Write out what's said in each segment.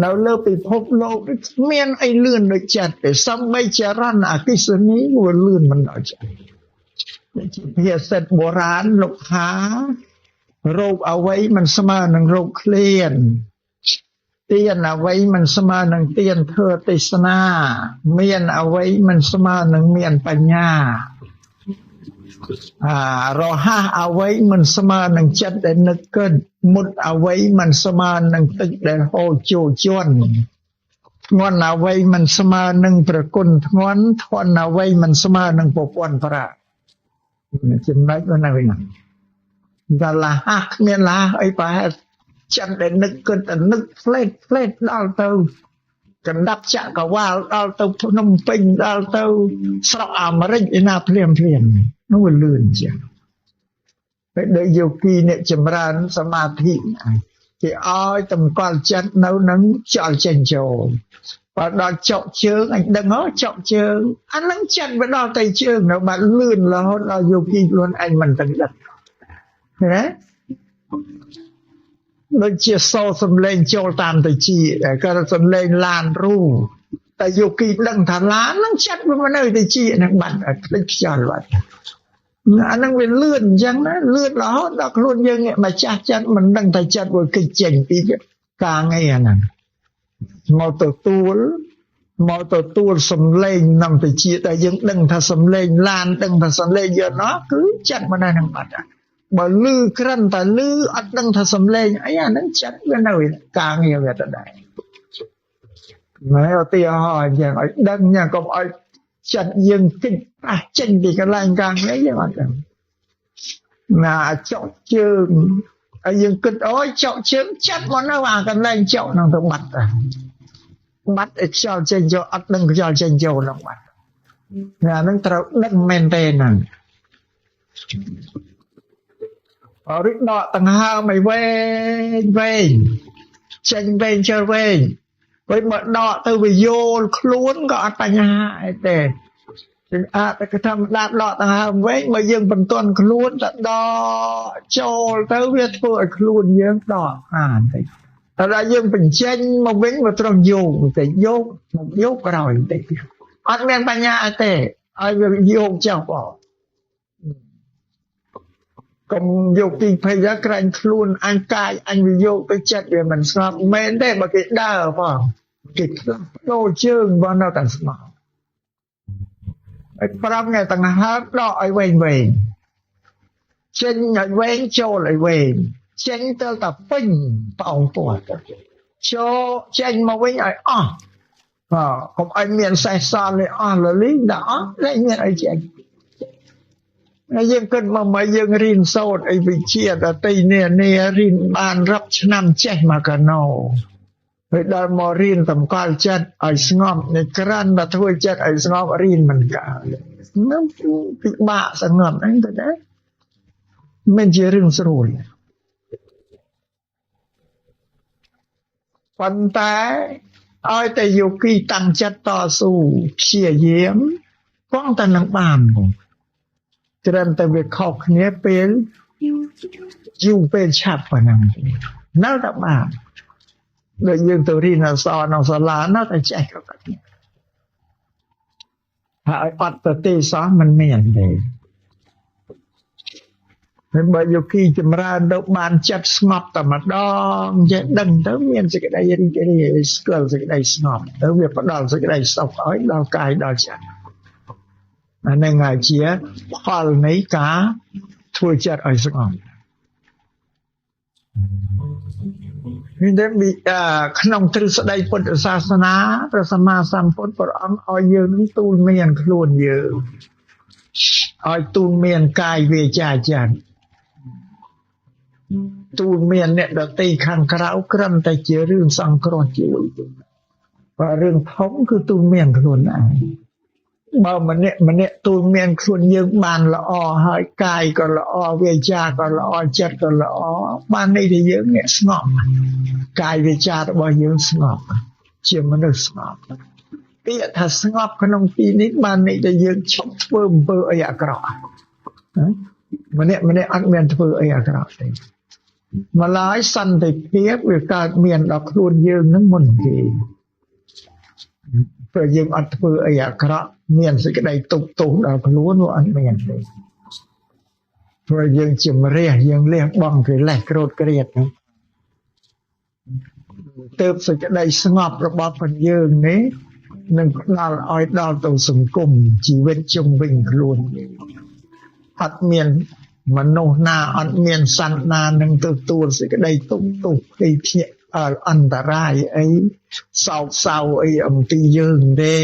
នៅលើពិភពលោកនេះគ្មានអីលឿនដូចចិត្តទេសំបីចរន្តអគ្គិសនីវាលឿនមិនដល់ចិត្តជាភាសិតបុរាណលោកថារោគអ្វីមិនស្មើនឹងរោគឃ្លានទានអ្វីមិនស្មើនឹងទានធ្វើទេសនាមានអ្វីមិនស្មើនឹងមានបញ្ញារហ័សអ្វីមិនស្មើនឹងចិត្តដែលនឹកគិតមុតអ្វីមិនស្មើនឹងទឹកដែលហូរចូលជន់ធ្ងន់អ្វីមិនស្មើនឹងប្រគុណធ្ងន់ធន់អ្វីមិនស្មើនឹងប្រពន្ធប្រាក់ចំណុចហ្នឹងវិញដល់លះគ្មានលះអីប្រហែលចិត្តដែលនឹកគិតតែនឹកផ្លេតផ្លេតដល់ទៅកណ្ដាប់ចក្រវាលដល់ទៅភ្នំពេញដល់ទៅស្រុកអាមេរិកឯណាភ្លាមភ្លាមនោះវាលឿនជាងពេលដូចយោគីអ្នកចម្រើនសមាធិគេឲ្យតម្កល់ចិត្តនៅនឹងចលចេញចូលបើដល់ចុកជើងអញដឹងហ៎ចុកជើងអានឹងចិត្តវាដល់ទៅជើងនៅបាត់លឿនរហូតដល់យោគីខ្លួនឯងមិនដឹងដឹងឃើញទេដូចជាសូរសំឡេងចូលតាមទៅជាក៏សំឡេងឡានរូតែយោគីដឹងថាឡាននឹងចិត្តវានៅទៅជានឹងបាត់ភ្លេចខ្យល់បាត់អានឹងវាលឿនអញ្ចឹងណាលឿនរហូតដល់ខ្លួនយើងម្ចាស់ចិត្តមិនដឹងថាចិត្តវាគិតចេញពីការងារអាហ្នឹងមកទទួលសំឡេងនឹងទៅជាតែយើងដឹងថាសំឡេងឡានដឹងថាសំឡេងយន្តណោះគឺចិត្តមិននឹងបាត់បើលឺក្រិនតែលឺអត់ដឹងថាសំឡេងអីអាហ្នឹងចិត្តវានៅការងារវាទៅដែរណែឧទាហរណ៍អញ្ចឹងឲ្យដឹងញ៉ាំកុំឲ្យចិត្តយើងគិតប៉ះចេញពីកន្លែងការងារយើងអត់ដឹងណាចុកជើងហើយយើងគិតអូយចុកជើងចិត្តមកនៅអាកន្លែងចុកហ្នឹងទៅបាត់បាត់ឲ្យខ្យល់ចេញចូលអត់ដឹងខ្យល់ចេញចូលហ្នឹងបាត់អាហ្នឹងត្រូវដឹងមែនទេហ្នឹងអរិដកដង្ហើមឲ្យវែងវែងចេញវែងចូលវែងវិញបើដកទៅវាយល់ខ្លួនក៏អត់បញ្ហាអីទេจึงអាចតែធម្មតាដកដង្ហើមវែងបើយើងបន្ទាន់ខ្លួនតែដកចូលទៅវាធ្វើឲ្យខ្លួនយើងដកអានតិចតែដល់យើងបញ្ចេញមកវិញវាត្រង់យោគបន្តិចយោគមកយោគក្រោយបន្តិចអត់មានបញ្ហាអីទេឲ្យវាយោគចុះបងកុំយកទីភ័យក្រែងខ្លួនអញកាយអញវាយកទៅចិត្តវាមិនស្ងប់មែនទេបើគេដើរផងគេផ្លាស់ប្ដូរជើងបងនៅតែស្ងប់ហើយ5ថ្ងៃដង្ហើមដកឲ្យវែងវែងចេញឲ្យវែងចូលឲ្យវែងចេញទៅតែពេញប្អូនពោះចូលចេញមកវិញឲ្យអស់កុំឲ្យមានសេះសល់ឲ្យអស់លលីងដល់អស់លែងមានអីចេញហើយយើងគិតមកមកយើងរៀនសូត្រអីវិជ្ជាដតីនេះនេះរៀនបានរាប់ឆ្នាំចេះមកកណោហើយដល់មករៀនតម្កល់ចិត្តឲ្យស្ងប់នៃក្រាន់តែធ្វើចិត្តឲ្យស្ងប់រៀនមិនកើតនឹងពិបាកស្ងប់ហ្នឹងទៅដែរមិនជារឿងស្រួលប៉ុន្តែឲ្យតែយោគីតាំងចិត្តតស៊ូព្យាយាមគង់តែនឹងបានត្រឹមតែវាខុសគ្នាពេលយូរពេលឆាប់ប៉ុណ្ណឹងនៅតែបានដូចយើងទៅរៀនអក្សរក្នុងសាលានៅតែចេះក៏តែហើយអត់ទៅទេសោះមិនមានទេហើយបើយោគីចម្រើនទៅបានចិត្តស្ងប់តែម្ដងចេះដឹងទៅមានសេចក្តីរីករាយស្គាល់សេចក្តីស្ងប់ទៅវាផ្ដល់សេចក្តីសុខឲ្យដល់កាយដល់ចិត្តអានឹងហើយជាផលនៃការធ្វើចិត្តឲ្យស្ងប់នេះតែក្នុងទ្រឹស្ដីពុទ្ធសាសនាព្រះសម្មាសម្ពុទ្ធព្រះអង្គឲ្យយើងនឹងទូលមានខ្លួនយើងឲ្យទូលមានកាយវាចាចិត្តទូលមានអ្នកដទៃខាងក្រៅគ្រាន់តែជារឿងសង្គ្រោះជួយបើរឿងធំគឺទូលមានខ្លួនឯងបើម្នាក់ម្នាក់ទូលមានខ្លួនយើងបានល្អហើយកាយក៏ល្អវាចាក៏ល្អចិត្តក៏ល្អបាននេះដែលយើងអ្នកស្ងប់កាយវាចារបស់យើងស្ងប់ជាមនុស្សស្ងប់ពាក្យថាស្ងប់ក្នុងទីនេះបាននេះដែលយើងឈប់ធ្វើអំពើអីអាក្រក់ម្នាក់ម្នាក់អត់មានធ្វើអីអាក្រក់ទេ ម្ល៉េះសន្តិភាពវាកើតមានដល់ខ្លួនយើងនឹងមុនគេព្រោះយើងអត់ធ្វើអីអាក្រក់មានសេចក្តីទុកទោសដល់ខ្លួនវាអត់មានទេព្រោះយើងជាម្រះយើងលះបង់កិលេសក្រោធក្រៀតហ្នឹងទើបសេចក្តីស្ងប់របស់ផងយើងនេះនឹងផ្ដល់ឲ្យដល់ទៅសង្គមជីវិតជុំវិញខ្លួនអត់មានមនុស្សណាអត់មានសត្វណានឹងទទួលសេចក្តីទុកទោសភ័យភ្ញាក់អន្តរាយអីសោកសៅអីអំពីយើងទេ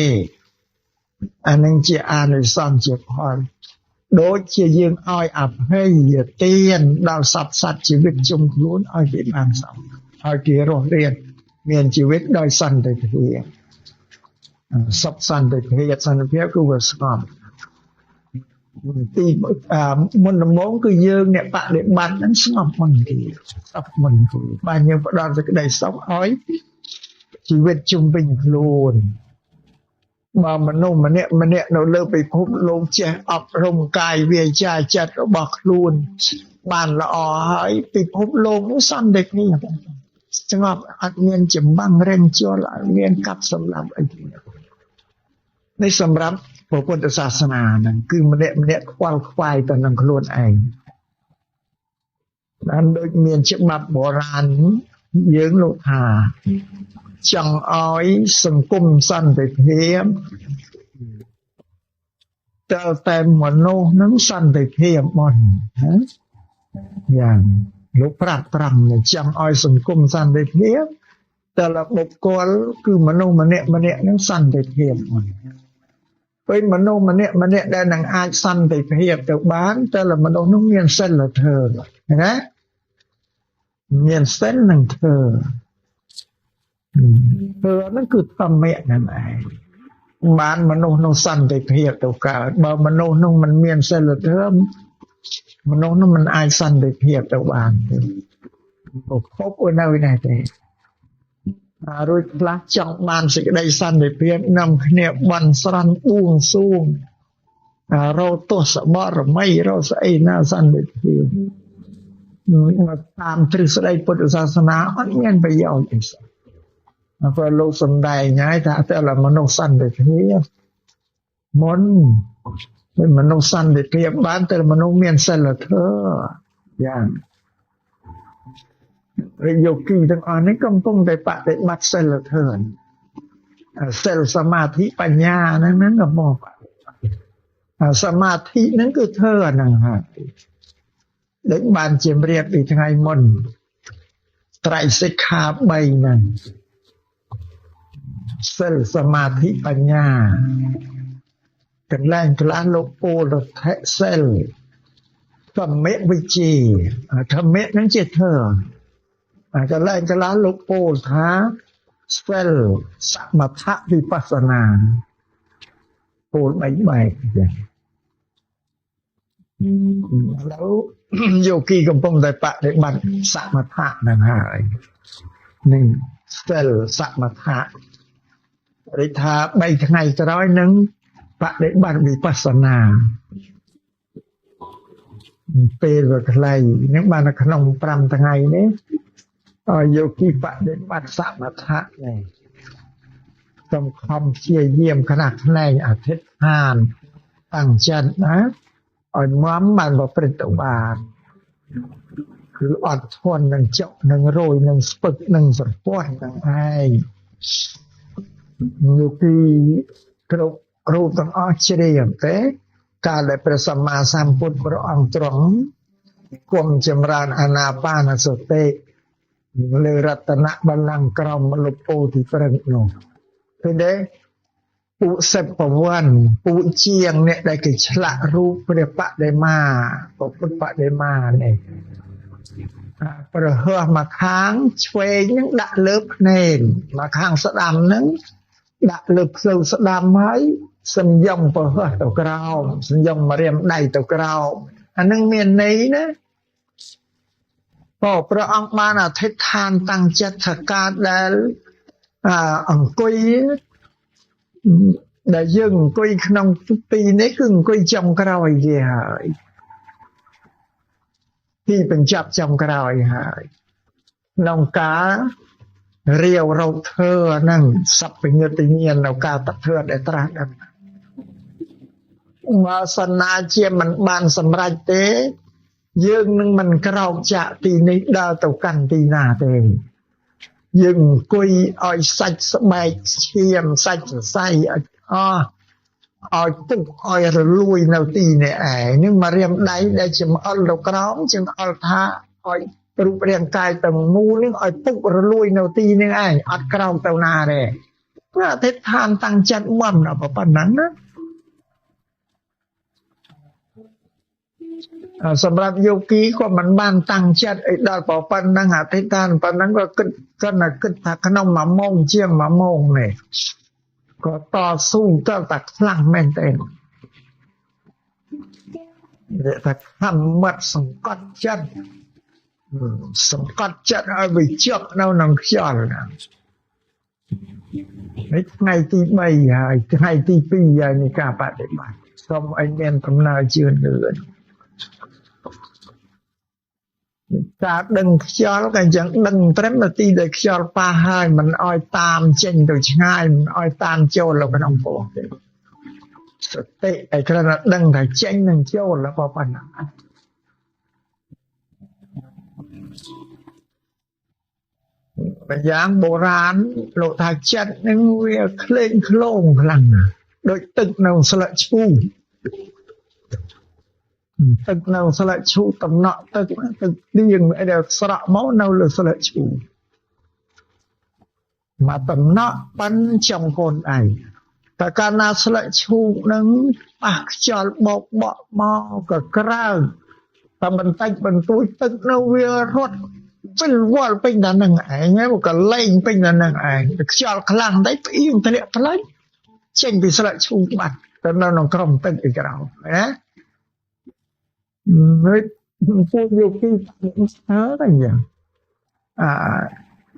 អានឹងជាអានិសង្សជាផលដូចជាយើងឲ្យអភ័យទានដល់សត្វសត្វជីវិតជុំខ្លួនឲ្យគេបានសោកឲ្យគេរស់រានមានជីវិតដោយសន្តិភាពសុខសន្តិភាពសន្តិភាពគឺវាស្ងប់ទីមុនដំបូងគឺយើងអ្នកបដិបត្តិហ្នឹងស្ងប់មុនគេស្ងប់មុនគេបាទយើងផ្ដល់សេចក្តីសុខឲ្យជីវិតជុំវិញខ្លួនបើមនុស្សម្នាក់ម្នាក់នៅលើពិភពលោកចេះអប់រំកាយវាចាចិត្តរបស់ខ្លួនបានល្អហើយពិភពលោកនោះសន្តិភាពស្ងប់អត់មានចម្បាំងរែងជលអត់មានកាប់សម្លាប់អីទេនេះសម្រាប់ព្រះពុទ្ធសាសនាហ្នឹងគឺម្នាក់ម្នាក់ខ្វល់ខ្វាយទៅនឹងខ្លួនឯងបានដូចមានច្បាប់បុរាណយើងលោកថាចង់ឲ្យសង្គមសន្តិភាពតើតែមនុស្សនឹងសន្តិភាពមុនណាយ៉ាងលោកប្រាប់ត្រង់ចង់ឲ្យសង្គមសន្តិភាពតើបុគ្គលគឺមនុស្សម្នាក់ម្នាក់នឹងសន្តិភាពមុនពេលមនុស្សម្នាក់ម្នាក់ដែលនឹងអាចសន្តិភាពទៅបានតើមនុស្សនោះមានសិលធម៌ណាមានសិលនិងធម៌ធម៌ហ្នឹងគឺធម្មៈហ្នឹងឯងបានមនុស្សនោះសន្តិភាពទៅកើតបើមនុស្សនោះមិនមានសិលធម៌មនុស្សនោះមិនអាចសន្តិភាពទៅបានទេពភពនៅនេះទេរួចខ្លះចង់បានសេចក្តីសន្តិភាពនាំគ្នាបន់ស្រន់បួងសួងរោទសបរមីរោស្អីណាសន្តិភាពមកតាមទ្រឹស្ដីពុទ្ធសាសនាអត់មានប្រយោជន៍ទេសោះព្រោះលោកសំដែងហើយថាតែមនុស្សសន្តិភាពមុនពេលមនុស្សសន្តិភាពបានតែមនុស្សមានសិលធម៌យ៉ាងយោគីទាំងអស់នេះកំពុងតែបដិបត្តិសិលធម៌សិលសមាធិបញ្ញាហ្នឹងកំពុងសមាធិហ្នឹងគឺធ្វើអាហ្នឹងហើយដូចបានជម្រាបពីថ្ងៃមុនត្រៃសិក្ខា3ហ្នឹងសិលសមាធិបញ្ញាកន្លែងខ្លះលោកពោលថិសិលធម្មវិជ្ជាធម្មៈហ្នឹងជាធម៌កន្លែងខ្លះលោកពោលថាសិលសមថវិបស្សនាពោលបែកបែកចឹងឥឡូវយោគីកំពុងតែបដិបត្តិសមថៈហ្នឹងហើយនឹងសិលសមថៈរិថា3ថ្ងៃក្រោយនឹងបដិបត្តិវិបស្សនាពេលវាខ្លីនឹងបានក្នុង5ថ្ងៃនេះឲ្យយោគីបដិបត្តិសមថៈនេះសំខំព្យាយាមខ្នះខ្នែងអធិដ្ឋានតាំងចិត្តណាឲ្យមបានប្រព្រឹត្តទៅបានគឺអត់ធន់នឹងចុកនឹងរយនឹងស្ពឹកនឹងស្រពាន់នឹងឯងយោគីគ្រប់រូបទាំងអស់ជ្រាបទេកាលដែលព្រះសម្មាសម្ពុទ្ធព្រះអង្គទ្រង់គង់ចម្រើនអានាបានសតិលើរតនបល្ល័ង្កក្រមលុពោធិព្រឹកនោះឃើញទេពួកសិបប្រវ័នពួកជាងអ្នកដែលគេឆ្លាក់រូបព្រះបដិមាពុទ្ធបដិមានេះប្រហោះមកខាងឆ្វេងនឹងដាក់លើភ្នែកមកខាងស្ដាំនឹងដាក់លើផ្លូវស្ដាំហើយសញ្ញំប្រហោះទៅក្រោមសញ្ញំម្រាមដៃទៅក្រោមអានឹងមានន័យណាក៏ព្រះអង្គបានអធិដ្ឋានតាំងចិត្តថាការដែលអង្គុយដែលយើងអង្គុយក្នុងទីនេះគឺអង្គុយចំក្រោយគេហើយ ទីបញ្ចប់ចុងក្រោយហើយក្នុងការរាវរកធ្វើហ្នឹងសព្វញ្ញតិញ្ញាណនៅការតធ្វើដែលត្រាស់ដឹងបើសិនណាជាមិនបានសម្រេចទេយើងនឹងមិនក្រោកចាកទីនេះដើរទៅកាន់ទីណាទេយើងអង្គុយឲ្យសាច់ស្បែកឈាមសាច់សរសៃឲ្យអស់ឲ្យទុកឲ្យរលួយនៅទីនេះឯងនឹងមករៀមដៃដែលចំអល់ទៅក្រោមចំអល់ថាឲ្យរូបរាងកាយទាំងមូលនឹងឲ្យពុករលួយនៅទីនេះឯងអត់ក្រោមទៅណាទេព្រោះអធិដ្ឋានតាំងចិត្តបំដល់ប៉ុណ្ណឹងណាសម្រាប់យោគីក៏មិនបានតាំងចិត្តអីដល់ប៉ុណ្ណឹងអធិដ្ឋានប៉ុណ្ណឹងក៏គិតគាត់តែគិតថាក្នុងមួយម៉ោងជាងមួយម៉ោងនេះក៏តស៊ូតតែខ្លាំងមែនទែននិយាយថាខំមាត់សង្កត់ចិត្តសង្កត់ចិត្តឲ្យវាជាប់នៅក្នុងខ្យល់នេះថ្ងៃទី3ហើយថ្ងៃទី2ហើយនៃការបដិបត្តិសូមឲ្យមានដំណើរជឿនលឿនការដឹងខ្យល់ក៏អញ្ចឹងដឹងត្រឹមនាទីដែលខ្យល់ប៉ះហើយមិនឲ្យតាមចេញទៅឆ្ងាយមិនឲ្យតាមចូលទៅក្នុងពោះទេសតិឲ្យគ្រាន់តែដឹងថាចេញនឹងចូលแล้วប៉ុណ្ណឹងម្យ៉ាងបុរាណលោកថាចិត្តនឹងវាក្លែងក្លងខ្លាំងណាស់ដូចទឹកនៅស្លឹកឈូកទឹកនៅស្លឹកឈូកតំណក់ទឹកទឹកទៀងអីដែលស្រក់មកនៅលើស្លឹកឈូកមកតំណក់ប៉ិនចុងកូនឯងតែកាលណាស្លឹកឈូកនឹងប៉ះខ្យល់បោកបក់មកក៏ក្រើកតែបន្តិចបន្តួចទឹកនៅវារត់វិលវល់ពេញដល់នឹងឯងក៏លែងពេញដល់នឹងឯងខ្យល់ខ្លាំងតែផ្អៀងធ្លាក់ផ្លាច់ចេញពីស្លឹកឈូកបាត់ទៅនៅក្នុងក្រុមទឹកពីក្រៅណាហើយពួកយោគីស្ទើរតែយ៉ាងអា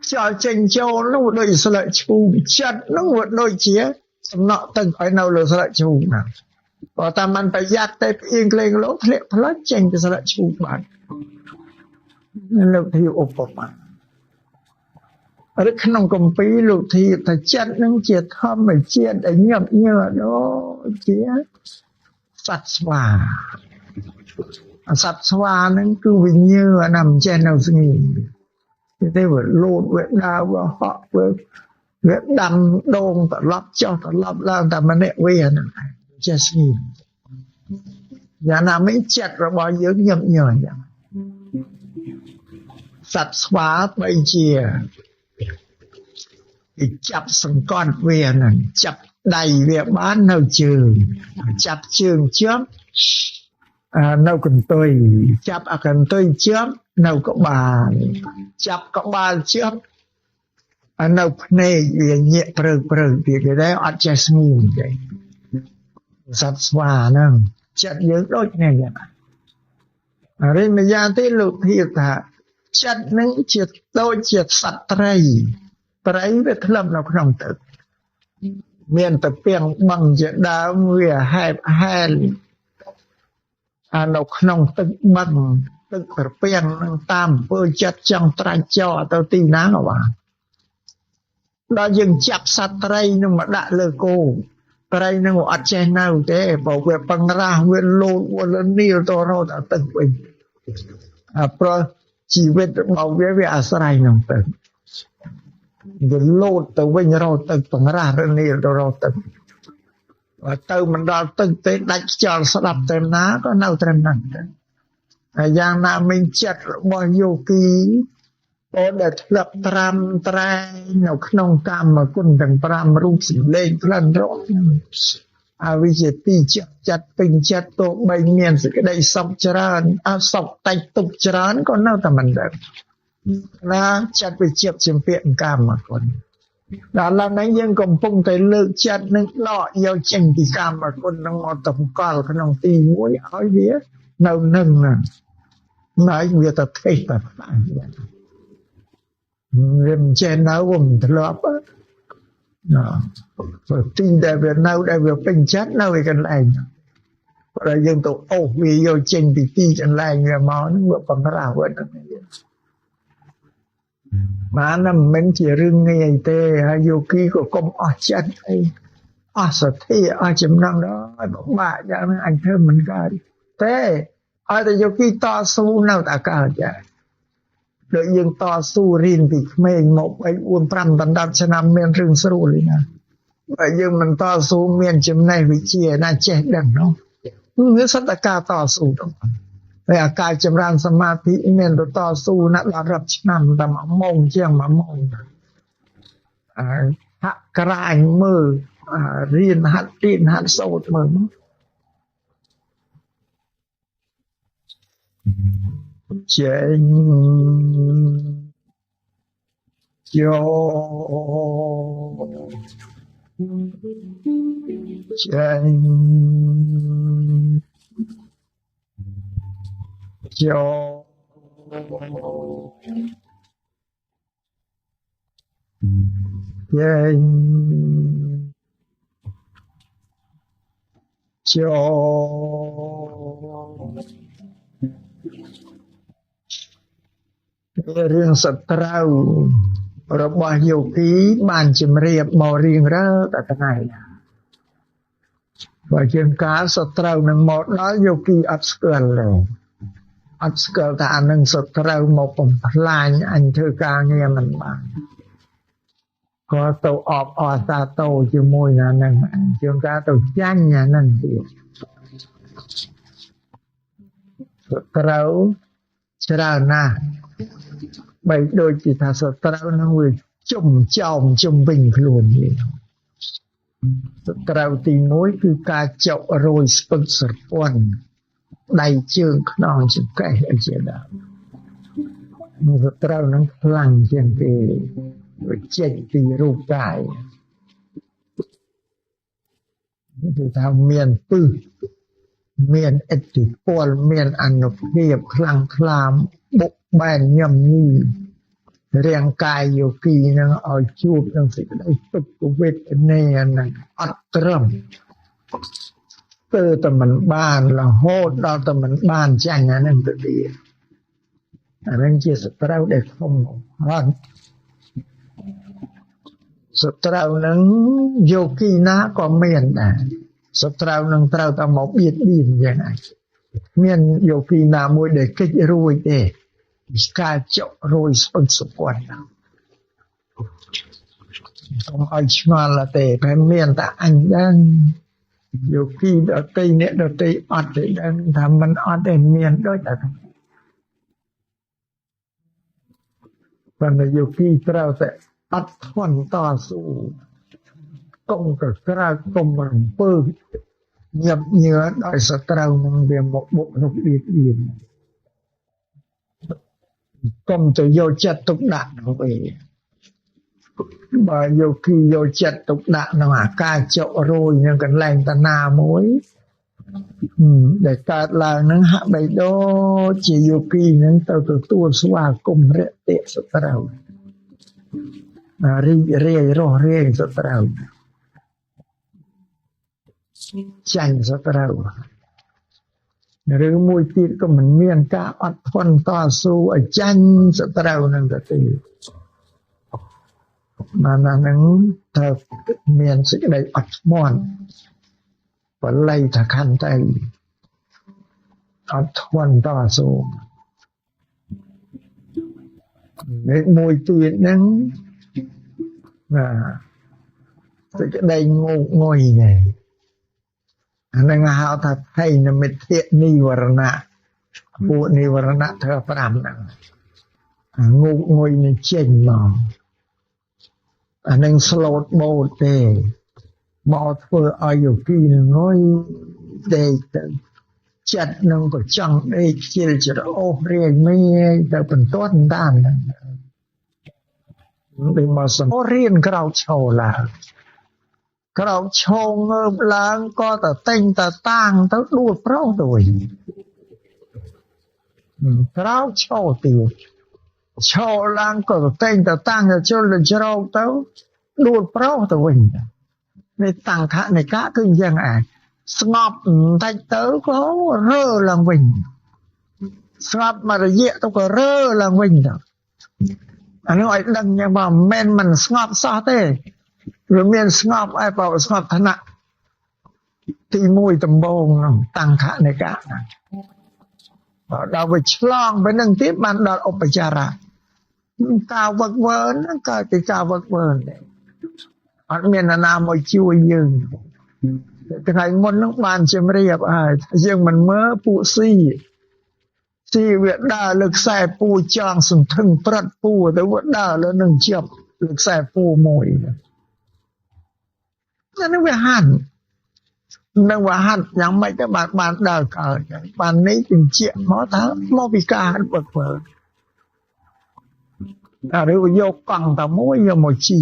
ខ្យល់ចេញចូលនោះដូចស្លឹកឈូកចិត្តនោះដូចជាសំណក់ទឹកឲ្យនៅលើស្លឹកឈូកណាបើតាមมันប្រយ័ត្នតែផ្អៀងក្លែងលោធ្លាក់ផ្លាច់ចេញពីស្លឹកឈូកបាត់លោកធាឧបមាឬក្នុងគម្ពីរលោកធាថាចិត្តនឹងជាធម្មជាតិដែលញាប់ញ័រដូចជាសត្វស្វាសត្វស្វាហ្នឹងគឺវិញ្ញាណណាមិនចេះនៅស្ងៀមទេវាលោតវាដើរវាហក់វាដាំដងត្រឡប់ចុះត្រឡប់ឡើងតែម្នាក់វាហ្នឹងចេះស្ងៀមយ៉ាងណាមិញចិត្តរបស់យើងញាប់ញ័រយ៉ាងសត្វស្វាបីជាគេចាប់សង្កត់វាហ្នឹងចាប់ដៃវាបាននៅជើងចាប់ជើងជាប់នៅកន្ទុយចាប់អាកន្ទុយជាប់នៅក្បាលចាប់ក្បាលជាប់នៅភ្នែកវាញាក់ព្រឹកព្រឹកទៀតគេដែរអត់ចេះស្ងៀមទេសត្វស្វាហ្នឹងចិត្តយើងដូចគ្នាយ៉ាងរិម្យ៉ាងទេលោកធៀបថាចិត្តនឹងជាដូចជាសត្វត្រីត្រីវាធ្លាប់នៅក្នុងទឹកមានតែពាំងបឹងជាដើមវាហែបហែលអានៅក្នុងទឹកបឹងទឹកក្រពាំងនឹងតាមអំពើចិត្តចង់ត្រាច់ចោទៅទីណាក៏បានដល់យើងចាប់សត្វត្រីនឹងមកដាក់លើគោត្រីនឹងអត់ចេះនៅទេបើវាបង្រាស់វាលោតវាលនីលទៅរត់ដល់ទឹកវិញអាព្រោះជីវិតរបស់វាវាអាស្រ័យក្នុងទឹកវាលោតទៅវិញរត់ទឹកបង្រាស់រនីលទៅរត់ទឹកបើទៅមិនដល់ទឹកទេដាច់ខ្យល់ស្ដាប់ទៅណាក៏នៅត្រឹមហ្នឹងដែរហើយយ៉ាងណាមិញចិត្តរបស់យោគីពលដែលធ្លាប់ត្រាំត្រែងនៅក្នុងកាមគុណទាំង5រូបសម្លេងក្លិនរសអវិជ្ជាទីចិត្តចិត្តពេញចិត្តទោះបីមានសេចក្តីសុខច្រើនអសុខតិចទុកច្រើនក៏នៅតែមិនដឹងណាចិត្តវាជាជំពាក់កាមគុណដល់ឡើយនេះយើងកំពុងតែលើកចិត្តនឹងដកយកចេញពីកាមគុណនឹងមកតម្កល់ក្នុងទីមួយឲ្យវានៅនឹងណាណៃវាទៅទេសតែវាមិនចេះនៅវាមិនធ្លាប់ណាទីដែលវានៅដែលវាពេញចិត្តនៅឯកន្លែង ព្រោះយើងទៅអូសវាយកចេញពីទីកន្លែងវាមកហ្នឹងវាបង្រាស់វាហ្នឹងបានណាមិនមែនជារឿងងាយទេហើយយោគីក៏កុំអស់ចិត្តអីអស់សទ្ធាអស់ចំណងដល់ពិបាកយ៉ាងហ្នឹងអញធ្វើមិនកើតទេឲ្យតែយោគីតស៊ូនៅតែកើតចាដូចយើងតស៊ូរៀនពីក្មេងមក3 4 5 ដណ្ដប់ឆ្នាំមានរឿងស្រួលទេណាបើយើងមិនតស៊ូមានចំណេះវិជ្ជាណាចេះដឹងនោះវាសុទ្ធតែការតស៊ូទៅហើយអាការចម្រើនសមាធិមានទៅតស៊ូណាស់ដល់រាប់ឆ្នាំតែមួយម៉ោងជាងមួយម៉ោងហាក់ក្រាញមើលរៀនហាត់រៀនហាត់សូត្រមើលមកចេញចូលចេញចូលចេញចូលរឿងសត្រូវរបស់យោគីបានជំរាបមករៀងរាល់តែថ្ងៃបើជាងកាលសត្រូវនឹងមកដល់យោគីអត់ស្គាល់ទេអត់ស្គាល់ថាអានឹងសត្រូវមកបំផ្លាញអញធ្វើការងារមិនបានក៏ទៅអបអរសាទរជាមួយណានឹងជាងកាលទៅចាញ់អានឹងទៀតសត្រូវច្រើនណាស់បីដូចជាថាសត្រូវនឹងវាជុំចោមជុំវិញខ្លួនយើងសត្រូវទី1គឺការចុករយស្ពឹកស្រពន់ដៃជើងខ្នងចង្កេះអីជាដើមសត្រូវនឹងខ្លាំងជាងគេវាចេញពីរូបកាយគឺថាមានពឹសមានឥទ្ធិពលមានអនុភាពខ្លាំងក្លាបុកបែនញឹមញីរាងកាយយោគីនឹងឲ្យជួបនឹងសេចក្តីទុក្ខវេទនានឹងអត់ត្រឹមទៅតែមិនបានរហូតដល់តែមិនបានចាញ់អានឹងទៅទៀតអានឹងជាសត្រូវដែលធំបំផុតសត្រូវនឹងយោគីណាក៏មានដែរសត្រូវនឹងត្រូវតែមកបៀតបៀនយ៉ាងណាមានយោគីណាមួយដែលគេចរួចទេការចុករយស្ពឹកសពន់កុំឲ្យឆ្ងល់ទេតែមានតែអញដឹងយោគីដតីអ្នកដតីអត់ទេដឹងថាមិនអត់ទេមានដូចតែប៉ុន្តែយោគីត្រូវតែអត់ធន់តស៊ូកុំកក្រើកកុំរំពើញាប់ញើដោយសត្រូវនឹងវាមកបុករុកបៀតបៀនកុំទៅយកចិត្តទុកដាក់នោះទេបើយកគឺយកចិត្តទុកដាក់ក្នុងអាការចុករយនឹងកន្លែងតាណាមួយដែលកើតឡើងនឹងហាក់បីដូចជាយោគីនឹងទៅទទួលស្វាគមន៍រតិសត្រូវរីករាយរស់រាយសត្រូវចាញ់សត្រូវឬមួយទៀតក៏មិនមានការអត់ធន់តស៊ូឲ្យចាញ់សត្រូវនឹងទៅទេបានណានឹងត្រូវមានសេចក្តីអត់ធ្មត់បល័យថាខន្តីអត់ធន់តស៊ូនេះមួយទៀតហ្នឹងណាសេចក្តីងោកងុយនេះអានឹងហៅថាថៃនិមិត្តនិវរណៈពួកនិវរណៈធ្វើ5ហ្នឹងងោកងុយនេះចេញមកអានឹងស្លូតបូតទេមកធ្វើឲ្យយោគីងុយដេកទៅចិត្តនឹងក៏ចង់ដេកខ្ជិលច្រអូសរាយមេទៅបន្ទាត់តាមហ្នឹងដូចមកសំរៀនក្រោកឈរឡើងក្រោកឈរងើបឡើងក៏តែតែងតែតាំងទៅដួលប្រុសទៅវិញក្រោកឈរទៀតឈរឡើងក៏តែងតែតាំងទៅជុលទៅជ្រោកទៅដួលប្រុសទៅវិញនេះតាំងខនិកៈគឺអញ្ចឹងឯង ស្ងប់បន្តិចទៅក៏រើឡើងវិញស្ងប់មួយរយៈទៅក៏រើឡើងវិញទៅអានោះឲ្យដឹងយ៉ាងว่าមិនមែនមិនស្ងប់សោះទេវាមានស្ងប់ឯបើស្ងប់ឋានៈទី1ដំបូងនោះតាំងខនិកៈហ្នឹងបើដល់វាឆ្លងไปនឹងទៀតបានដល់ឧបចារៈការវឹកវើហ្នឹងកើតពីការវឹកវើទេអត់មាននរណាមកជួយយើងថ្ងៃមុនហ្នឹងបានជម្រាបហើយយើងមិនមើលពួកស៊ីស៊ីវាដើរលើខ្សែពូចងសន្ធឹងប្រិតពូទៅវាដើរលើនឹងជាប់លើខ្សែពូមួយអានេះវាហាន់នឹងវាហាត់យ៉ាងម៉េចទៅបានបានដើរកើតបាននេះបញ្ជាក់មកថាមកពីការហាត់វឹកវើអាឬយកកង់តែមួយយកមកជី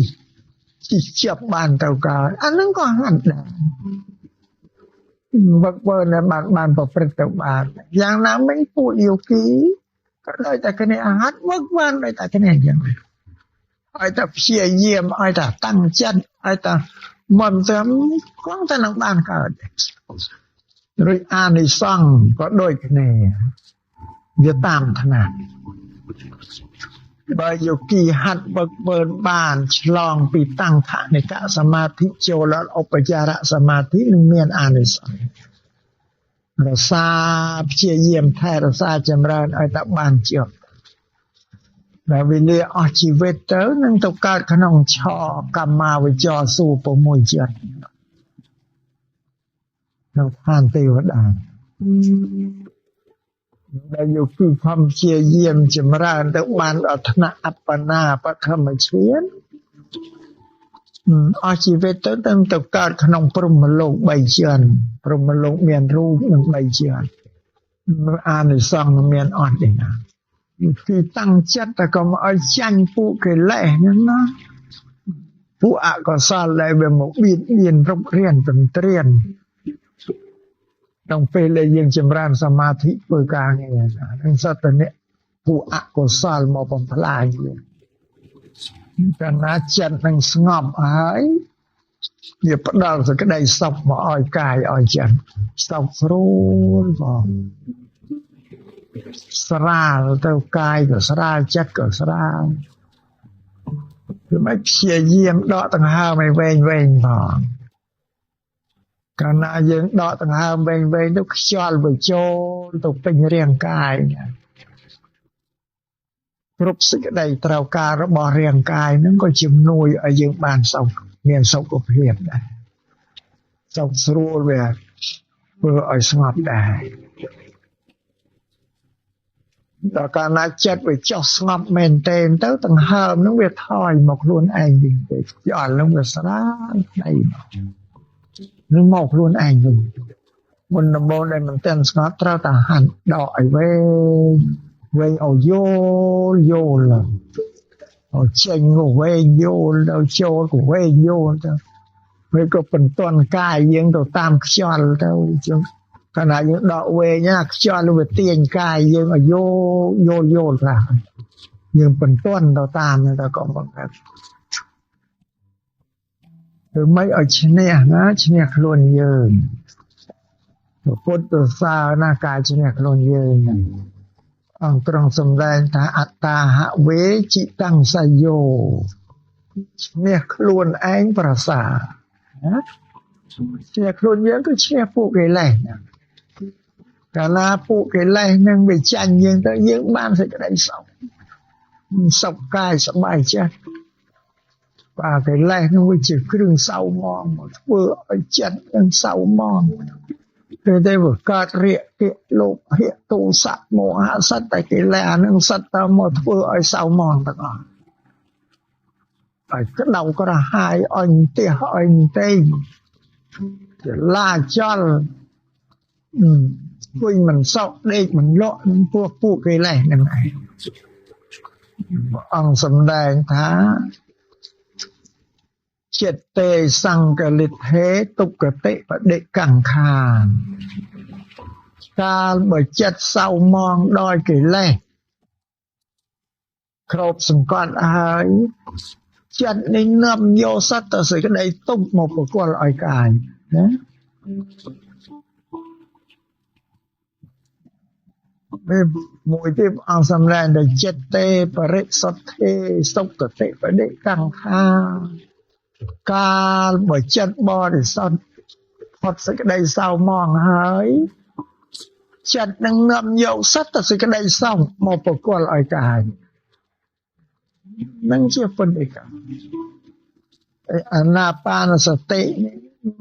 ជីជាប់បានទៅកើតអានឹងក៏ហាត់ដែរវឹកវើនៅបានបានប្រព្រឹត្តទៅបានយ៉ាងណាមិញពួកយោគីក៏ដូចតែគ្នាហាត់វឹកបានដូចតែគ្នាអញ្ចឹងឲ្យតែព្យាយាមឲ្យតែតាំងចិត្តឲ្យតែមិនត្រឹមគ្រាន់តែនឹងបានកើតឬអានិសង្សក៏ដូចគ្នាវាតាមឋានៈបើយោគីហាត់វឹកវើបានឆ្លងពីតាំងថនិកសមាធិចូលដល់ឧបចារសមាធិនឹងមានអានិសង្សរសាព្យាយាមថែរក្សាចម្រើនឲ្យតែបានជាប់ដែលវេលាអស់ជីវិតទៅនឹងទៅកើតក្នុងឆកម្មាវិចរសួរ6ចិត្តក្នុងឋានទេវតាដែលយោគីខំព្យាយាមចម្រើនទៅបានដល់ថ្នាក់អបណាបឋមឈានអស់ជីវិតទៅនឹងទៅកើតក្នុងព្រហ្មលោក3ជាន់ព្រហ្មលោកមានរូបនឹង3ជាន់អានិសង្សមានអត់ទេណាគឺតាំងចិត្តតែកុំឲ្យចាញ់ពួកកិលេសហ្នឹងណាពួកអកុសលដែលវាមកបៀតបៀនរុករានទន្ទ្រានក្នុងពេលដែលយើងចម្រើនសមាធិធ្វើការងារហ្នឹងសត្វតអ្នកពួកអកុសលមកបំផ្លាញយើងកាលណាចិត្តនឹងស្ងប់ហើយវាផ្ដល់សេចក្តីសុខមកឲ្យកាយឲ្យចិត្តសុខស្រួលបងស្រាលទៅកាយក៏ស្រាលចិត្តក៏ស្រាលគឺមិនព្យាយាមដកដង្ហើមឲ្យវែងវែងផងកាលណាយើងដកដង្ហើមវែងវែងទៅខ្យល់វាចូលទៅពេញរាងកាយគ្រប់សេចក្តីត្រូវការរបស់រាងកាយហ្នឹងក៏ជំនួយឲ្យយើងបានសុខមានសុខភាពដែរសុខស្រួលវាធ្វើឲ្យស្ងប់ដែរដល់កាលណាចិត្តវាចុះស្ងប់មែនទែនទៅដង្ហើមហ្នឹងវាថយមកខ្លួនឯងវិញទៅខ្យល់ហ្នឹងវាស្រាលផ្នែកនឹងមកខ្លួនឯងវិញមុនដំបូងដែលមិនទាន់ស្ងប់ត្រូវតែហាត់ដកឲ្យវែងវែងឲ្យយល់យល់ឲ្យចេញក៏វែងយល់ដល់ចូលក៏វែងយល់ទៅវាក៏បន្ទាន់កាយយើងទៅតាមខ្យល់ទៅចឹងកាលណាយើងដកវែងណាខ្យល់វាទាញកាយយើងឲ្យយល់យល់យល់ខ្លះយើងបន្ទាន់ទៅតាមទៅក៏បង្កើតគឺមិនឲ្យឈ្នះណាឈ្នះខ្លួនយើងពុទ្ធសាសនាការឈ្នះខ្លួនយើងហ្នឹងអង្គត្រង់សម្ដែងថាអត្តាហវេចិតੰសយោឈ្នះខ្លួនឯងប្រសើរណាឈ្នះខ្លួនយើងគឺឈ្នះពួកកិលេសហ្នឹងកាលណាពួកកិលេសហ្នឹងវាចាញ់យើងទៅយើងបានសេចក្តីសុខសុខកាយសប្បាយចិត្តបាទកិលេសហ្នឹងវាជាគ្រឿងសៅមងមកធ្វើឲ្យចិត្តនឹងសៅមងគឺតែវាកើតរាគៈលោភៈទោសៈមោហៈសត្វតែកិលេសអានឹងសត្វតមកធ្វើឲ្យសៅមងទាំងអស់ឲ្យក្តៅក្រហាយអញទះអញទេជាឡាចលគួយមិនសក់ដេកមិនលក់នឹងពួកកិលេសហ្នឹងឯងអង្គសម្ដែងថាចិត្តទេសង្កលិទ្ធេទុក្កតិបដិកង្ខាកាលបើចិត្តសៅមងដោយកិលេសគ្របសង្កត់ហើយចិត្តនេះនាំយកសត្វទៅសេចក្តីទុក្ខមកប្រគល់ឲ្យកាយណា ពេលមួយទៀតអង្គសម្ដែងដែលចិត្តទេបរិសុទ្ធទេសុគតិបដិកង្ខាកាលបើចិត្តបរិសុទ្ធផុតសេចក្តីសៅមងហើយចិត្តនឹងនាំយកសត្វតែសេចក្តីសោកមកប្រគល់ឲ្យកាយនឹងជាពុទ្ធិកអានាបានសតិ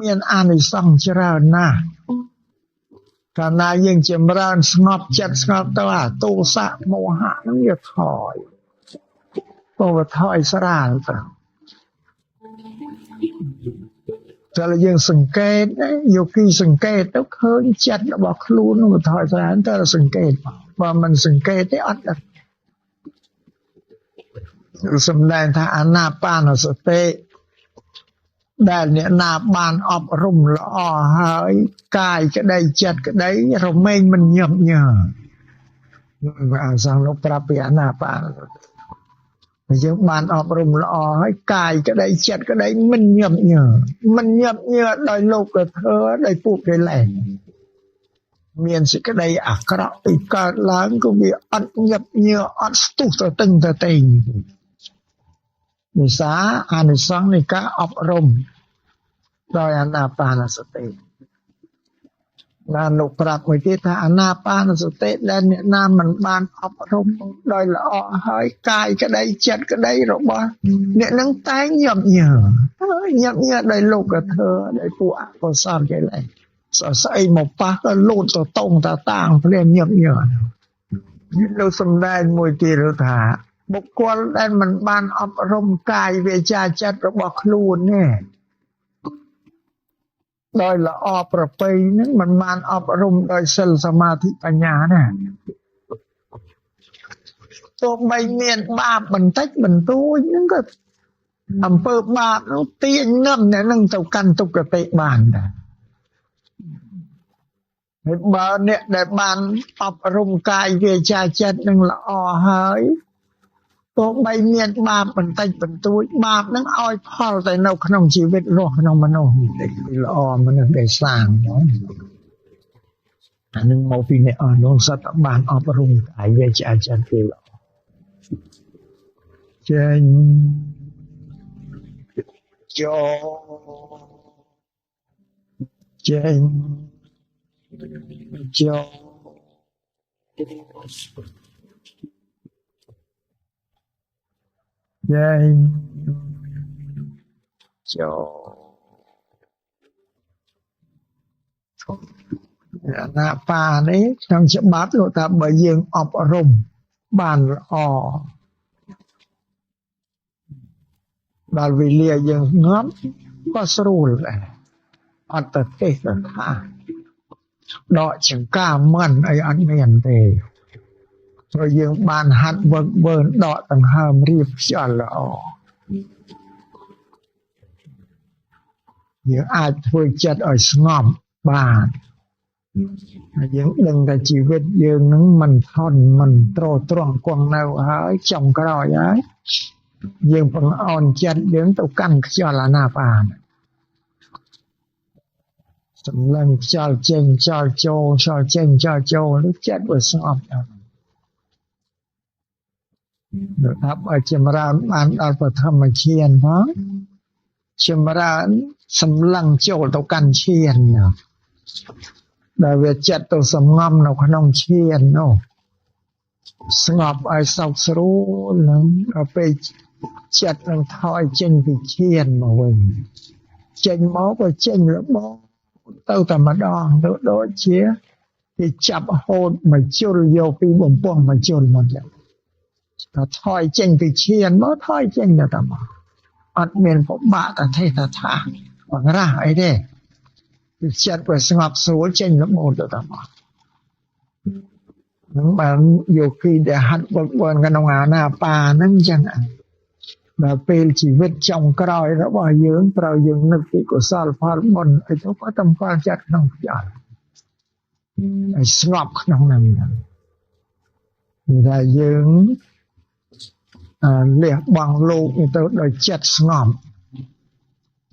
មានអានិសង្សច្រើនណាស់កាលណាយើងចម្រើនស្ងប់ចិត្តស្ងប់ទៅអាទោសៈមោហៈនឹងវាថយព្រោះវាថយស្រាលទៅតែយើងសង្កេតយោគីសង្កេតទៅឃើញចិត្តរបស់ខ្លួនវាថយស្រាលតែសង្កេតបើមិនសង្កេតទេអត់ដឹងសម្ដែងថាអានាបានសតិដែលអ្នកណាបានអប់រំល្អហើយកាយក្តីចិត្តក្តីរមែងមិនញាប់ញ័រអាសង្ឃលោកប្រាប់ពីអានាបានយើងបានអប់រំល្អហើយកាយក្តីចិត្តក្តីមិនញាប់ញ័រមិនញាប់ញ័រដោយលោកក៏ធ្វើដោយពួកគេលែងមានសេចក្តីអាក្រក់ពីកើតឡើងក៏វាអត់ញាប់ញ័រអត់ស្ទុះទៅតឹងទៅតេងនិសាអានិសង្សនៃការអប់រំដោយអានាបានសតិណាលោកប្រាប់មួយទៀតថាអានាបានសតិដែលអ្នកណាមិនបានអប់រំដោយល្អហើយកាយក្តីចិត្តក្តីរបស់អ្នកនឹងតែងញាប់ញ័រហើយញាប់ញ័រដោយលោកក៏ធ្វើដោយពួកអកុសលគេឡើយស្អីមកប៉ះក៏លូតទៅតងតាតាងភ្លាមញាប់ញ័រលោកសម្ដែងមួយទៀតថាបុគ្គលដែលមិនបានអប់រំកាយវាចាចិត្តរបស់ខ្លួនទេដោយល្អប្រពៃហ្នឹងមិនបានអប់រំដោយសិលសមាធិបញ្ញាណាទោះបីមានបាបបន្តិចបន្តួចហ្នឹងក៏អំពើបាបនោះទាញនឹមអ្នកនឹងទៅកាន់ទុគតិបានដែរហើយបើអ្នកដែលបានអប់រំកាយវាចាចិត្តនឹងល្អហើយទោះបីមានបាបបន្តិចបន្តួចបាបនឹងឲ្យផលតែនៅក្នុងជីវិតរស់ក្នុងមនុស្សនេះល្អមនុស្សដែលសាងអានឹងមកពីអ្នកអស់នោះសត្វបានអប់រំកាយវាចាចិត្តគេល្អចេញចូលចេញចូលចេញចូលអានាបាននេះក្នុងច្បាប់លោកថាបើយើងអប់រំបានល្អដល់វេលាយើងងាប់ក៏ស្រួលដែរអត់ទៅទេសទៅថាដកចង្ការមិនអីអត់មានទេព្រោះយើងបានហាត់វឹកវើដកដង្ហើមរៀបខ្យល់ល្អយើងអាចធ្វើចិត្តឲ្យស្ងប់បានហើយយើងដឹងថាជីវិតយើងនឹងមិនថន់មិនទ្រទ្រង់គង់នៅហើយចុងក្រោយហើយយើងបង្អោនចិត្តយើងទៅកាន់ខ្យល់អានាបានសម្លឹងខ្យល់ចេញខ្យល់ចូលខ្យល់ចេញខ្យល់ចូលនេះចិត្តវាស្ងប់ដល់លោកថាបើចម្រើនបានដល់បឋមឈានផងចម្រើនសម្លឹងចូលទៅកាន់ឈានដែលវាចិត្តទៅសំងំនៅក្នុងឈាននោះស្ងប់ឲ្យសោកស្រួលនឹងដល់ពេលចិត្តនឹងថយចេញពីឈានមកវិញចេញមកក៏ចេញរបបទៅតែម្ដងទៅដូចជាគេចាប់ហូតមកជុលយកពីបំពង់មកជុលមកចឹងតែថយចេញពីឈានមកថយចេញទៅតែមកអត់មានពិបាកតែទេតែថាបង្រាស់អីទេគឺចិត្តវាស្ងប់ស្រួលចេញរបូតទៅតែមកនឹងបានយោគីដែលហាត់វឹកវើក្នុងអានាបាហ្នឹងចឹងដល់ពេលជីវិតចុងក្រោយរបស់យើងត្រូវយើងនឹកពីកុសលផលបុណ្យអីទៅក៏តម្កល់ចិត្តក្នុងខ្យល់ឲ្យស្ងប់ក្នុងហ្នឹងគឺថាយើងលះបង់លោកទៅដោយចិត្តស្ងប់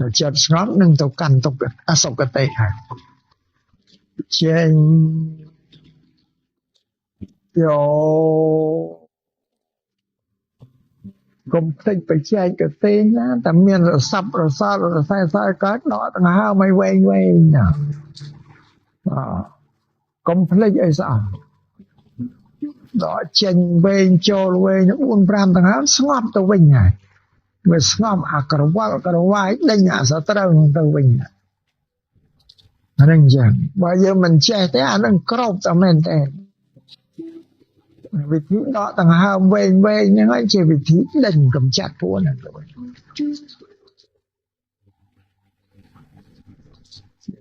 ដោយចិត្តស្ងប់នឹងទៅកាន់ទុក្ខអសុគតិហើយចេញ យោកុំភ្លេចបច្ចេកទេសណាតែមានរស័ព្ទរសល់រសែសល់កើតដកដង្ហើមឲ្យវែងវែងណាកុំភ្លេចអីសោះដកចេញវែងចូលវែង4 5ដង្ហើមស្ងប់ទៅវិញហើយវាស្ងប់អាក្រវល់ក្រវាយដេញអាសត្រូវទៅវិញអានឹងចឹងបើយើងមិនចេះទេអានឹងក្របតែមែនទេវិធីដកដង្ហើមវែងវែងហ្នឹងហើយជាវិធីដេញកំចាត់ពួកហ្នឹងទៅវិញ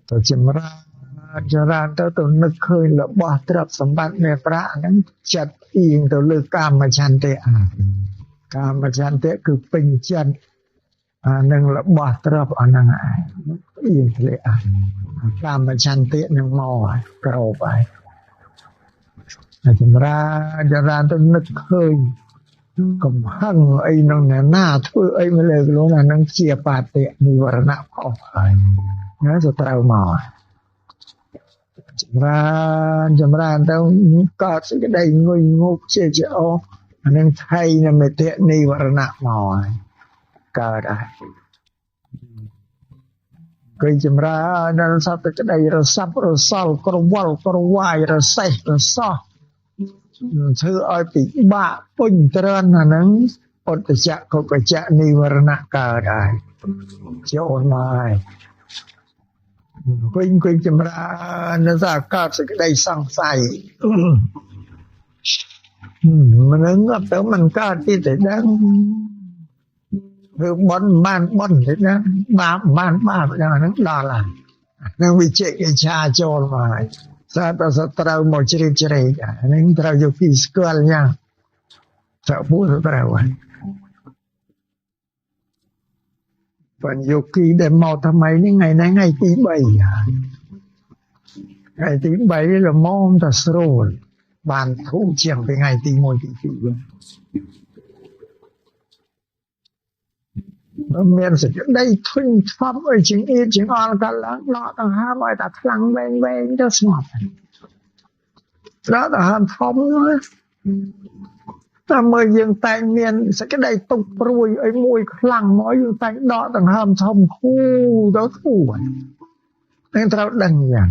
ទៅចម្រើនចរានទៅទៅនឹកឃើញរបស់ទ្រព្យសម្បត្តិមានប្រាក់ហ្នឹងចិត្តអៀងទៅលើកាមឆន្ទៈកាមឆន្ទៈគឺពេញចិត្តអានឹងរបស់ទ្រព្យអាហ្នឹងឯងអៀងធ្លាក់កាមឆន្ទៈនឹងមកហើយក្របហើយចម្រើនចរានទៅនឹកឃើញកំហឹងអីនឹងណាធ្វើអីមកលើខ្លួនអានឹងជាបាតិនិវរណៈផុសហើយណាទៅត្រូវមកចម្រើនចម្រើនទៅកើតសេចក្តីងុយងប់ជាជាអស់អានឹងថៃនមិតិនិវរណៈមកហើយកើតហើយគេចម្រើនដល់សត្វក្តីរស័ព្ទរសល់ក្រវល់ក្រវាយរសេះរសោះធ្វើឲ្យពិបាកពុញត្រានអានឹងឧត្តចៈកុកចៈនិវរណៈកើតហើយចូលមកហើយវិញវិញចម្រើននៅថាកើតសេចក្តីសង្ស័យមិននឹងអត់ទៅមិនកើតទៀតទេដឹងធ្វើបន់បានបន់ទេណាបាបបានបាបដល់ហ្នឹងដល់ហើយនឹងវិជិកិច្ឆាចូលមកហើយសារតែសត្រូវមកជ្រៀតជ្រែកហ្នឹងត្រូវយកពីស្គាល់ញ៉ាំត្រូវពួកត្រូវហើយបញ្ញគីដែលមកថ្មីនេះថ្ងៃនេះថ្ងៃទី3ថ្ងៃទី3ល្មមតែស្រួលបានធូរជាងពីថ្ងៃទី1ទី2មានសេចក្តីធុញថប់អីជាងអៀជាងអល់កាលឡើងដកដង្ហើមឲ្យតែខ្លាំងវែងវែងទៅស្ងប់ដកដង្ហើមធំតែមើលយើងតែងមានសេចក្តីទុកព្រួយអីមួយខ្លាំងមកយើងតែងដកដង្ហើមធំគូទៅធូរនឹងត្រូវដឹងយ៉ាង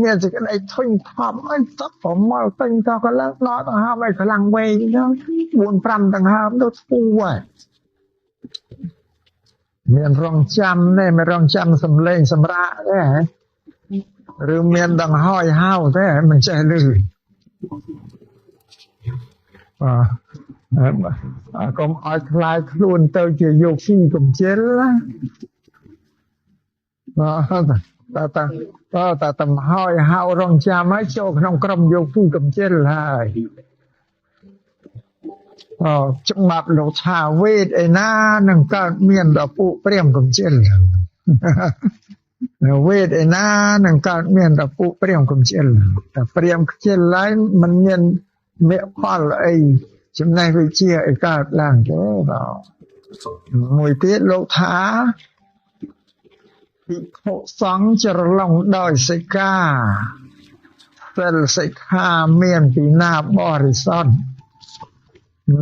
មានសេចក្តីធុញថប់អីតប្រមល់ពេញតក៏ឡើងដកដង្ហើមឲ្យខ្លាំងវែងទៅ4 5ដង្ហើមទៅធូរហើយមានរងចាំទេមានរងចាំសំលេងសម្រាកទេឬមានដង្ហើយហៅទេមិនចេះលឺបាទកុំឲ្យខ្លាយខ្លួនទៅជាយោគីកំជិលណាបាទតតតតតំហើយហៅរងចាំហើយចូលក្នុងក្រុមយោគីកំជិលហើយអច្បាប់លោកថាវេទឯណានឹងកើតមានដល់ពួកព្រាហ្មណ៍កំជិលវេទឯណានឹងកើតមានដល់ពួកព្រាហ្មណ៍កំជិលតែព្រាហ្មណ៍ខ្ជិលឡើងមិនមានមគ្គផលអីចំណេះវិជ្ជាអីកើតឡើងទេបាទមួយទៀតលោកថាភិក្ខុសង្ឃច្រឡំដោយសិក្ខាសិលសិក្ខាមានពីណាបរិសុទ្ធ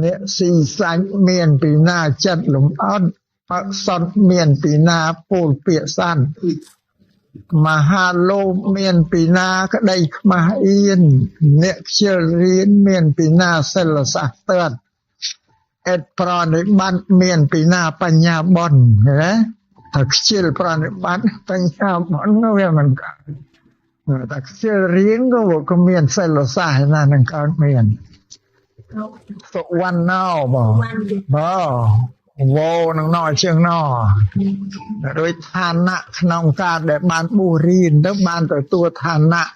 អ្នកស៊ីសាច់មានពីណាចិត្តលំអត់បសន្តិមានពីណាពោលពាក្យសន្តិមហាលោភមានពីណាក្តីខ្មាស់អៀនអ្នកខ្ជិលរៀនមានពីណាសិលសាស្ត្រអេតប្រណិប័តមានពីណាបញ្ញាបុណ្យណាតែខ្ជិលប្រណិប័តបញ្ញាបុណ្យវាមិនកើតតែខ្ជិលរៀនក៏វាក៏មានសិលសាស្ត្រណានឹងកើតមានសុវណ្ណោបងបងវោនឹងណោជើងណោដោយឋានៈក្នុងការដែលបានបួសរៀនទៅបានទទួលឋានៈ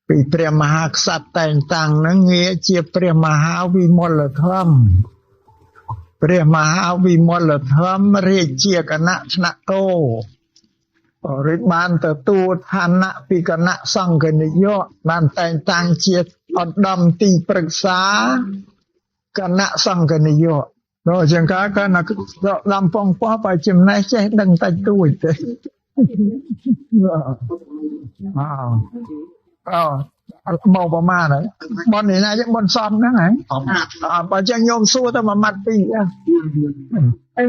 ពីព្រះមហាក្សត្រតែងតាំងនឹងងារជាព្រះមហាវិមលធម្មព្រះមហាវិមលធម្មរាជាគណៈថ្នាក់តោឬបានទទួលឋានៈពីគណៈសង្ឃនាយកបានតែងតាំងជាឧត្តមទីប្រឹក្សាគណៈសង្ឃនាយកដល់ជាងកាលណាដាំពងពោះបើចំណេះចេះដឹងតិចតួចទេអ អមកប្រមាណហើយបននេះណាចឹងបនសំហ្នឹងហ៎បើចឹងញោមសួរទៅមួយម៉ាត់ពីរ អឺ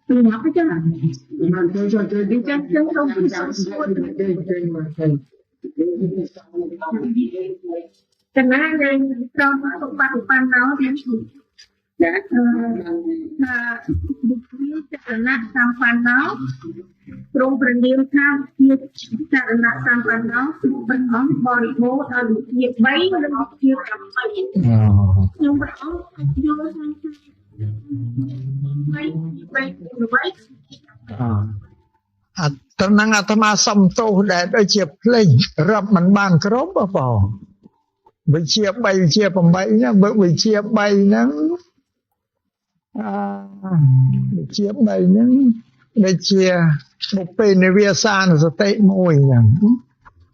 ពីណាចា បានទៅចូលទៅ ចឹងចឹងសូមសួរកណាយើងត្រង់សុបត្តិបានដល់ទៀតចាថាវិទ្យាចរណៈសម្បណ្ណោទ្រង់ព្រះនាមថាជាចរណៈសម្បណ្ណោគឺព្រះអង្គបរិបូរណ៍ដោយវិទ្យា3និងវិទ្យា8ខ្ញុំព្រះអង្គយល់ថា3 3 8 អត្រនឹងអាត្មាសំទោសដែលដូចជាភ្លេចរាប់មិនបានគ្រប់បងវិជា3វិជា8ហ្នឹងបើវិជា3ហ្នឹងអវិជា3ហ្នឹងដូចជាបុព្វេនិវាសានុសតិមួយហ្នឹង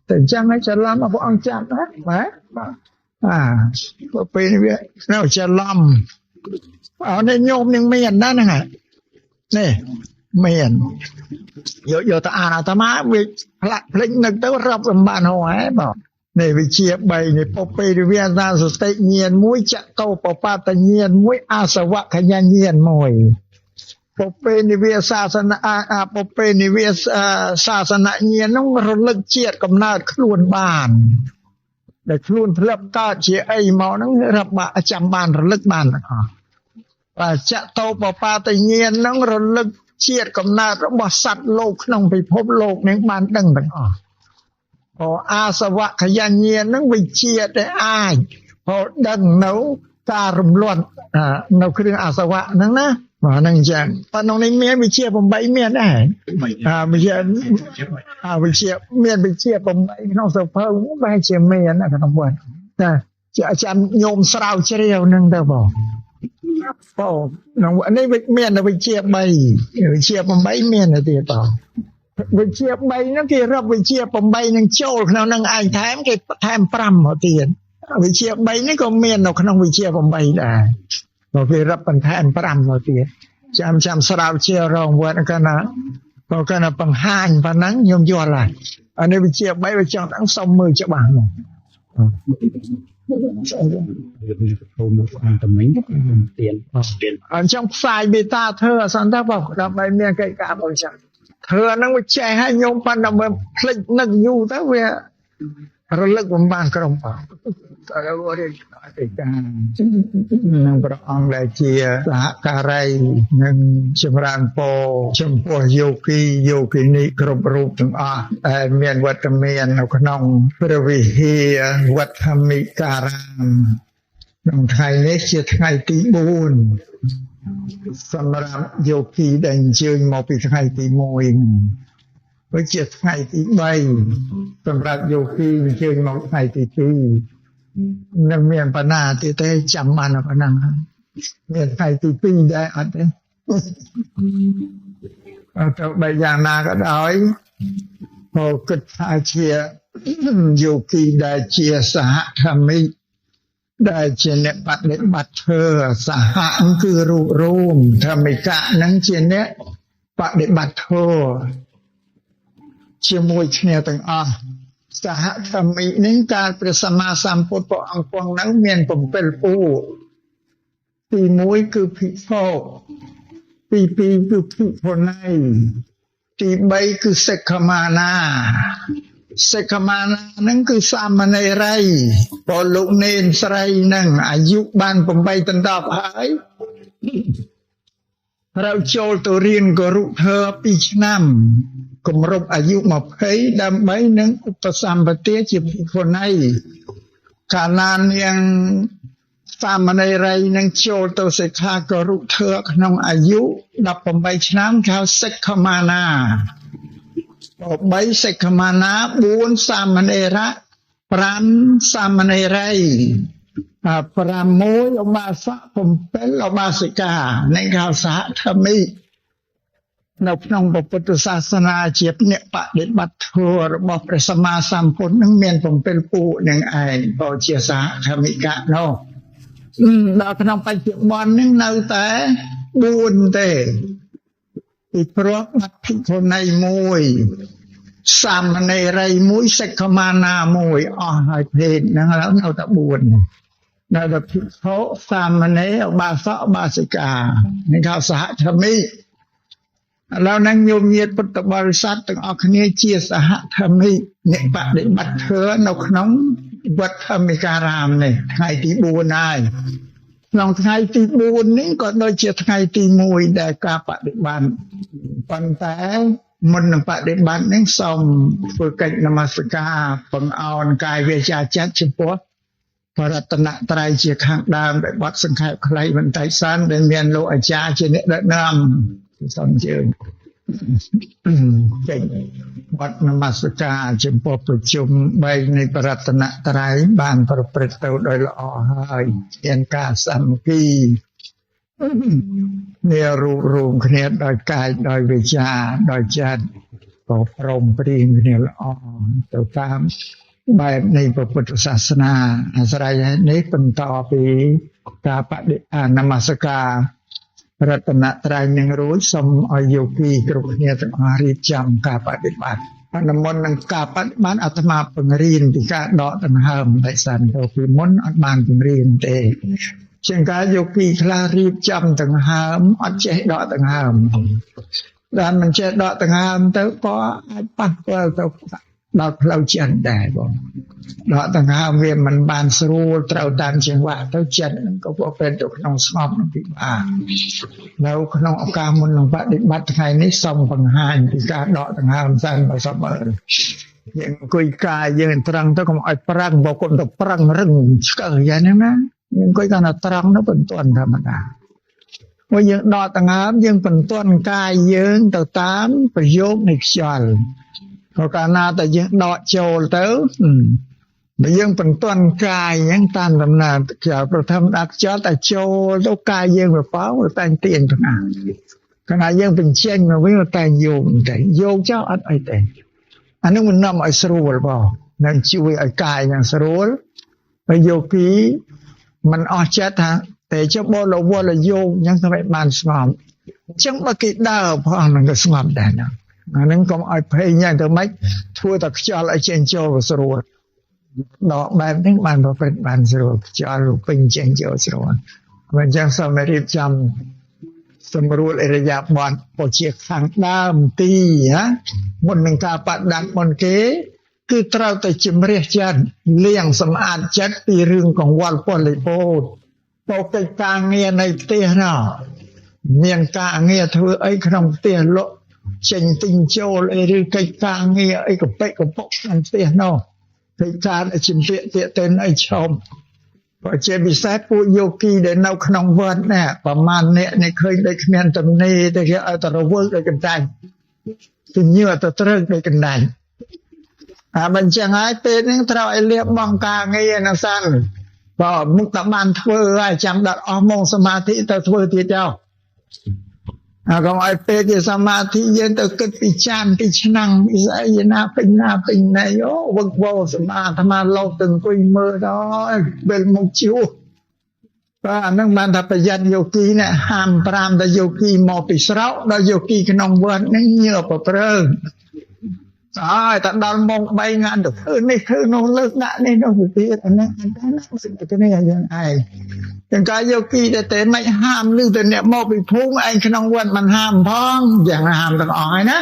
តែអញ្ចឹងឯងច្រឡំព្រះអង្គចាប់ណាបាទអាបុព្វេនិវានៅច្រឡំអរនេះញោមនឹងមានណាហ្នឹងនេះមានយកយកទៅអានអាត្មាវាផ្លាក់ភ្លេចនឹកទៅរាប់មិនបានហោហែបងនេះវិជា3នេះពុពេរិវាសាសតិញាណមួយចតោបបតញាណមួយអាសវខញ្ញាញាណមួយពុពេនិវាសាសនាអាពុពេនិវាសាសនញាណនោះរលឹកជាតិកំណើតខ្លួនបានដែលខ្លួនធ្លាប់កើតជាអីមកហ្នឹងរាប់បាក់ចាំបានរលឹកបានទាំងអស់បាទចតោបបតញាណហ្នឹងរលឹកជាតិកំណើតរបស់សត្វលោកក្នុងពិភពលោកនឹងបានដឹងទាំងអស់ព្រោះអាសវខយញ្ញាណនឹងវិជាដែលអាចព្រោះដឹងនៅការរំលត់នៅគ្រឿងអាសវៈហ្នឹងណាបាទហ្នឹងអញ្ចឹងប៉ុន្តែក្នុងនេះមានវិជា8មានដែរអាវិជាអាវិជាមានវិជា8ក្នុងសភៅបែរជាមានណាក្នុងវត្តតែជាអាចារ្យញោមស្រាវជ្រាវហ្នឹងទៅបងបងក្នុងនេះមានវិជា3វិជា8មានទៀតបងវិជា3ហ្នឹងគេរាប់វិជា8ហ្នឹងចូលក្នុងហ្នឹងឯងថែមគេថែម5មកទៀតវិជា3នេះក៏មាននៅក្នុងវិជា8ដែរបើគេរាប់បន្ថែម5មកទៀតចាំចាំស្រាវជ្រាវរងវត្តកាលណាបើកាលណាបង្ហាញប៉ុណ្ណឹងខ្ញុំយល់ហើយអានេះវិជា3វាចង់ដឹងសុំមើលច្បាស់មកអញ្ចឹងផ្សាយមេត្តាធ្វើអសន្តាបងដើម្បីមានកិច្ចការបងចឹងធ្វើអាហ្នឹងវាចេះហើយញោមប៉ុន្តែភ្លេចនឹកយូរទៅវារលឹកបំបានក្រុមបងតែរៀនកិច្ចការនឹងព្រះអង្គដែលជាសហការីនិងចម្រើនពរចំពោះយោគីយោគិនីគ្រប់រូបទាំងអស់ដែលមានវត្តមាននៅក្នុងព្រះវិហារវត្តធម្មិការាមក្នុងថ្ងៃនេះជាថ្ងៃទី4សម្រាប់យោគីដែលអញ្ជើញមកពីថ្ងៃទី1ដូចជាថ្ងៃទី3សម្រាប់យោគីអញ្ជើញមកថ្ងៃទី2នឹងមានបណ្ណាទៀតទេចាំបានប៉ុណ្ណឹងមានថ្ងៃទី2ដែរអត់ទេអត់ទៅបីយ៉ាងណាក៏ដោយព្រោះគិតថាជាយោគីដែលជាសហធម្មិកដែលជាអ្នកបដិបត្តិធ្វើសហគឺរូបរួមធម្មិកៈនឹងជាអ្នកបដិបត្តិធ្វើជាមួយគ្នាទាំងអស់សហធម្មិកនេះកាលព្រះសម្មាសម្ពុទ្ធព្រះអង្គគង់នៅមាន7ពួកទី1គឺភិក្ខុទី2គឺភិក្ខុនីទី3គឺសិក្ខាមាណាសិក្ខាមាណាហ្នឹងគឺសាមណេរីព្រោះលោកនេនស្រីហ្នឹងអាយុបាន8ដណ្ដប់ហើយត្រូវចូលទៅរៀនគរុធម៌2ឆ្នាំគម្រប់អាយុ20ដើម្បីនឹងឧបសម្បទាជាភិក្ខុនីកាលណានាងសាមណេរីនឹងចូលទៅសិក្ខាគរុធម៌ក្នុងអាយុ18ឆ្នាំគេហៅសិក្ខាមាណា3សិក្ខាមាណា4សាមណេរៈ5សាមណេរី6ឧបាសក7ឧបាសិកានេះគេហៅសហធម្មិកនៅក្នុងពុទ្ធសាសនាជាអ្នកបដិបត្តិធម៌របស់ព្រះសម្មាសម្ពុទ្ធនឹងមាន7ពួកនឹងឯងបើជាសហធម្មិកៈនោះដល់ក្នុងបច្ចុប្បន្ននឹងនៅតែ4ទេពីព្រោះបាត់ភិក្ខុនីមួយ សាមណេរីមួយសិក្ខាមាណាមួយអស់ហើយភេទហ្នឹងឥឡូវនៅតែ4នៅតែភិក្ខុសាមណេរឧបាសកឧបាសិកានេះគេសហធម្មិឥឡូវហ្នឹងញោមញាតិពុទ្ធបរិស័ទទាំងអស់គ្នាជាសហធម្មិអ្នកបដិបត្តិធ្វើនៅក្នុងវត្តធម្មិការាមនេះថ្ងៃទី4ហើយក្នុងថ្ងៃទី4នេះក៏ដូចជាថ្ងៃទី1ដែលការបដិបត្តិប៉ុន្តែមុននឹងបដិបត្តិនេះសូមធ្វើកិច្ចនមស្ការបង្អោនកាយវាចាចិត្តចំពោះបរតនត្រ័យជាខាងដើមដែលបទសង្ខេបខ្លីបន្តិចសិនដែលមានលោកអាចារ្យជាអ្នកដឹកនាំសូមអញ្ជើញចេញបទនមស្ការចំពោះប្រជុំ3នៃបរតនត្រ័យបានប្រព្រឹត្តទៅដោយល្អហើយមានការសាមគ្គីគ្នារួបរួមគ្នាដោយកាយដោយវាចាដោយចិត្តក៏ព្រមព្រៀងគ្នាល្អទៅតាមបែបនៃព្រះពុទ្ធសាសនាអាស្រ័យនេះបន្តពីការបដិនមស្ការរតនត្រ័យនឹងរួចសូមឲ្យយោគីគ្រប់គ្នាទាំងអស់រៀបចំការបដិបត្តិអនុមុននឹងការបដិបត្តិអាត្មាបង្រៀនពីការដកដង្ហើមតែសិនទៅពីមុនអត់បានបង្រៀនទេជាងការយោគីខ្លះរៀបចំដង្ហើមអត់ចេះដកដង្ហើមដល់មិនចេះដកដង្ហើមទៅក៏អាចប៉ះពាល់ទៅដល់ផ្លូវចិត្តដែរបងដកដង្ហើមវាមិនបានស្រួលត្រូវតាមចង្វាក់ទៅចិត្តនឹងក៏ប្រព្រឹត្តទៅក្នុងស្ងប់នឹងពិបាកនៅក្នុងឱកាសមុននឹងបដិបត្តិថ្ងៃនេះសូមបង្ហាញពីការដកដង្ហើមសិនបើសូមអើយើងអង្គុយកាយយើងត្រង់ទៅកុំឲ្យប្រឹងបើគុំទៅប្រឹងរឹងឆ្កឹះយ៉ាងហ្នឹងណាយើងអង្គុយកាន់តែត្រង់ទៅបន្ទាន់ធម្មតាព្រោះយើងដកដង្ហើមយើងបន្ទាន់កាយយើងទៅតាមប្រយោគនៃខ្យល់ព្រោះកាលណាតែយើងដកចូលទៅបើយើងបន្ទាន់កាយអញ្ចឹងតាមដំណើរខ្យល់ប្រធម្មតាខ្យល់តែចូលទៅកាយយើងវាប៉ោតែទាញទៅណាកាលណាយើងបញ្ចេញមកវិញតែយោគតែយោគចោលអត់អីទេអានោះមិននាំឲ្យស្រួលបងនឹងជួយឲ្យកាយនឹងស្រួលហើយយោគីมันអស់ចិត្តថាតែចុះបលវលយោគអញ្ចឹងធ្វើឲ្យបានស្ងប់អញ្ចឹងបើគេដើរផងនឹងក៏ស្ងប់ដែរណាអាហ្នឹងកុំឲ្យភ័យយ៉ាងទៅម៉េចធ្វើតែខ្យល់ឲ្យចេញចូលស្រួលដកបែបនេះបានប្រព្រឹត្តបានស្រួលខ្យល់ពេញចេញចូលស្រួលអញ្ចឹងសូមរៀបចំសម្រួលឥរិយាបថពជាខាងដើមទីណាមុននឹងការបដិបត្តិមុនគេគឺត្រូវតែជំរះចិត្តលាងសម្អាតចិត្តពីរឿងកង្វល់ពលិពោតទៅកិច្ចការងារនៃផ្ទះណោះមានការងារធ្វើអីក្នុងផ្ទះលក់ចេញទិញចូលអីឬកិច្ចការងារអីកពិកពុកក្នុងផ្ទះណោះកិច្ចការជំពាក់ទាក់ទិនអីឆោមបើជាពិសេសពួកយោគីដែលនៅក្នុងវត្តណាប្រមាណអ្នកនេះឃើញដូចគ្មានទំនេរទេគេឲ្យតែរវើកដូចកណ្ដាញទៅញើទៅត្រឹកដូចកណ្ដាញអាមិនចឹងហើយពេលនេះត្រូវឲ្យលៀបបង់ការងារហ្នឹងសិនបើមុខតែបានធ្វើហើយចាំដល់អស់ម៉ោងសមាធិទៅធ្វើទៀតចោលអាកុំឲ្យពេលជាសមាធិយើងទៅគិតពីចានពីឆ្នាំងពីស្អីណាពេញណាពេញណីអូវឹកវរសមាអាត្មាលោកទៅអង្គុយមើលដល់ពេលមកជួបាទអាហ្នឹងបានថាប្រយ័ត្នយោគីនេះហាម5ដល់យោគីមកពីស្រុកដល់យោគីក្នុងវត្តហ្នឹងញើប្រព្រឹងអើយតែដល់ម៉ោង3ងានទៅធ្វើនេះធ្វើនោះលើកដាក់នេះនោះទៀតអាហ្នឹងអាហ្នឹងសិទ្ធិនេះយ៉ាងឯងទាំងការយោគីតែតែមិនហាមឮតែអ្នកមកពីភូមិឯងក្នុងវត្តមិនហាមផងយ៉ាងហាមទាំងអស់ហើយណា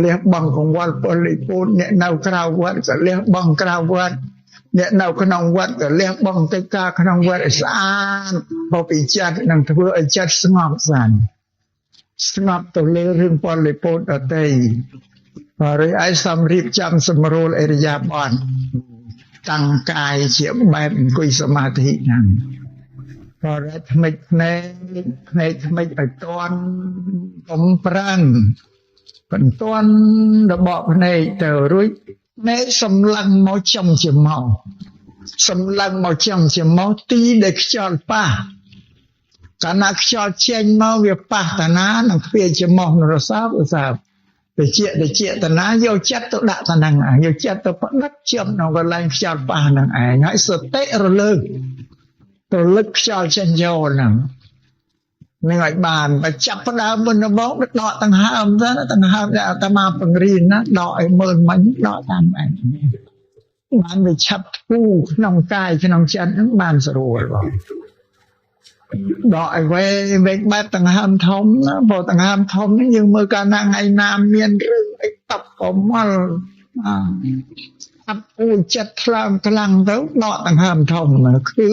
លះបង់កង្វល់ពលិពូនអ្នកនៅក្រៅវត្តក៏លះបង់ក្រៅវត្តអ្នកនៅក្នុងវត្តក៏លះបង់កិច្ចការក្នុងវត្តឲ្យស្អាតបើពីចិត្តនឹងធ្វើឲ្យចិត្តស្ងប់សិនស្ងប់ទៅលើរឿងពលិពូនដទៃបើរិយឯងសំរៀបចំសម្រួលឥរិយាបថតាំងកាយជាបែបអង្គុយសមាធិហ្នឹងបើរថ្មិចភ្នែកភ្នែកថ្មិចឲ្យតន់កុំប្រាំងបន្ទាន់របកភ្នែកទៅរួចភ្នែកសម្លឹងមកចំជាមកសម្លឹងមកចំជាមកទីដែលខ្យល់ប៉ះកាលណាខ្យល់ចេញមកវាប៉ះតាណានឹងទ្វាច្រមុះនរសោបសោបតិចតិចតាណាយកចិត្តទៅដាក់តាហ្នឹងយកចិត្តទៅផ្ដិតជាប់ក្នុងកន្លែងខ្យល់ប៉ះហ្នឹងឯងហើយសតិរលើករលឹកខ្យល់ចេញចូលហ្នឹង នឹងឲ្យបានបើចាប់ផ្ដើមមុនដំបូងដកដង្ហើមទៅដង្ហើមដែលអាត្មាបង្រៀនណាដកឲ្យមើលមិញដកតាមឯងបានវាឆាប់ធូរក្នុងកាយក្នុងចិត្តហ្នឹងបានស្រួលបងដកឲ្យវែងបែបដង្ហើមធំណាព្រោះដង្ហើមធំហ្នឹងយើងមើលកាលណាថ្ងៃណាមានរឿងអីតបកមល់អាប់អួយចិត្តថ្លើមខ្លាំងទៅដកដង្ហើមធំគឺ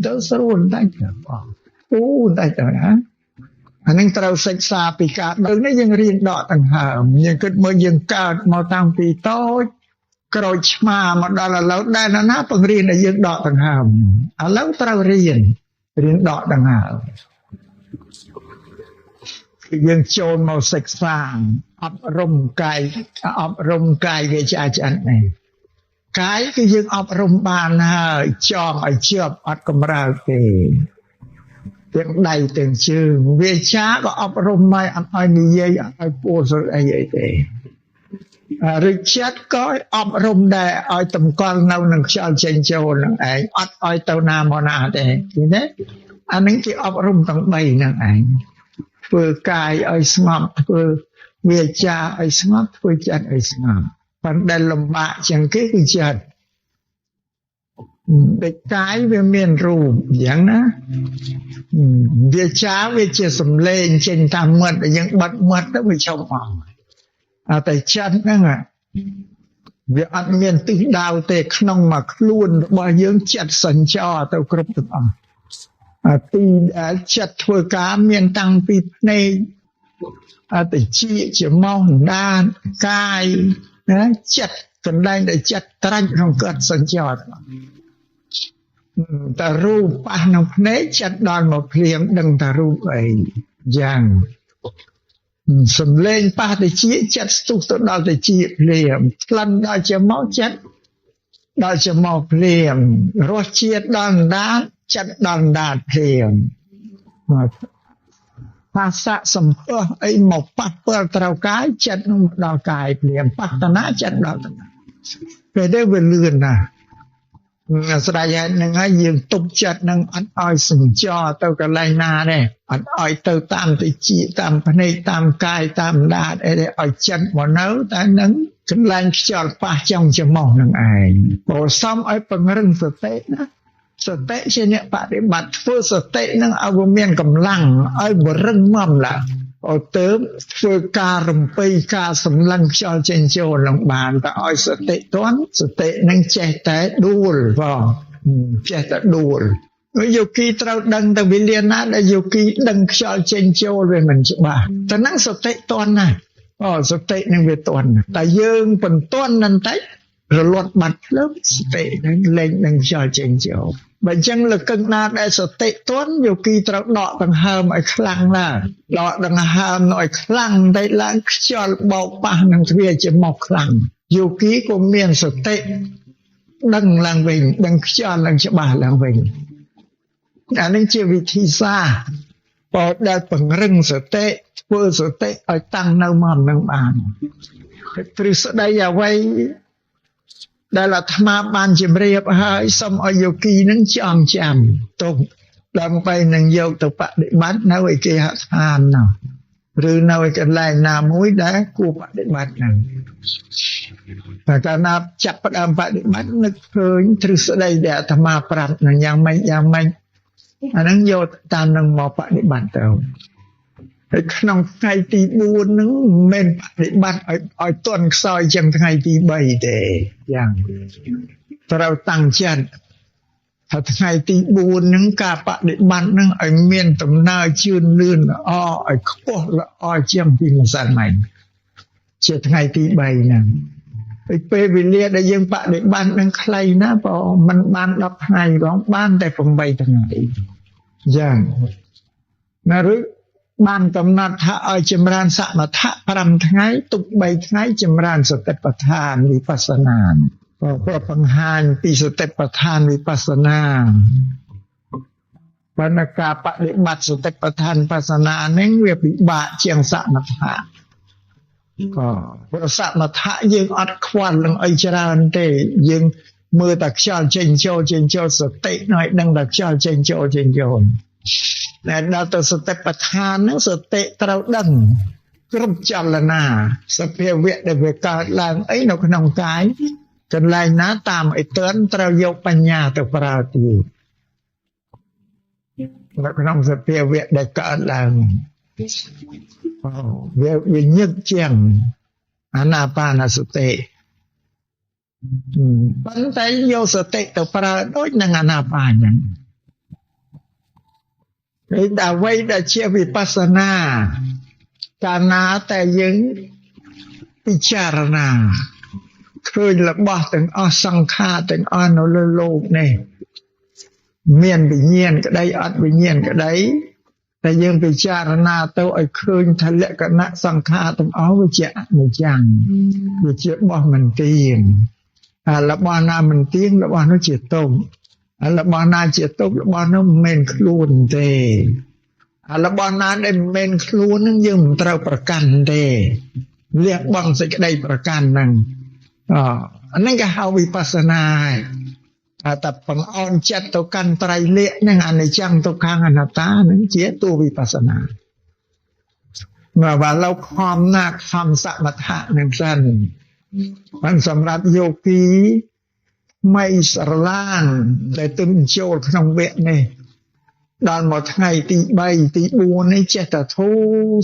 ទៅស្រួលតែបងអូតែទៅណាអានឹងត្រូវសិក្សាពីការដឹងនេះយើងរៀនដកដង្ហើមយើងគិតមើលយើងកើតមកតាំងពីតូចក្រូចឆ្មាមកដល់ឥឡូវដែលណាបង្រៀនឲ្យយើងដកដង្ហើមឥឡូវត្រូវរៀនដកដង្ហើមគឺយើងចូលមកសិក្សាអប់រំកាយអប់រំកាយវាចាឆ្អិននេះកាយគឺយើងអប់រំបានហើយចងឲ្យជាប់អត់កម្រើកទេទាំងដៃទាំងជើងវាចាក៏អប់រំមកអត់ឲ្យនិយាយអត់ឲ្យពោលស្អីអីទេឬចិត្តក៏អប់រំដែរឲ្យតម្កល់នៅនឹងខ្យល់ចេញចូលនឹងឯងអត់ឲ្យទៅណាមកណាទេឃើញទេអានឹងគេអប់រំទាំង3ហ្នឹងឯងធ្វើកាយឲ្យស្ងប់ធ្វើវាចាឲ្យស្ងប់ធ្វើចិត្តឲ្យស្ងប់ប៉ុន្តែលំបាកជាងគេគឺចិត្តដូចកាយវាមានរូបអញ្ចឹងណាវាចាវាជាសំឡេងចេញតាមមាត់យើងបិទមាត់ទៅវាឈប់អស់តែចិត្តហ្នឹងវាអត់មានទិសដៅទេក្នុងមួយខ្លួនរបស់យើងចិត្តសញ្ចរទៅគ្រប់ទាំងអស់អាទីដែលចិត្តធ្វើការមានតាំងពីភ្នែកអតិជាជាមកដានកាយណាចិត្តកន្លែងដែលចិត្តត្រាច់ក្នុងគាត់សញ្ចរតែរូបប៉ះក្នុងភ្នែកចិត្តដល់មកភ្លាមដឹងថារូបអីយ៉ាងសំឡេងប៉ះតិចចិត្តស្ទុះទៅដល់តិចភ្លាមក្លិនដល់ជាមកចិត្តដល់ជាមកភ្លាមរសជាតិដល់ដាតចិត្តដល់ដាតភ្លាមភាសាសម្ផស្សអីមកប៉ះពាល់ត្រូវកាយចិត្តនឹងដល់កាយភ្លាមប៉ះតណាចិត្តដល់តណាពេលនេះវាលឿនណាស់ស្ដាយហេតុហ្នឹងហើយយើងទប់ចិត្តនឹងអត់ឲ្យសញ្ចរទៅកន្លែងណាទេអត់ឲ្យទៅតាមតិចតាមភ្នែកតាមកាយតាមដាតអីទេឲ្យចិត្តមកនៅតែនឹងកន្លែងខ្យល់ប៉ះចុងច្រមុះនឹងឯងព្រោះសំឲ្យពង្រឹងសតិណាសតិជាអ្នកបដិបត្តិធ្វើសតិនឹងឲ្យវាមានកម្លាំងឲ្យបរឹងមាំឡើងឲ្យទៅធ្វើការរំពៃការសម្លឹងខ្យល់ចេញចូលនឹងបានតែឲ្យសតិទាន់សតិនឹងចេះតែដួលបងចេះតែដួលយោគីត្រូវដឹងទៅវេលាណាដែលយោគីដឹងខ្យល់ចេញចូលវាមិនច្បាស់តែនឹងសតិទាន់ណាអូសតិនឹងវាទាន់តែយើងបន្ទាន់នឹងតិចរលត់បាត់ភ្លើងសតិនឹងលែងនឹងខ្យល់ចេញចូលបើអញ្ចឹងលើកឹងណាដែលសតិទាន់យោគីត្រូវដកដង្ហើមឲ្យខ្លាំងឡើងដកដង្ហើមឲ្យខ្លាំងតែឡើងខ្យល់បោកប៉ះនឹងទ្វារជាមកខ្លាំងយោគីក៏មានសតិដឹងឡើងវិញដឹងខ្យល់ឡើងច្បាស់ឡើងវិញអានេះជាវិធីសាស្ត្របដែលពង្រឹងសតិធ្វើសតិឲ្យតាំងនៅមកនឹងបានទ្រឹស្ដីអ្វីដែលអាត្មាបានជម្រាបហើយសូមឲ្យយោគីនឹងចងចាំទុកដើម្បីនឹងយកទៅបដិបត្តិនៅឯគេហដ្ឋាននោះឬនៅឯកន្លែងណាមួយដែលគួរបដិបត្តិហ្នឹងតែកាលណាចាប់ផ្ដើមបដិបត្តិនឹកឃើញទ្រឹស្ដីដែលអាត្មាប្រាប់នឹងយ៉ាងម៉េចយ៉ាងម៉េចអាហ្នឹងយកតាមនឹងមកបដិបត្តិទៅហើយក្នុងថ្ងៃទី4ហ្នឹងមិនមែនបដិបត្តិឲ្យទន់ខ្សោយជាងថ្ងៃទី3ទេយ៉ាងត្រូវតាំងចិត្តថាថ្ងៃទី4ហ្នឹងការបដិបត្តិហ្នឹងឲ្យមានដំណើរជឿនលឿនល្អឲ្យខ្ពស់ល្អជាងពីម្សិលមិញជាថ្ងៃទី3ហ្នឹងហើយពេលវេលាដែលយើងបដិបត្តិហ្នឹងខ្លីណាស់បងមិនបាន10ថ្ងៃបងបានតែ8ថ្ងៃយ៉ាងណាឬបានកំណត់ថាឲ្យចម្រើនសមថៈ5ថ្ងៃទុក3ថ្ងៃចម្រើនសតិប្បដ្ឋានវិបស្សនាព្រោះបង្ហាញពីសតិប្បដ្ឋានវិបស្សនាបណ្ណការបដិបត្តិសតិប្បដ្ឋានវិបស្សនាហ្នឹងវាពិបាកជាងសមថៈក៏ព្រោះសមថៈយើងអត់ខ្វល់នឹងអីច្រើនទេយើងមើលតែខ្យល់ចេញចូលចេញចូលសតិឲ្យដឹងតែខ្យល់ចេញចូលចេញចូល តែដល់ទៅសតិប្បដ្ឋានហ្នឹងសតិត្រូវដឹងគ្រប់ចលនាសភាវៈដែលវាកើតឡើងអីនៅក្នុងកាយកន្លែងណាតាមអីទន់ត្រូវយកបញ្ញាទៅប្រើទៀតនៅក្នុងសភាវៈដែលកើតឡើងវាញឹកជាងអានាបានសតិប៉ុន្តែយកសតិទៅប្រើដូចនឹងអានាបានហ្នឹងឯអ្វីដែលជាវិបស្សនាកាលណាតែយើងពិចារណាឃើញរបស់ទាំងអស់សង្ខារទាំងអស់នៅលើលោកនេះមានវិញ្ញាណក្តីអត់វិញ្ញាណក្តីតែយើងពិចារណាទៅឲ្យឃើញថាលក្ខណៈសង្ខារទាំងអស់វាជាអនិច្ចំវាជារបស់មិនទៀងអារបស់ណាមិនទៀងរបស់នោះជាទុក្ខអារបស់ណាជាទុក្ខរបស់នោះមិនមែនខ្លួនទេអារបស់ណាដែលមិនមែនខ្លួននឹងយើងមិនត្រូវប្រកាន់ទេលះបង់សេចក្តីប្រកាន់ហ្នឹងអាហ្នឹងគេហៅវិបស្សនាហើយតែបង្អន់ចិត្តទៅកាន់ត្រៃលក្ខហ្នឹងអនិច្ចំទុក្ខំអនត្តាហ្នឹងជាតួវិបស្សនាមកបើលោកខំណាស់ខំសមថៈនឹងសិនបានសម្រាប់យោគីមិនស្រឡាងដែលទើបចូលក្នុងវគ្គនេះដល់មកថ្ងៃទី3ទី4នេះចេះតែធូរ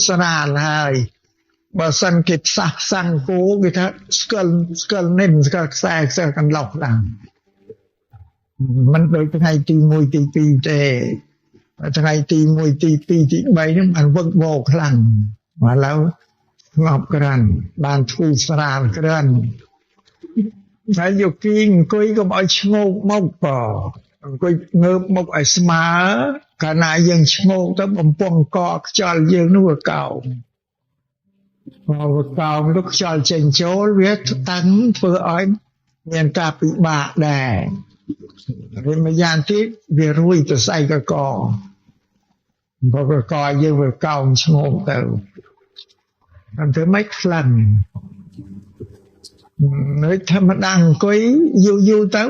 ស្រាលហើយបើសិនគេផ្សះផ្សាំងគោគេថាស្កិលស្កិលនេះស្កិលខ្សែខ្សែកន្លោះឡើងមិនដូចថ្ងៃទី1ទី2ទេថ្ងៃទី1ទី2ទី3ហ្នឹងបានវឹកវរខ្លាំងឥឡូវស្ងប់ក្រាន់បានធូរស្រាលក្រាន់ហើយយោគីអង្គុយកុំឲ្យឈ្ងោកមុខបើអង្គុយងើបមុខឲ្យស្មើកាលណាយើងឈ្ងោកទៅបំពង់កខ្យល់យើងនោះវាកោងវាកោងទៅខ្យល់ចេញចូលវាតាំងធ្វើឲ្យមានការពិបាកដែរហើយម្យ៉ាងទៀតវារួយទៅស្អីកកបើកកយើងវាកោងឈ្ងោកទៅតែធ្វើមិនខ្លាំងនៅធម្មតាអង្គុយយូរយូរទៅ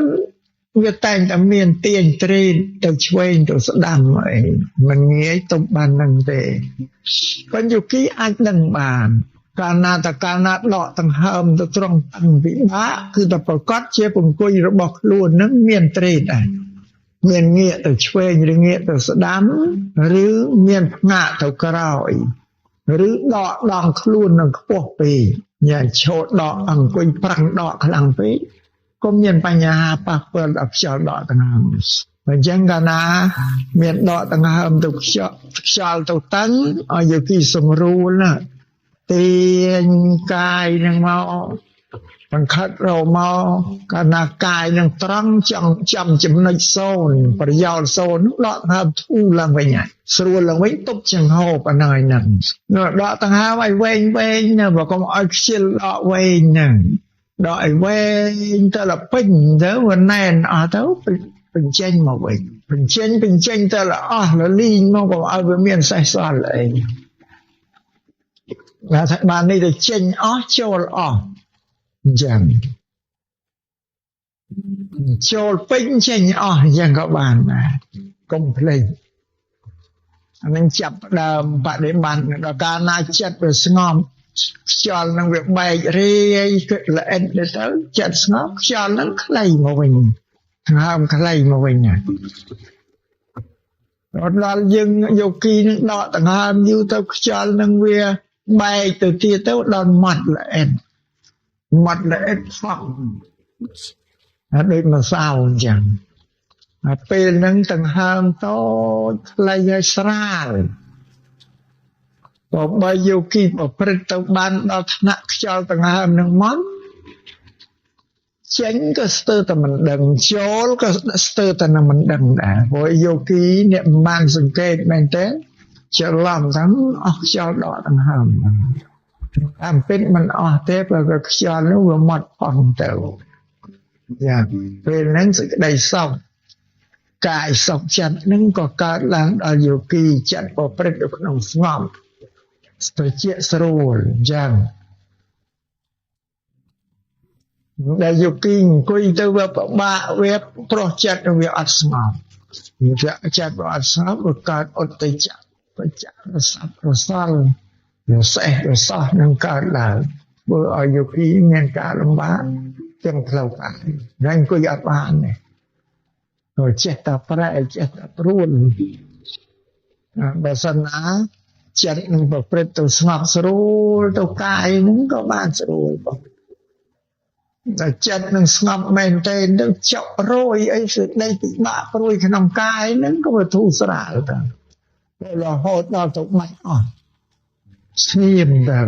វាតែងតែមានទាញត្រេនទៅឆ្វេងទៅស្ដាំអីមិនងាយទៅបាននឹងទេប៉ុន្តែយោគីអាចដឹងបានកាលណាតកាលណាដកដង្ហើមទៅត្រង់តាំងពិបាកគឺតែប្រកាសជាពង្គុយរបស់ខ្លួននឹងមានត្រេនដែរមានងាកទៅឆ្វេងឬងាកទៅស្ដាំឬមានផ្ងាកទៅក្រោយឬដកដងខ្លួននឹងខ្ពស់ពេកញ៉ាឈោតដកអង្គុយប្រឹងដកខ្លាំងពេកក៏មានបញ្ហាប៉ះពាល់ដល់ខ្យល់ដកដង្ហើមអញ្ចឹងកាលណាមានដកដង្ហើមទៅខ្យល់ទៅតឹងឲ្យយោគីសម្រួលណាទាញកាយនឹងមកបង្ខិតរមកកាលណាកាយនឹងត្រង់ចង់ចាំចំណុចសូន្យប្រយោលសូន្យដកដង្ហើមធូរឡើងវិញហើយស្រួលឡើងវិញទប់ចង្ហូបអាហ្នឹងដកដង្ហើមឲ្យវែងវែងណាបើកុំឲ្យខ្ជិលដកវែងហ្នឹងដកឲ្យវែងទៅដល់ពេញទៅវាណែនអស់ទៅបញ្ចេញមកវិញបញ្ចេញបញ្ចេញទៅដល់អស់លលីងមកកុំឲ្យវាមានសេះសល់អីបាទបាននេះទៅចេញអស់ចូលអស់អញ្ចឹងចូលពេញចេញអស់អញ្ចឹងក៏បានដែរកុំភ្លេចអានឹងចាប់ដើមបដិបត្តិដល់កាលណាចិត្តវាស្ងប់ខ្យល់នឹងវាបែករាយល្អិតទៅចិត្តស្ងប់ខ្យល់នឹងខ្លីមកវិញហើមខ្លីមកវិញណាដល់យើងយោគីនឹងដកដង្ហើមយូរទៅខ្យល់នឹងវាបែកទៅទៀតទៅដល់ម៉ត់ល្អិតម៉ត់ល្អិតផក់ហើយដូចម្សៅអញ្ចឹងហើយពេលហ្នឹងដង្ហើមតូចខ្លីហើយស្រាលបើបីយោគីប្រព្រឹត្តទៅបានដល់ថ្នាក់ខ្យល់ដង្ហើមនឹងមកចេញក៏ស្ទើរតែមិនដឹងចូលក៏ស្ទើរតែនឹងមិនដឹងដែរព្រោះយោគីអ្នកមិនបានសង្កេតមែនទេច្រឡំទាំងអស់ខ្យល់ដកដង្ហើមតាមពិតមិនអស់ទេព្រោះខ្យល់នោះវាម៉ត់ផងទៅយ៉ាងពេលហ្នឹងសេចក្តីសុខកាយសុខចិត្តហ្នឹងក៏កើតឡើងដល់យោគីចិត្តប្រព្រឹត្តនៅក្នុងស្ងប់ត្រជាក់ស្រួលអញ្ចឹងដែលយោគីអង្គុយទៅវាពិបាកវាប្រុសចិត្តវាអត់ស្ងប់ ចិត្តបើអត់ស្ងប់វាកើតឧត្តចៈបច្ចៈរស័ព្ទរសល់រសេះរសោះនឹងកើតឡើងធ្វើឲ្យយោគីមានការលំបាកទាំងផ្លូវកាយហើយអង្គុយអត់បានទេចេះតែប្រែចេះតែព្រួនបើសិនណាចិត្តនឹងប្រព្រឹត្តទៅស្ងប់ស្រួលទៅកាយនឹងក៏បានស្រួលបងតែចិត្តនឹងស្ងប់មែនទេនឹងចុករយអីសេចក្តីពិបាកព្រួយក្នុងកាយនឹងក៏វាធូរស្រាលទៅរហូតដល់ទៅបាច់អស់ស្ងៀមទៅ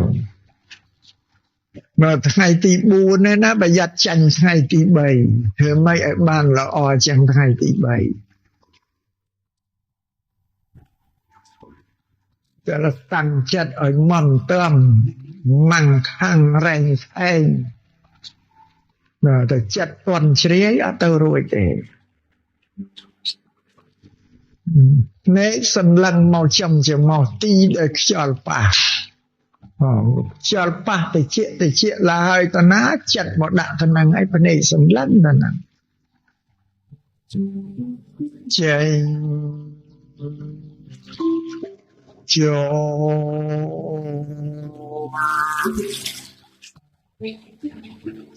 បើថ្ងៃទី4នេះណាប្រយ័ត្នចាញ់ថ្ងៃទី3ធ្វើម៉េចឲ្យបានល្អជាងថ្ងៃទី3តែតាំងចិត្តឲ្យមន់ត្រឹមម៉ាំងខាងរែងស្អែងតែចិត្តទន់ជ្រាយអត់ទៅរួចទេនេះសម្លឹងមកចំជាមកទីដែលខ្យល់ប៉ះខ្យល់ប៉ះតិចតិចឡើយទៅណាចិត្តមកដាក់ទៅនឹងឯភ្នែកសម្លឹងទៅនឹងចេញចូល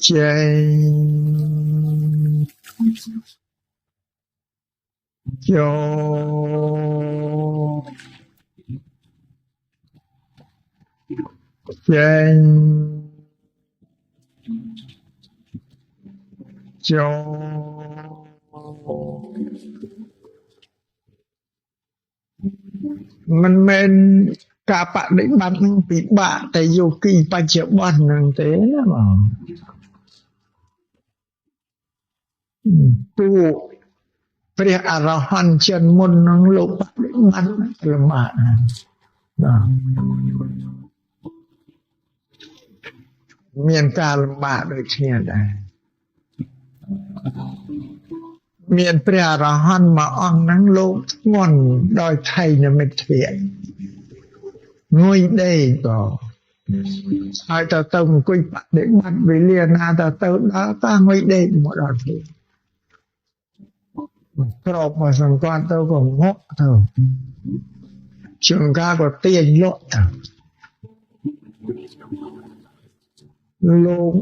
ចេញចូលចេញចូលមិនមែនការបដិបត្តិនឹងពិបាកតែយោគីបច្ចុប្បន្ននឹងទេណាបងពួកព្រះអរហន្តចិនមុននឹងលោកបដិបត្តិលំបាកណាស់បាទមានការលំបាកដូចគ្នាដែរមានព្រះអរហន្តមួយអង្គហ្នឹងលោកធ្ងន់ដោយថៃនិមិត្តទ្វាងុយដេកក៏ហើយទៅអង្គុយបដិបត្តិវេលាណាទៅដល់តាងុយដេកមកដល់ទេក្របមកសង្កត់ទៅក៏ងក់ទៅជួនកាលក៏ទាញលក់ទៅលោក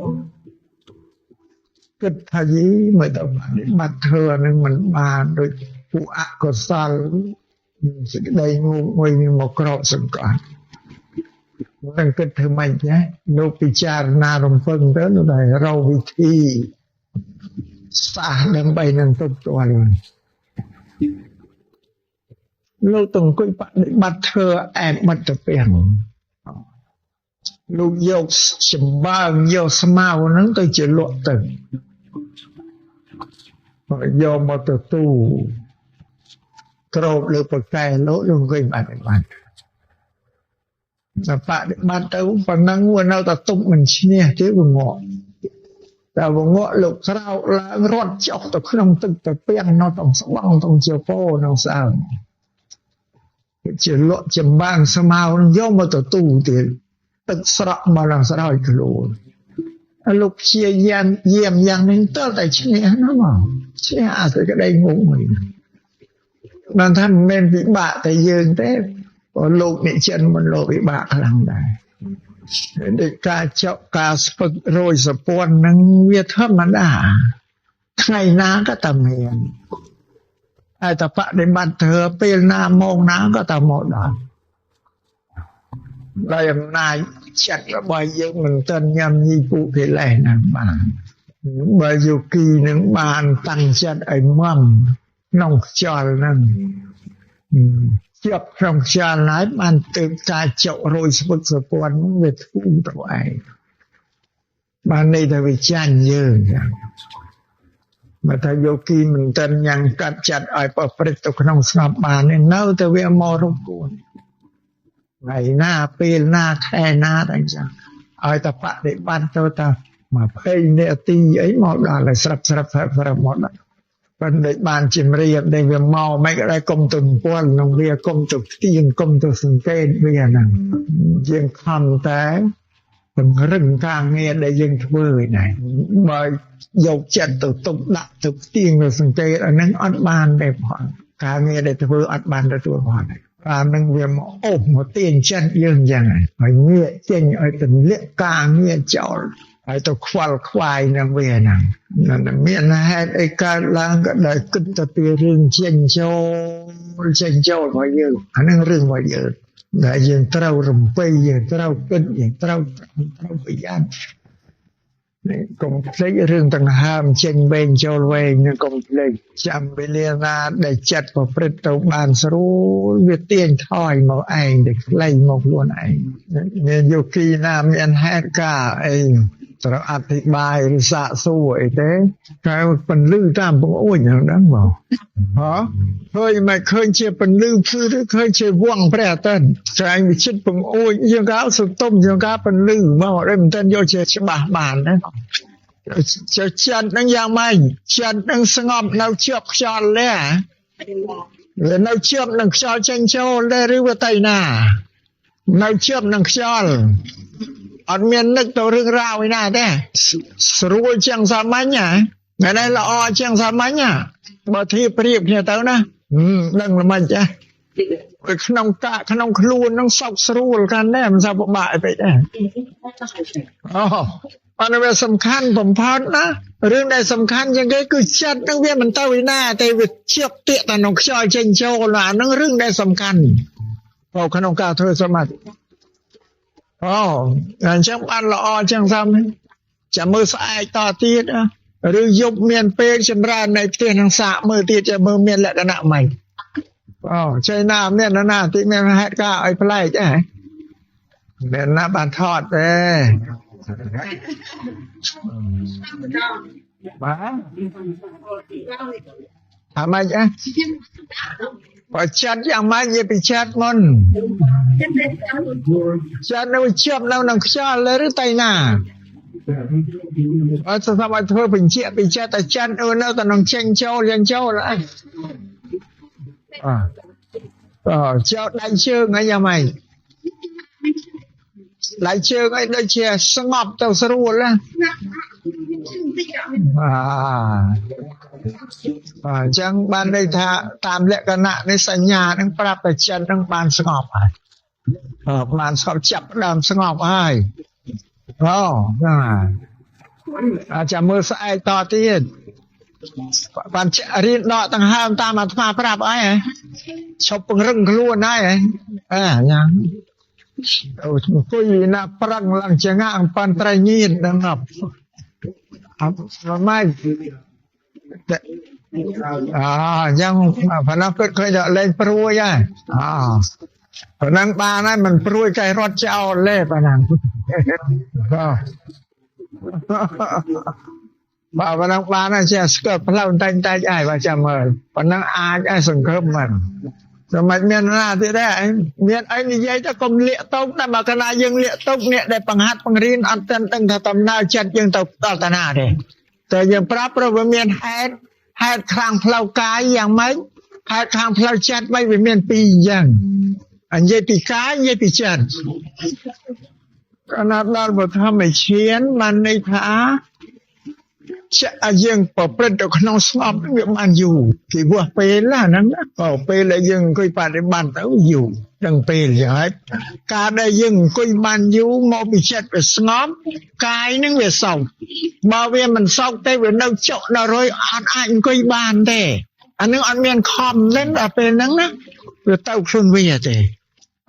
គិតថាយីមិនទៅបដិបត្តិធ្វើអានឹងមិនបានដូចពួកអកុសលសេចក្តីងងុយមកក្របសង្កត់នឹងគិតធ្វើម៉េចណាលោកពិចារណារំពឹងទៅលោកតែរកវិធីសាសដើម្បីនឹងទប់ទល់លោកទៅអង្គុយបដិបត្តិធ្វើអែបមិត្តពាំងលោកយកចម្បើងយកស្មៅហ្នឹងទៅជាលក់ទៅយកមកទៅទូក្របលើប្រកែលោកលោកអង្គុយបដិបត្តិតែបដិបត្តិទៅប៉ុណ្ណឹងវានៅតែទប់មិនឈ្នះទេវាងក់តែវាងក់លោកក្រោកឡើងរត់ចុះទៅក្នុងទឹកទៅពាំងនៅក្នុងស្បង់ក្នុងជាពោក្នុងសើមជាលក់ចម្បាំងស្មៅនឹងយកមកទៅទូទៀតទឹកស្រក់មកឡើងស្រោចខ្លួនលោកព្យាយាមយាមយ៉ាងនេះតើតែឈ្នះណាមកឈ្នះអាសេចក្តីងងមួយបានថាមិនមែនពិបាកតែយើងទេព្រោះលោកអ្នកចិនមិនលោកពិបាកខ្លាំងដែរដូចការចុកការស្ពឹករយសពន្ធនឹងវាធម្មតាថ្ងៃណាក៏តែមានហើយតែបដិបត្តិធ្វើពេលណាម៉ោងណាក៏តែមកដល់ដោយអំណាចចិត្តរបស់យើងមិនទាន់ញ៉ាំញីពួកកិលេសហ្នឹងបានបើយោគីនឹងបានតាំងចិត្តឲ្យមមក្នុងខ្យល់ហ្នឹងជាប់ក្នុងខ្យល់ហើយបានទើបការចុករយស្ពឹកសពន្ធហ្នឹងវាធូរទៅឯងបានន័យថាវាចាញ់យើងចឹងបើថាយោគីមិនទាន់ញ៉ាំងកាត់ចិត្តឲ្យប្រព្រឹត្តទៅក្នុងស្ងប់បាននេះនៅតែវាមករបកួនថ្ងៃណាពេលណាខែណាតែអញ្ចឹងឲ្យតែបដិបត្តិទៅតែ20នាទីអីមកដល់ហើយស្រាប់ស្រាប់ស្រាប់ស្រាប់មកដល់ប៉ុន្តែបានជំរាបដែលវាមកមិនក៏ដែរកុំទៅពាល់ក្នុងវាកុំទៅផ្ទៀងកុំទៅសង្កេតវាហ្នឹងយើងខំតែ បង្រឹងការងារដែលយើងធ្វើឯណាបើយកចិត្តទៅទុកដាក់ទៅទៀងទៅសង្កេតអានឹងអត់បានទេផងការងារដែលធ្វើអត់បានទទួលផលទេអានឹងវាមកអូសមកទាញចិត្តយើងអញ្ចឹងហើយងាកចេញឲ្យទម្លាក់ការងារចោលហើយទៅខ្វល់ខ្វាយនឹងវាហ្នឹងមានហេតុអីកើតឡើងក៏ដោយគិតទៅពីរឿងចេញចូលរបស់យើងអានឹងរឿងរបស់យើងដែលយើងត្រូវរំពៃយើងត្រូវគិតយើងត្រូវប្រយ័ត្នកុំភ្លេចរឿងដង្ហើមចេញវែងចូលវែងនឹងកុំភ្លេចចាំវេលាណាដែលចិត្តប្រព្រឹត្តទៅបានស្រួលវាទាញថយមកឯងទៅខ្លីមកខ្លួនឯងមានយោគីណាមានហេតុការណ៍អីត្រូវអធិប្បាយឬសាកសួរអីទេតែពន្លឺតាមពងអួយហ្នឹងដឹងមកហ៎ឃើញមិនឃើញជាពន្លឺភ្លឺឬឃើញជាវងព្រះអាទិត្យស្ែងវិចិត្រពងអួយយើងកៅសុទុំយើងកៅពន្លឺមកអត់មិនទាន់យកជាច្បាស់បានណាចិត្តហ្នឹងយ៉ាងម៉េចចិត្តហ្នឹងស្ងប់នៅជាប់ខ្យល់ទេវានៅជាប់នឹងខ្យល់ចេញចូលទេឬវាទៅណានៅជាប់នឹងខ្យល់អត់មាននឹកទៅរឿងរ៉ាវឯណាទេស្រួលជាងសាមញ្ញថ្ងៃនេះល្អជាងសាមញ្ញបើធៀបប្រៀបគ្នាទៅណាដឹងល្មិចចាក្នុងកាកក្នុងខ្លួននឹងសោកស្រួលកាន់ដែរមិនសូវពិបាកអីពេកទេអូអានេះវាសំខាន់បំផុតណារឿងដែលសំខាន់ជាងគេគឺចិត្តនឹងវាមិនទៅឯណាទេវាជាប់ទាក់តែក្នុងខ្យល់ចេញចូលអានឹងរឿងដែលសំខាន់បើក្នុងការធ្វើសមាធិអូអញ្ចឹងបានល្អអញ្ចឹងសំចាំមើលស្អែកតទៀតឬយប់មានពេលចម្រើននៅផ្ទះនឹងសាកមើលទៀតចាំមើលមានលក្ខណៈម៉េចអូចេះណាមានណាទីមានហេតុការណ៍ឲ្យប្លែកហ៎មានណាបានថតទេបាទថាម៉េចហ៎បើចិត្តយ៉ាងម៉េចនិយាយពីចិត្តមុនចិត្តនៅជាប់នៅនឹងខ្យល់ឬទៅណាអត់ស្រាប់ឲ្យធ្វើបញ្ជាក់ពីចិត្តតែចិត្តនៅតែនឹងចេញចូលយ៉ាងចូលអីអើចោលដៃជើងអីយ៉ាងម៉េចដៃជើងអីដូចជាស្ងប់ទៅស្រួលណាអញ្ចឹងបានន័យថាតាមលក្ខណៈនេះសញ្ញានឹងប្រាប់តែចិត្តនឹងបានស្ងប់ហើយបានស្ងប់ចាប់ដើមស្ងប់ហើយអូហ្នឹងហើយអាចចាំមើលស្អែកតទៀតបានរៀនដកដង្ហើមតាមអាត្មាប្រាប់អីហ៎ឈប់ពង្រឹងខ្លួនហើយហ៎ញ៉ាំអង្គុយណាប្រឹងឡើងចងាអំប៉ាន់ត្រៃញៀនដឹងអត់អត់ម៉េចអញ្ចឹងប៉ុណ្ណោះគិតឃើញតែលែងព្រួយហើយប៉ុណ្ណឹងបានហើយមិនព្រួយកែរត់ចោលទេប៉ុណ្ណឹងបាទប៉ុណ្ណឹងបានហើយចេះស្គាល់ផ្លូវតែងតែហើយបើចាំមើលប៉ុណ្ណឹងអាចឲ្យសង្ឃឹមហ្នឹងសម្រាប់មានណាទៀតដែរមានអីនិយាយទៅកុំលាក់ទុកតែបើកាលណាយើងលាក់ទុកអ្នកដែលបង្ហាត់បង្រៀនអត់ទាន់ដឹងថាដំណើរចិត្តយើងទៅដល់តាណាទេតែយើងប្រាប់ព្រោះវាមានហេតុខាងផ្លូវកាយយ៉ាងម៉េចហេតុខាងផ្លូវចិត្តមិនវាមានពីរយ៉ាងនិយាយពីកាយនិយាយពីចិត្តកណាត់ដល់បឋមឈានបានន័យថាយើងប្រព្រឹត្តទៅក្នុងស្ងប់វាបានយូរគេវាស់ពេលណាហ្នឹងក៏ពេលដែលយើងអង្គុយបដិបត្តិទៅយូរដឹងពេលចឹងហើយការដែលយើងអង្គុយបានយូរមកពីចិត្តវាស្ងប់កាយហ្នឹងវាសោកបើវាមិនសោកទេវានៅចុកនៅរយអត់អាចអង្គុយបានទេអានឹងអត់មានខំទេដល់ពេលហ្នឹងណាវាទៅខ្លួនវាទេ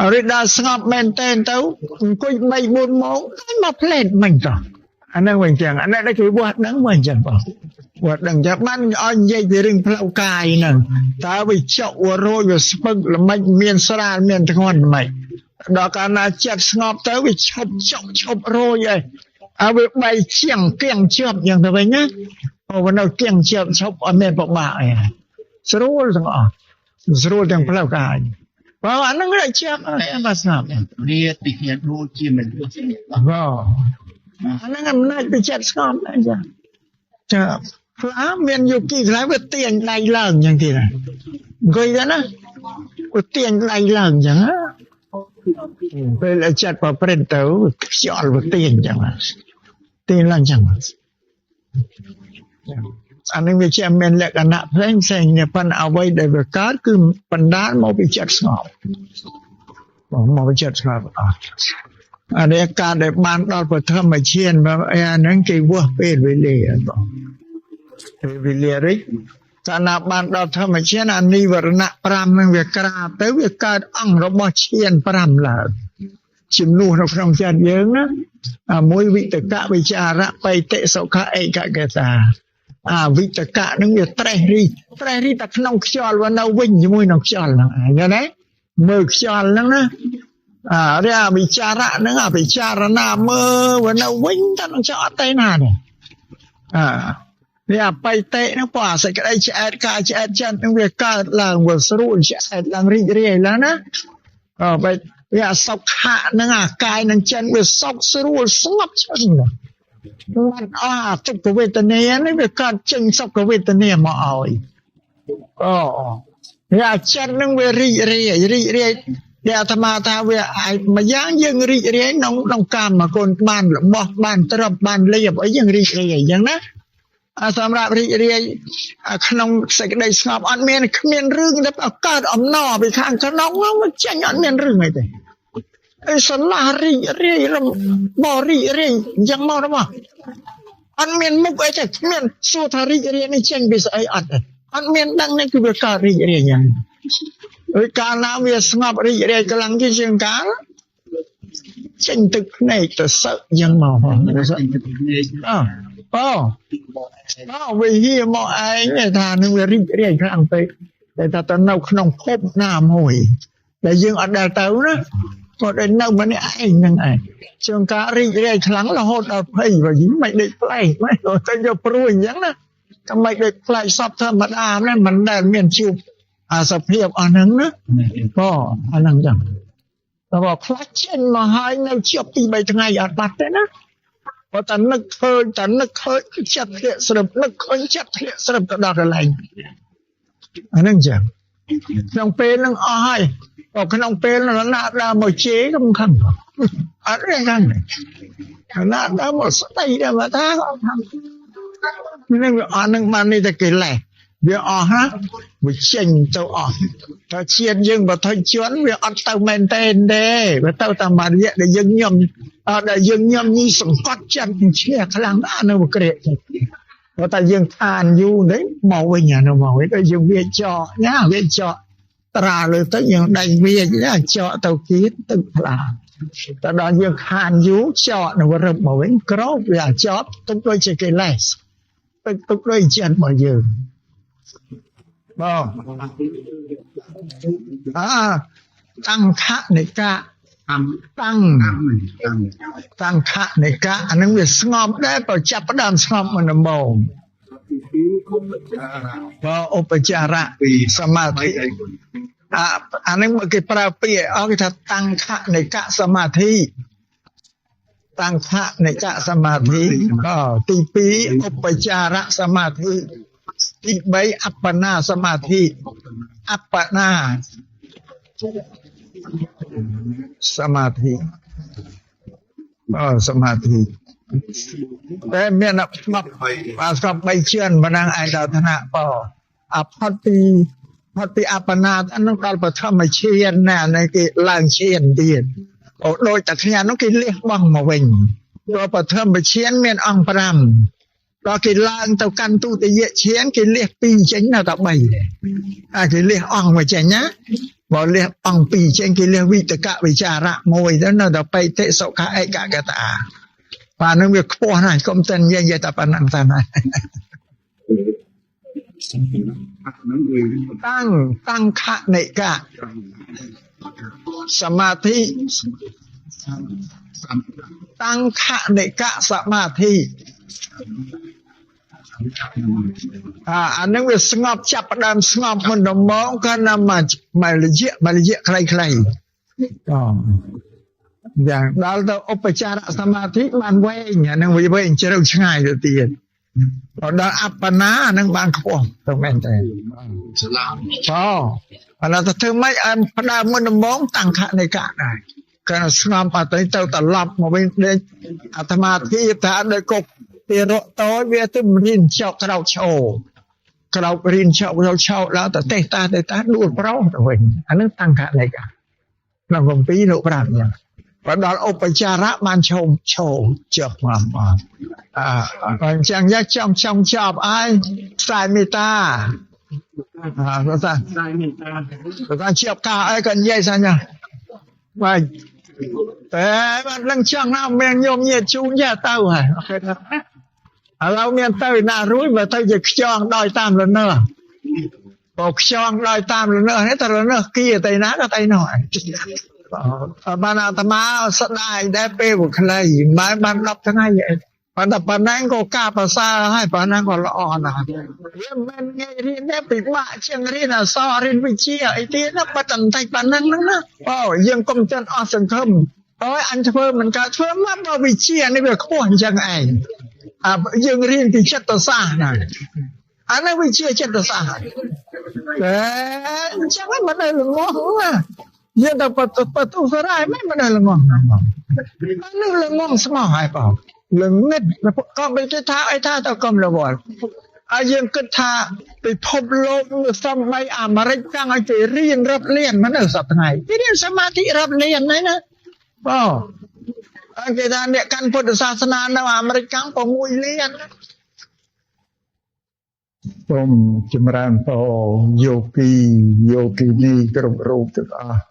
អរិយដល់ស្ងប់មែនតែនទៅអង្គុយ3 4ម៉ោងមកផ្លេតមិញតោះអាហ្នឹងវិញចឹងអានេះដែលគេវាស់ដឹងវិញចឹងបងវាស់ដឹងចឹងបានឲ្យនិយាយពីរឿងផ្លូវកាយហ្នឹងតើវាចុកវារយវាស្ពឹកល្មិចមានស្រាលមានធ្ងន់ល្មិចដល់កាលណាចិត្តស្ងប់ទៅវាឈប់ចុកឈប់រយអីហើយវាបែកជាងគៀងជាប់ចឹងទៅវិញណាអូវានៅគៀងជាប់ឈប់អត់មានពិបាកអីស្រួលទាំងអស់ស្រួលទាំងផ្លូវកាយបើអាហ្នឹងវាជាប់ហើយបាទស្ងប់នេះទីហ៊ានដូចជាមិនបាទអាហ្នឹងអំណាចពីចិត្តស្ងប់ដែរចាចាខ្លះមានយោគីខ្លះវាទាញដៃឡើងអញ្ចឹងទៀតអង្គុយទៅណាវាទាញដៃឡើងអញ្ចឹង ពេលចិត្តប្រព្រឹត្តទៅខ្យល់វាទាញចឹងទាញឡើងចឹងអានេះវាជាមានលក្ខណៈផ្សេងផ្សេងនេះប៉ុន្តែអ្វីដែលវាកើតគឺបណ្ដាលមកពីចិត្តស្ងប់មកពីចិត្តស្ងប់អស់អានេះការដែលបានដល់បឋមឈានអាហ្នឹងគេវាស់ពេលវេលាបងពេលវេលារិចកាលណាបានដល់ធម្មឈានអានិវរណៈ5នឹងវាក្រាបទៅវាកើតអង្គរបស់ឈាន5ឡើងជំនួសនៅក្នុងចិត្តយើងណាអាមួយវិតកវិចារៈបៃតិសុខៈឯកកតាអាវិតកៈនឹងវាត្រេះរិះត្រេះរិះតែក្នុងខ្យល់វានៅវិញជាមួយនឹងខ្យល់ហ្នឹងឯងណាមើលខ្យល់ហ្នឹងណាអារិយវិចារៈហ្នឹងអាពិចារណាមើលវានៅវិញតែនឹងចោលអត់ទេណានេះអានេះអបិតិហ្នឹងព្រោះអាសេចក្តីឆ្អែតកាយឆ្អែតចិត្តហ្នឹងវាកើតឡើងវាស្រួលឆ្អែតឡើងរីករាយឡើងណាអើបែវាអសុខៈហ្នឹងអាកាយនឹងចិត្តវាសុខស្រួលស្ងប់ឈឹងมันអស់អាទុក្ខវេទនានេះវាកើតចេញសុខវេទនាមកឲ្យអូវាអាចិត្តហ្នឹងវារីករាយរីករាយដែលអាត្មាថាវាអាចម្យ៉ាងយើងរីករាយក្នុងកាមគុណបានរបស់បានទ្រព្យបានលៀបអីយើងរីករាយអញ្ចឹងណាសម្រាប់រីករាយក្នុងសេចក្តីស្ងប់អត់មានគ្មានរឿងទៅកើតអំណរពីខាងក្នុងមកចេញអត់មានរឿងអីទេអីស្រឡះរីករាយរំបរីករាយអញ្ចឹងមករបស់អត់មានមុខអីទេគ្មានសួរថារីករាយនេះចេញពីស្អីអត់អត់មានដឹងនេះគឺវាកើតរីករាយយ៉ាងអើយកាលណាវាស្ងប់រីករាយខ្លាំងជាងកាលចេញទឹកភ្នែកទៅសឹកអញ្ចឹងមកហ៎ទឹកភ្នែកអើអូអូវាហៀមកឯងថានឹងវារីករាយខ្លាំងពេកតែថាទៅនៅក្នុងភពណាមួយដែលយើងអត់ដែលទៅណាគាត់ដែលនៅម្នាក់ឯងហ្នឹងឯងជួនកាលរីករាយខ្លាំងរហូតដល់ភ័យបើយីមិនដេកប្លែកមិនទៅយកព្រួយអញ្ចឹងណាតែមិនដេកប្លែកសពធម្មតាណាមិនដែលមានជួបអាសភាពអស់ហ្នឹងណាអូអាហ្នឹងចឹងតែបើខ្លះចេញមកហើយនៅជាប់ទី3ថ្ងៃអត់បាត់ទេណាបើតែនឹកឃើញតែនឹកឃើញចិត្តធ្លាក់ស្រឹបនឹកឃើញចិត្តធ្លាក់ស្រឹបទៅដល់កន្លែងអាហ្នឹងចឹងក្នុងពេលហ្នឹងអស់ហើយក៏ក្នុងពេលហ្នឹងណាដើមមកជេរក៏មិនខឹងអត់ទេខឹងណាដើមមកស្ដីដែរមកថាអត់ខឹងនេះវាអស់ហ្នឹងបាននេះតែកិលេសវាអស់ណាវាចេញទៅអស់តែជាតិយើងបើថុយជន់វាអត់ទៅមែនទេទេវាទៅតាមរយៈដែលយើងញោមអត់ដែលយើងញោមញីសង្កត់ចិត្តឈ្នះខ្លាំងណាស់នៅក្រេកព្រោះតែយើងខានយូរនេះមកវិញអានោះមកវិញដល់យើងវាចកណាវាចកត្រាលើទៅយើងដេញវាណាចកទៅគៀតទឹកផ្លាតែដល់យើងខានយូរចកនៅរឹបមកវិញក្របវាចប់ទុកដូចជាកិលេសទុកដូចចិត្តរបស់យើងបងអាតាំងខនិកៈតាំងតាំងខនិកៈអានឹងវាស្ងប់ដែរបើចាប់ផ្ដើមស្ងប់មិនដំបូងបើឧបចារៈសមាធិអានឹងគេប្រើពាក្យអស់គេថាតាំងខនិកៈសមាធិតាំងខនិកៈសមាធិទី2ឧបចារៈសមាធិទី3អបណាសមាធិអបណាសមាធិសមាធិតែមានស្ងប់បាទស្ងប់3ជាន់ប៉ុណ្ណឹងឯងដល់ថ្នាក់បើអផុតពីអបណាហ្នឹងដល់បឋមឈានណានេះគេឡើងឈានទៀតអូដូចតែគ្នានោះគេលះបង់មកវិញព្រោះបឋមឈានមានអង្គ5ដល់គេឡើងទៅកាន់ទុតិយឈានគេលះ2ចេញនៅតែ3អាគេលះអង្គមកចេញណាបើលះអង្គ2ចេញគេលះវិតកវិចារៈមួយទៅនៅតែបិតិសុខៈឯកកតាបាទនឹងវាខ្ពស់ណាស់កុំតែនិយាយតែប៉ុណ្ណឹងតែណាតាំងខនិកៈសមាធិតាំងខនិកៈសមាធិអានឹងវាស្ងប់ចាប់ផ្ដើមស្ងប់មុនដំបូងគាត់ណាមួយរយៈមួយរយៈខ្លីៗអូយ៉ាងដល់ទៅឧបចារសមាធិបានវែងអានឹងវាវែងជ្រៅឆ្ងាយទៅទៀត ដល់អបណានឹងបានខ្ពស់ទៅមែនទេ ស្លាប់ អូអានោះទៅធ្វើម៉េចឲ្យផ្ដើមមុនដំបងតាំងខនិកៈដែរកាលស្ងំអត់ទៅទៅត្រឡប់មកវិញដេកអាត្មាធៀបថាដូចកុកទារកតូចវាទៅរៀនចោកក្រោកឈោក្រោករៀនចោកក្រោកឆោដល់ទៅទេតាទេតាដួលប្រោទៅវិញអានឹងតាំងខនិកៈក្នុងគម្ពីរលោកប្រាប់យ៉ាងបើដល់ឧបចារៈបានឈោឈោចុះមកមកអអញ្ចឹងយ៉ាចង់ចង់ចប់អើយខ្សែមេត្តាអើថា ខ្សែមេត្តា ថាជាប់កាអីក៏និយាយសាញ់បាទតែបាននឹងចង់ណាមានញោមញាជូនយ៉ាទៅហើយឥឡូវមានទៅណារួចបើទៅជាខ្យងដោយតាមលនើបើខ្យងដោយតាមលនើនេះតលនើគីទៅណាក៏ទៅនោះបានអាត្មាស្ដាយដែរពេលវាខ្លីមិនបាន10ថ្ងៃអីប៉ុន្តែប៉ុណ្ណឹងក៏ការប្រសើរហើយប៉ុណ្ណឹងក៏ល្អណាស់វាមិនងាយរៀនទេពិបាកជាងរៀនអក្សររៀនវិជ្ជាអីទៀតណាបើតែបន្តិចប៉ុណ្ណឹងហ្នឹងណាអូយើងកុំចិនអស់សង្ឃឹមអើយអញធ្វើមិនកើតធ្វើមកដល់វិជ្ជានេះវាខ្ពស់អញ្ចឹងឯងអាយើងរៀនពីចិត្តសាស្ត្រណាអានេះវិជ្ជាចិត្តសាស្ត្រតែអញ្ចឹងមិនได้ល្ងងណាយើងទៅបតុសរាយមិនមិនល្ងងណាបងនេះល្ងងស្មោះហើយបងល្ងិតក៏មិនគេថាអីថាទៅកុំរវល់ហើយយើងគិតថាពិភពលោកសំបីអាមេរិកចង់ឲ្យគេរៀនរាប់លានមិននៅសប្តាហ៍ថ្ងៃគេរៀនសមាធិរាប់លានហ្នឹងណាបងគេថាអ្នកកាន់ពុទ្ធសាសនានៅអាមេរិកកាំង6លានសូមចម្រើនពរយោគីយោគិនីគ្រប់រូបទាំងអស់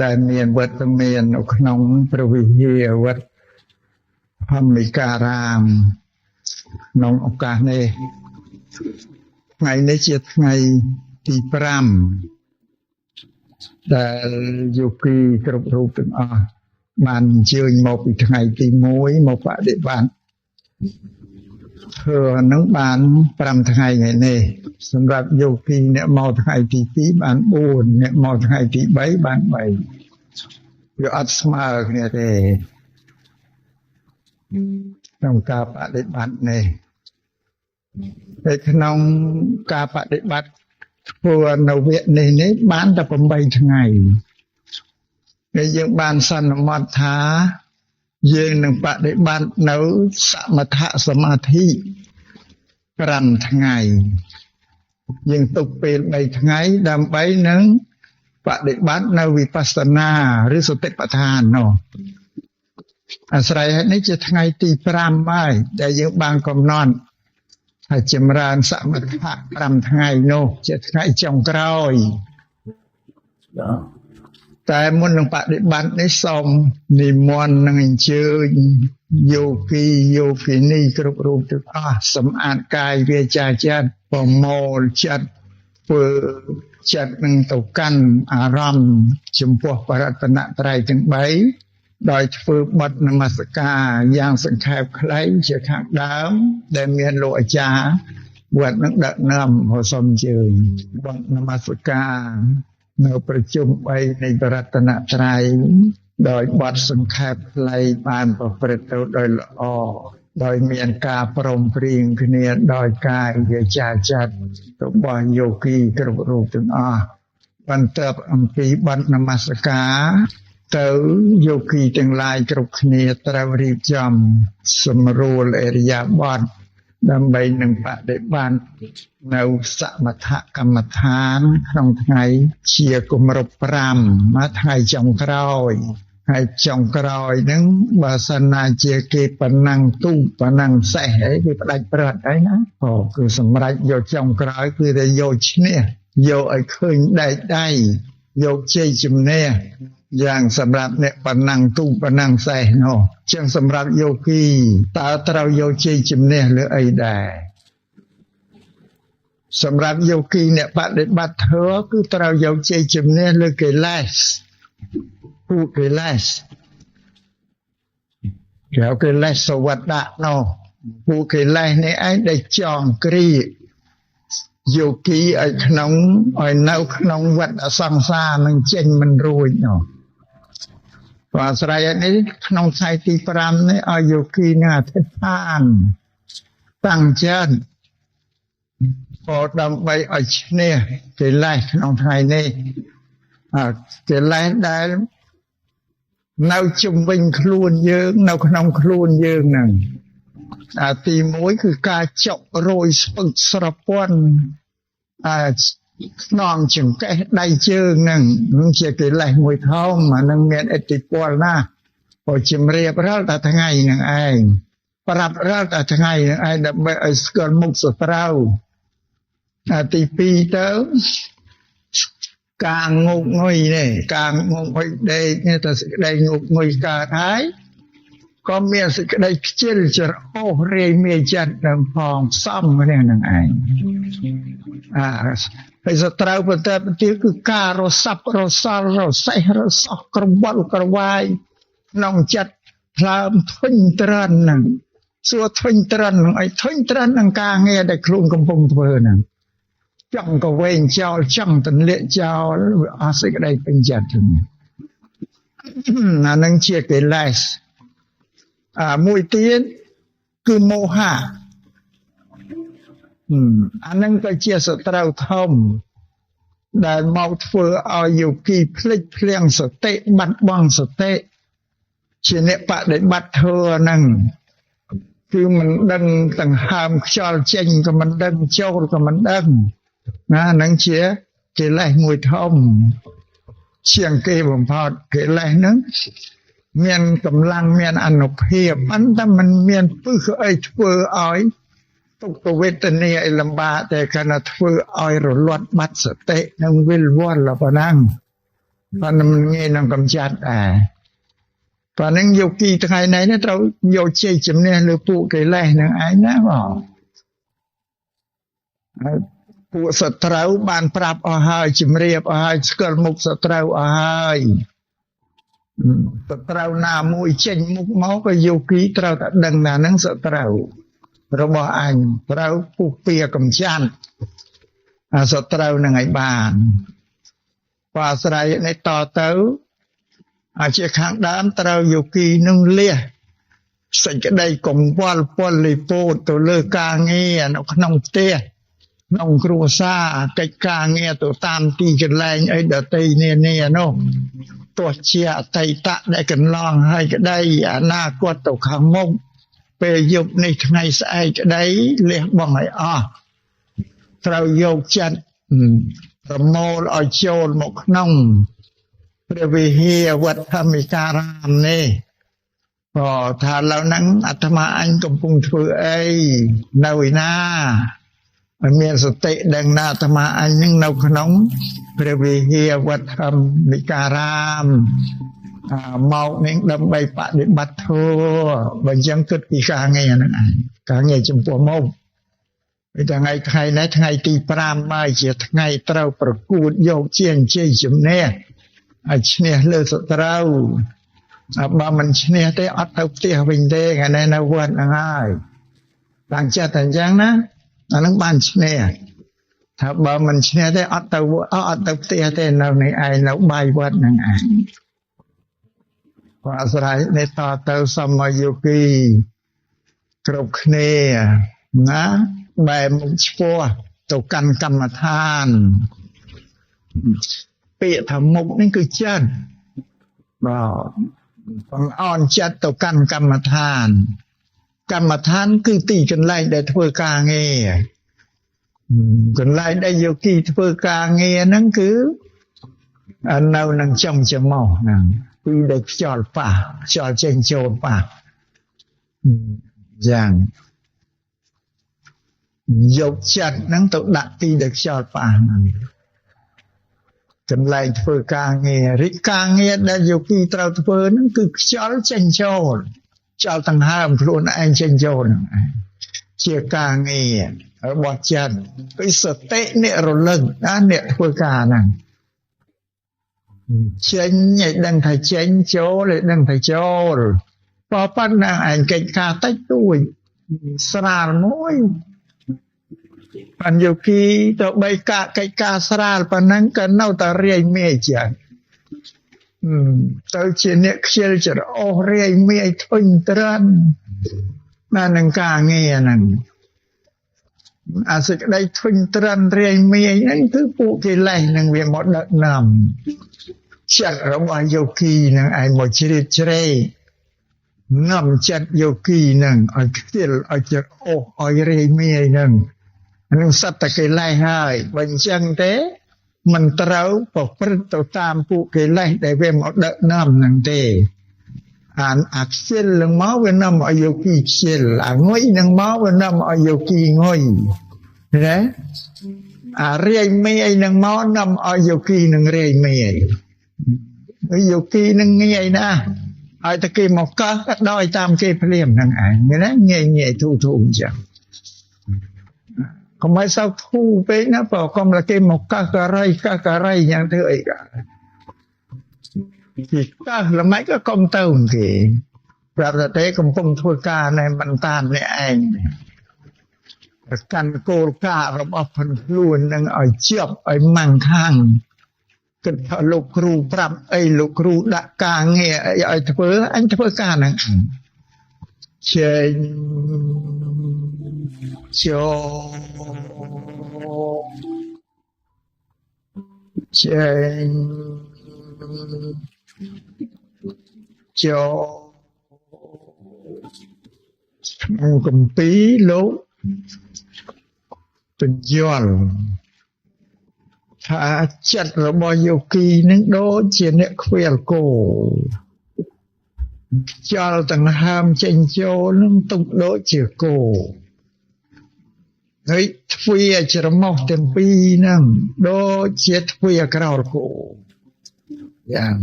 ដែលមានវត្តមាននៅក្នុងព្រះវិហារវត្តធម្មិការាមក្នុងឱកាសនេះថ្ងៃនេះជាថ្ងៃទី5ដែលយោគីគ្រប់រូបទាំងអស់បានអញ្ជើញមកពីថ្ងៃទី1មកបដិបត្តិធ្វើនឹងបាន5ថ្ងៃថ្ងៃនេះសម្រាប់យោគីអ្នកមកថ្ងៃទី2បាន4អ្នកមកថ្ងៃទី3បាន3វាអត់ស្មើគ្នាទេក្នុងការបដិបត្តិនេះតែក្នុងការបដិបត្តិធ្វើនៅវគ្គនេះនេះបានតែ8ថ្ងៃហើយយើងបានសន្មត់ថាយើងនឹងបដិបត្តិនៅសមថសមាធិ5ថ្ងៃយើងទុកពេល3ថ្ងៃដើម្បីនឹងបដិបត្តិនៅវិបស្សនាឬសតិប្បដ្ឋាននោះអាស្រ័យហេតុនេះជាថ្ងៃទី5ហើយដែលយើងបានកំណត់ហើយចម្រើនសមថៈ5ថ្ងៃនោះជាថ្ងៃចុងក្រោយតែមុននឹងបដិបត្តិនេះសូមនិមន្តនឹងអញ្ជើញយោគីយោគិនីគ្រប់រូបទាំងអស់សម្អាតកាយវាចាចិត្តប្រមូលចិត្តធ្វើចិត្តនឹងទៅកាន់អារម្មណ៍ចំពោះបរតនត្រ័យទាំង3ដោយធ្វើបទនមស្ការយ៉ាងសង្ខេបខ្លីជាខាងដើមដែលមានលោកអាចារ្យវត្តនឹងដឹកនាំសូមអញ្ជើញបទនមស្ការនៅប្រជុំ3នៃបរតនត្រ័យដោយបទសង្ខេបខ្លីបានប្រព្រឹត្តទៅដោយល្អដោយមានការព្រមព្រៀងគ្នាដោយកាយវាចាចិត្តរបស់យោគីគ្រប់រូបទាំងអស់បន្ទាប់អំពីបទនមស្ការទៅយោគីទាំងឡាយគ្រប់គ្នាត្រូវរៀបចំសម្រួលឥរិយាបថដើម្បីនឹងបដិបត្តិនៅសមថកម្មដ្ឋានក្នុងថ្ងៃជាគម្រប់5មកថ្ងៃចុងក្រោយហើយចុងក្រោយហ្នឹងបើសិនណាជាគេប៉ុណ្ណឹងទូប៉ុណ្ណឹងសេះអីគេផ្ដាច់ព្រឹត្តអីណាអូគឺសម្រាប់យកចុងក្រោយគឺតែយកឈ្នះយកឲ្យឃើញដែកដៃយកជ័យជំនះយ៉ាងសម្រាប់អ្នកប៉ុណ្ណឹងទូប៉ុណ្ណឹងសេះនោះចឹងសម្រាប់យោគីតើត្រូវយកជ័យជំនះលើអីដែរសម្រាប់យោគីអ្នកបដិបត្តិធម៌គឺត្រូវយកជ័យជំនះលើកិលេសពួកកិលេសគេហៅកិលេសសវត្តៈនោះពួកកិលេសនេះឯងដែលចងគ្រាយោគីឲ្យក្នុងឲ្យនៅក្នុងវដ្តសង្សារនឹងចេញមិនរួចនោះព្រោះអាស្រ័យនេះក្នុងថ្ងៃទី5នេះឲ្យយោគីនឹងអធិដ្ឋាន តាំងចិត្តក៏ដើម្បីឲ្យឈ្នះកិលេសក្នុងថ្ងៃនេះកិលេសដែលនៅជុំវិញខ្លួនយើងនៅក្នុងខ្លួនយើងហ្នឹងទី1គឺការចុករយស្ពឹកស្រពន់ខ្នងចង្កេះដៃជើងហ្នឹងជាកិលេសមួយធំអានឹងមានឥទ្ធិពលណាស់ព្រោះជំរាបរាល់តែថ្ងៃហ្នឹងឯងប្រាប់រាល់តែថ្ងៃហ្នឹងឯងដើម្បីឲ្យស្គាល់មុខសត្រូវទី2ទៅការងុកងុយនេះការងុកងុយដេកនេះតែសេចក្តីងុកងុយកើតហើយក៏មានសេចក្តីខ្ជិលច្រអូសរាយមាចិត្តនឹងផងផ្សំគ្នានឹងឯងហើយសត្រូវបន្តែបន្ទាគឺការរសាប់រសល់រសេះរសោះក្រវល់ក្រវាយក្នុងចិត្តថ្លើមធុញទ្រាន់ហ្នឹងសួរធុញទ្រាន់នឹងអីធុញទ្រាន់នឹងការងារដែលខ្លួនកំពុងធ្វើហ្នឹងចង់ក៏វែងចោលចង់ទន្លាក់ចោលវាអស់សេចក្តីពេញចិត្តអានឹងជាកិលេសមួយទៀតគឺមោហៈអានឹងក៏ជាសត្រូវធំដែលមកធ្វើឲ្យយោគីភ្លេចភ្លាំងសតិបាត់បង់សតិជាអ្នកបដិបត្តិធម៌ហ្នឹងគឺមិនដឹងដង្ហើមខ្យល់ចេញក៏មិនដឹងចូលក៏មិនដឹងណាហ្នឹងជាកិលេសមួយធំជាងគេបំផុតកិលេសហ្នឹងមានកម្លាំងមានអនុភាពប៉ុន្តែมันមានពឹសអីធ្វើឲ្យទុក្ខវេទនាអីលំបាកតែគ្រាន់តែធ្វើឲ្យរលត់បាត់សតិនិងវិលវល់ប៉ុណ្ណឹងប៉ុន្តែมันងាយនឹងកម្ចាត់ដែរប៉ុណ្ណឹងយោគីថ្ងៃនេះត្រូវយកជ័យជំនះលើពួកកិលេសនឹងឯងណាបងហើយពួកសត្រូវបានប្រាប់អស់ហើយជំរាបអស់ហើយស្គាល់មុខសត្រូវអស់ហើយសត្រូវណាមួយចេញមុខមកក៏យោគីត្រូវតែដឹងថាហ្នឹងសត្រូវរបស់អញត្រូវពុះពៀកំចាត់អាសត្រូវនឹងឲ្យបានបើអាស្រ័យនេះតទៅអាជាខាងដើមត្រូវយោគីនឹងលះសេចក្តីកង្វល់ពលិពោតទៅលើការងារនៅក្នុងផ្ទះក្នុងគ្រួសារកិច្ចការងារទៅតាមទីកន្លែងអីដទៃនានានោះទោះជាអតីតដែលកន្លងហើយក្តីអនាគតទៅខាងមុខពេលយប់នេះថ្ងៃស្អែកក្តីលះបង់ឲ្យអស់ត្រូវយកចិត្តប្រមូលឲ្យចូលមកក្នុងព្រះវិហារវត្តធម្មិការាមនេះក៏ថាឡូវហ្នឹងអាត្មាអញកំពុងធ្វើអីនៅឯណាឲ្យមានសតិដឹងណាអាត្មាអញនឹងនៅក្នុងព្រះវិហារវត្តធម្មិការាមមកនេះដើម្បីបដិបត្តិធម៌បើអញ្ចឹងគិតពីការងារហ្នឹងឯងការងារចំពោះមុខពេលថ្ងៃថ្ងៃនេះថ្ងៃទី5ហើយជាថ្ងៃត្រូវប្រកួតយកជាងជ័យជំនះឲ្យឈ្នះលើសត្រូវបើមិនឈ្នះទេអត់ទៅផ្ទះវិញទេថ្ងៃនេះនៅវត្តហ្នឹងហើយតាំងចិត្តតែអញ្ចឹងណាអានឹងបានឈ្នះថាបើមិនឈ្នះទេអត់ទៅអត់ទៅផ្ទះទេនៅនេះឯងនៅបាយវត្តហ្នឹងឯងព្រោះអាស្រ័យនេះតទៅសមយោគីគ្រប់គ្នាណាបែរមុខឆ្ពោះទៅកាន់កម្មដ្ឋានពាក្យថាមុខនេះគឺចិត្តបាទបង្អន់ចិត្តទៅកាន់កម្មដ្ឋានកម្មដ្ឋានគឺទីកន្លែងដែលធ្វើការងារកន្លែងដែលយោគីធ្វើការងារហ្នឹងគឺនៅនឹងចំច្រមុះហ្នឹងគឺដែលខ្យល់ប៉ះខ្យល់ចេញចូលប៉ះយ៉ាងយកចិត្តហ្នឹងទៅដាក់ទីដែលខ្យល់ប៉ះហ្នឹងកន្លែងធ្វើការងាររិទ្ធការងារដែលយោគីត្រូវធ្វើហ្នឹងគឺខ្យល់ចេញចូលខ្យល់ដង្ហើមខ្លួនឯងចេញចូលហ្នឹងឯងជាការងាររបស់ចិត្តគឺសតិអ្នករលឹកណាអ្នកធ្វើការហ្នឹងចេញឲ្យដឹងថាចេញចូលឲ្យដឹងថាចូលប៉ុណ្ណាឯងកិច្ចការតិចតួចស្រាលមួយបញ្ញគីទៅបីកាកិច្ចការស្រាលប៉ុណ្ណឹងក៏នៅតែរាយមេចឹងទៅជាអ្នកខ្ជិលច្រអូសរាយមេធុញទ្រាន់ណានឹងការងារហ្នឹង អាសេចក្តីធុញទ្រាន់រាយមាយហ្នឹងគឺពួកកិលេសនឹងវាមកដឹកនាំចិត្តរបស់យោគីនឹងឯងមកជ្រៀតជ្រែកនាំចិត្តយោគីនឹងឲ្យខ្ជិលឲ្យចិត្តអូសឲ្យរាយមាយហ្នឹងនឹងសត្វតែកិលេសហើយបើអញ្ចឹងទេមិនត្រូវប្រព្រឹត្តទៅតាមពួកកិលេសដែលវាមកដឹកនាំហ្នឹងទេអាខ្ជិលនឹងមកវានាំឲ្យយោគីខ្ជិលអាងុយនឹងមកវានាំឲ្យយោគីងុយណាអារាយមេអីនឹងមកនាំឲ្យយោគីនឹងរាយមេអីយោគីនឹងងាយណាស់ឲ្យតែគេមកកោះក៏ដោយតាមគេភ្លាមហ្នឹងឯងណាងាយងាយធូធូអញ្ចឹងកុំឲ្យសោកធូពេកណាបើកុំឲ្យគេមកកោះការីកោះការីយ៉ាងធ្វើអីក៏គេកោះល្មិចក៏កុំទៅគេប្រាប់ថាទេកំពុងធ្វើការនៅមិនតាមអ្នកឯងប្រកាន់គោលការណ៍របស់ផងខ្លួននឹងឲ្យជាប់ឲ្យម៉ាំងខាងគិតថាលោកគ្រូប្រាប់អីលោកគ្រូដាក់ការងារអីឲ្យធ្វើអញធ្វើការហ្នឹងចេញចូលចេញចូលក្នុងគម្ពីរលោកបញ្យល់ថាចិត្តរបស់យោគីនឹងដូចជាអ្នកខ្វៀលគោខ្យល់ដង្ហើមចេញចូលនឹងទុកដូចជាគោហើយទ្វារច្រមុះទាំងពីរហ្នឹងដូចជាទ្វារក្រោលគោយ៉ាង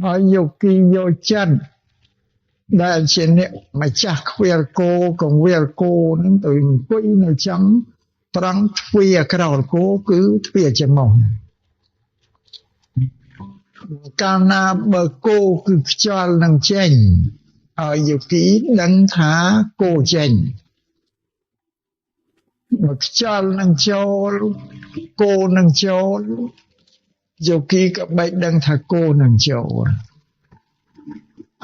ហើយយោគីយកចិត្តដែលជាអ្នកម្ចាស់ខ្វៀលគោកងវៀលគោហ្នឹងទៅអង្គុយនៅចង់ត្រង់ទ្វារក្រោលគោគឺទ្វារច្រមុះកាលណាបើគោគឺខ្យល់នឹងចេញឲ្យយោគីដឹងថាគោចេញបើខ្យល់នឹងចូលគោនឹងចូលយោគីក៏បីដឹងថាគោនឹងចូល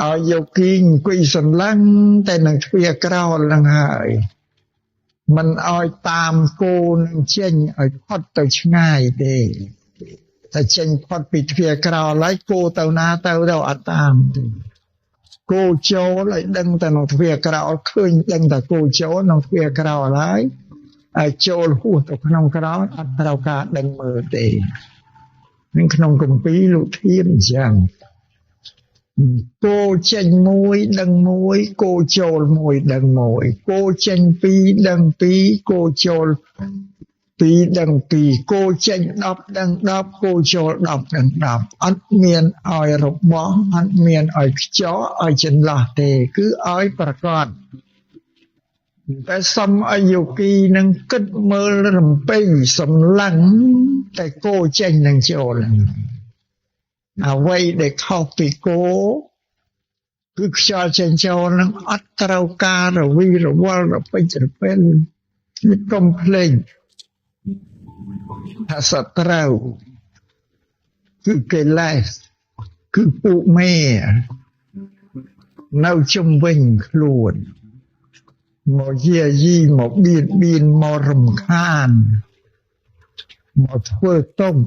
ឲ្យយោគីអង្គុយសម្លឹងតែនឹងទ្វារក្រោលនឹងហើយមិនឲ្យតាមគោនឹងចេញឲ្យផុតទៅឆ្ងាយទេតែចេញផុតពីទ្វារក្រោលហើយគោទៅណាទៅទៅអត់តាមទេគោចូលឲ្យដឹងតែក្នុងទ្វារក្រោលឃើញដឹងតែគោចូលក្នុងទ្វារក្រោលហើយឲ្យចូលហួសទៅក្នុងក្រោលអត់ត្រូវការដឹងមើលទេនឹងក្នុងគម្ពីរលោកធានអញ្ចឹងគោចេញមួយដឹងមួយគោចូលមួយដឹងមួយគោចេញពីរដឹងពីរគោចូលពីរដឹងពីរគោចេញ10ដឹង10គោចូល10ដឹង10អត់មានឲ្យរបស់អត់មានឲ្យខ្ចោឲ្យចន្លោះទេគឺឲ្យប្រកបតែសុំឲ្យយោគីនឹងគិតមើលរំពេញសម្លឹងតែគោចេញនឹងចូលអ្វីដែលខុសពីគោគឺខ្យល់ចេញចូលនឹងអត់ត្រូវការរវីរវល់រពេចរពិលនេះកុំភ្លេចថាសត្រូវគឺកិលេសគឺពួកមេនៅជុំវិញខ្លួនមកយាយីមកបៀតបៀនមករំខានមកធ្វើទុក្ខ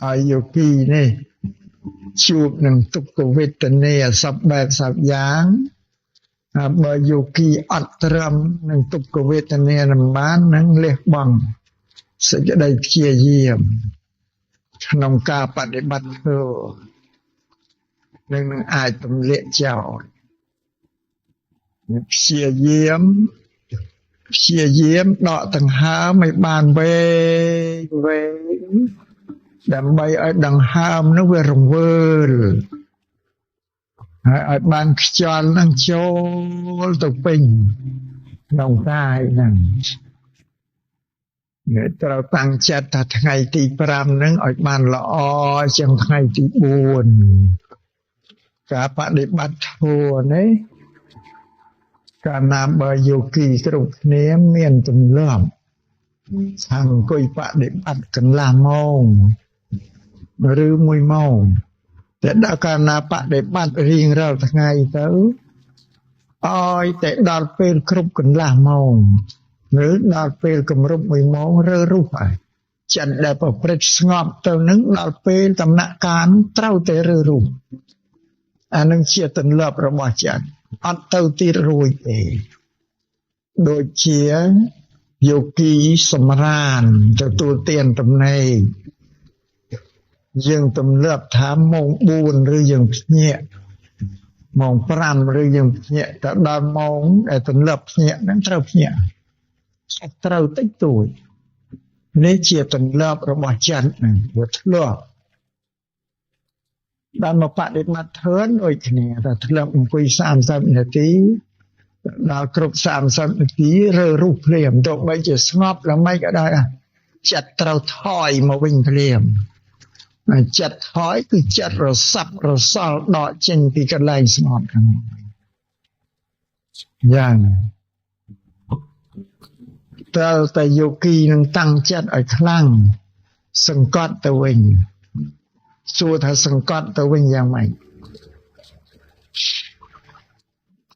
ឲ្យយោគីនេះជួបនឹងទុក្ខវេទនាសពបែបសពយ៉ាងបើយោគីអត់ត្រឹមនឹងទុក្ខវេទនានឹងបាននឹងលះបង់សេចក្តីព្យាយាមក្នុងការបដិបត្តិធ្វើនឹងអាចទម្លាក់ចោលព្យាយាមដកដង្ហើមឲ្យបានវែងវែងដើម្បីឲ្យដង្ហើមនោះវារង្វើលហើយឲ្យបានខ្យល់នឹងចូលទៅពេញក្នុងកាយហ្នឹងត្រូវតាំងចិត្តថាថ្ងៃទី5ហ្នឹងឲ្យបានល្អជាងថ្ងៃទី4ការបដិបត្តិធម៌នេះកាលណាបើយោគីគ្រប់គ្នាមានទម្លាប់ថាអង្គុយបដិបត្តិកន្លះម៉ោងឬ1ម៉ោងតែដល់កាលណាបដិបត្តិរៀងរាល់ថ្ងៃទៅ ឲ្យតែដល់ពេលគ្រប់កន្លះម៉ោងឬដល់ពេលគម្រប់1ម៉ោងរើរុះហើយចិត្តដែលប្រព្រឹត្តស្ងប់ទៅនឹងដល់ពេលដំណាក់កាលត្រូវតែរើរុះអានឹងជាទន្លាប់របស់ចិត្តអត់ទៅទៀតរួចទេដូចជាយោគីសម្រានទទួលទានតំណែងយើងទម្លាប់ថាម៉ោង4ឬយើងភ្ញាក់ម៉ោង5ឬយើងភ្ញាក់ទៅដល់ម៉ោងដែលទម្លាប់ភ្ញាក់ហ្នឹងត្រូវភ្ញាក់ត្រូវតិចតួចនេះជាទម្លាប់របស់ចិត្តហ្នឹងវាធ្លាប់ដល់មកបដិបត្តិធឿនដូចគ្នាតែធ្លាប់អង្គុយ30នាទីដល់គ្រប់30នាទីរើរុះភ្លាមទោះបីជាស្ងប់ល្មិចក៏ដោយចិត្តត្រូវថយមកវិញភ្លាមចិត្តថយគឺចិត្តរសាប់រសល់ដកចេញពីកន្លែងស្ងប់ហ្នឹងយ៉ាងតើតែយោគីនឹងតាំងចិត្តឲ្យខ្លាំងសង្កត់ទៅវិញសួរថាសង្កត់ទៅវិញយ៉ាងម៉េច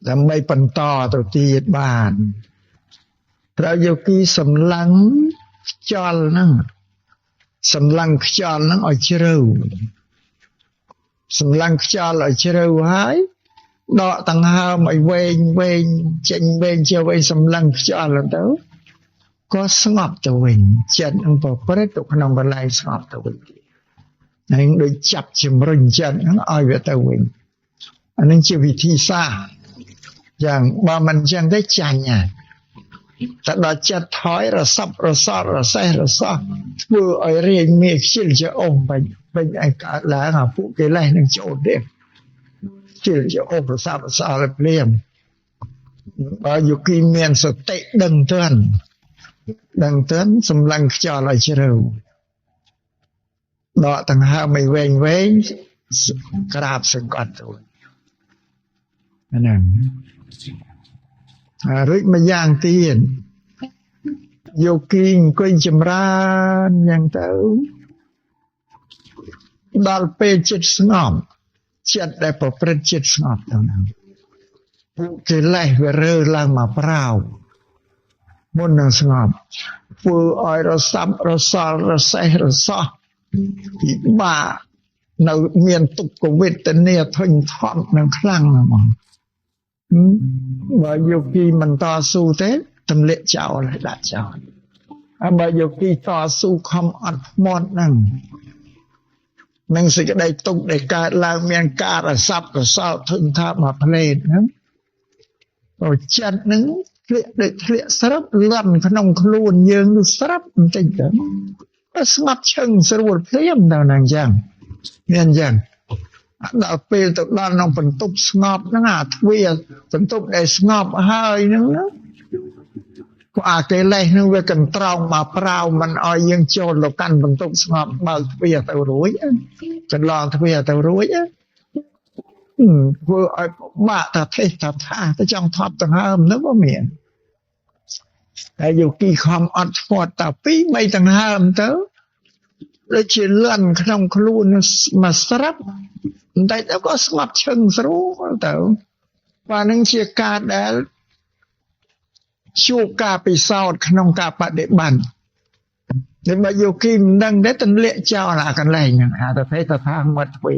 ដើម្បីបន្តទៅទៀតបានត្រូវយោគីសម្លឹងខ្យល់ហ្នឹងសម្លឹងខ្យល់ហ្នឹងឲ្យជ្រៅសម្លឹងខ្យល់ឲ្យជ្រៅហើយដកដង្ហើមឲ្យវែងវែងចេញវែងជាវែងសម្លឹងខ្យល់ទៅក៏ស្ងប់ទៅវិញចិត្តនឹងប្រព្រឹត្តទៅក្នុងកន្លែងស្ងប់ទៅវិញហើយដូចចាប់ជំរុញចិត្តហ្នឹងឲ្យវាទៅវិញអានឹងជាវិធីសាស្ត្រយ៉ាងបើមិនចឹងទេចាញ់ហើយតែដល់ចិត្តថយរសាប់រសល់រសេះរសោះធ្វើឲ្យរាញមេខ្ជិលជាអុំបាញ់វិញឲ្យកើតឡើងអាពួកកិលេសនឹងចូលទៀតខ្ជិលជាអុំរសាប់រសល់ភ្លាមបើយោគីមានសតិដឹងទាន់ដឹងទាន់សម្លឹងខ្យល់ឲ្យជ្រៅដកដង្ហើមឲ្យវែងវែងក្រាបសង្កត់ទៅហ្នឹងរួចម្យ៉ាងទៀតយោគីអង្គុយចម្រើនយ៉ាងទៅដល់ពេលចិត្តស្ងប់ចិត្តដែលប្រព្រឹត្តចិត្តស្ងប់ទៅហ្នឹងពួកកិលេសវារើឡើងមកប្រោមុននឹងស្ងប់ធ្វើឲ្យរសាប់រសល់រសេះរសោះពិបាកនៅមានទុក្ខវេទនាធុញថប់នឹងខ្លាំងហ្មងបើយោគីមិនតស៊ូទេទម្លាក់ចោលឲ្យដាក់ចោលហើយបើយោគីតស៊ូខំអត់ធ្មត់ហ្នឹងនឹងសេចក្តីទុក្ខដែលកើតឡើងមានការរសាប់រសល់ធុញថប់មកផ្លេតហ្នឹងព្រោះចិត្តហ្នឹងធ្លាក់ដូចធ្លាក់ស្រាប់លន់ក្នុងខ្លួនយើងនោះស្រាប់បន្តិចទៅស្ងប់ឈឹងស្រួលភ្លាមទៅហ្នឹងអញ្ចឹងមានអញ្ចឹងដល់ពេលទៅដល់ក្នុងបន្ទប់ស្ងប់ហ្នឹងអាទ្វាបន្ទប់ដែលស្ងប់ហើយហ្នឹងណាក៏អាកិលេសហ្នឹងវាកន្ត្រោងមកប្រោមិនឲ្យយើងចូលទៅកាន់បន្ទប់ស្ងប់បើកទ្វាទៅរួចចន្លងទ្វាទៅរួចធ្វើឲ្យបាក់តាទេសតាថាទៅចង់ថប់ដង្ហើមហ្នឹងក៏មានតែយោគីខំអត់ធ្មត់តា2 3ដង្ហើមទៅដូចជាលន់ក្នុងខ្លួនមកស្រាប់បន្តិចទៅក៏ស្ងប់ឈឹងស្រួលទៅបាទនឹងជាការដែលជួបការពិសោធន៍ក្នុងការបដិបត្តិតែបើយោគីមិនដឹងទេទម្លាក់ចោលអាកន្លែងហ្នឹងអាទៅទេទៅថាមាត់ទ្វា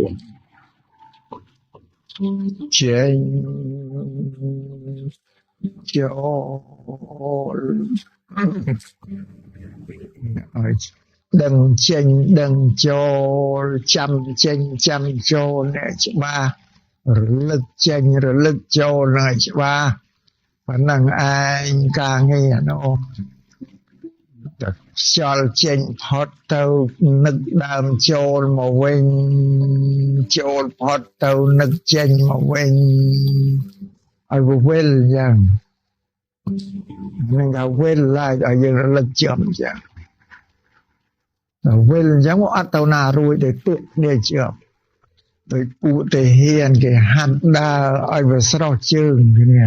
ចេញចូលឲ្យដឹងចេញដឹងចូលចាំចេញចាំចូលអ្នកច្បាស់រលឹកចេញរលឹកចូលនឹងច្បាស់ប៉ុណ្ណឹងឯងការងារនោះតែខ្យល់ចេញផុតទៅនឹកដើមចូលមកវិញចូលផុតទៅនឹកចេញមកវិញឲ្យវិលយ៉ាងនឹងថាវិលឡើងឲ្យយើងរលឹកជាប់ចឹងដល់វិលអញ្ចឹងអត់ទៅណារួចទេទក់គ្នាជាប់ដោយពួកទាហានគេហាត់ដើរឲ្យវាស្រស់ជើងគ្នា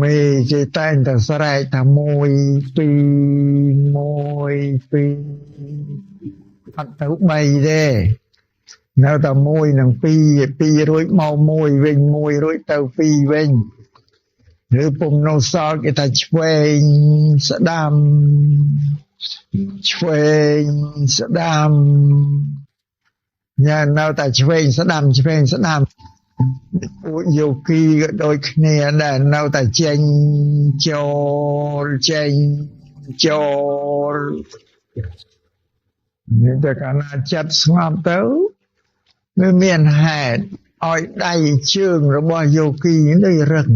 មេគេតែងតែស្រែកថា1 2 1 2អត់ទៅ3ទេ នៅតែ1និង2 2រួចមក1វិញ1រួចទៅ2វិញឬពុំនៅសល់គេថាឆ្វេងស្ដាំឆ្វេងស្ដាំញ៉ានៅតែឆ្វេងស្ដាំឆ្វេងស្ដាំពួកយោគីក៏ដូចគ្នាដែរនៅតែចេញចូលចេញចូលនេះតែកាលណាចិត្តស្ងប់ទៅវាមានហេតុឲ្យដៃជើងរបស់យោគីនេះរឹង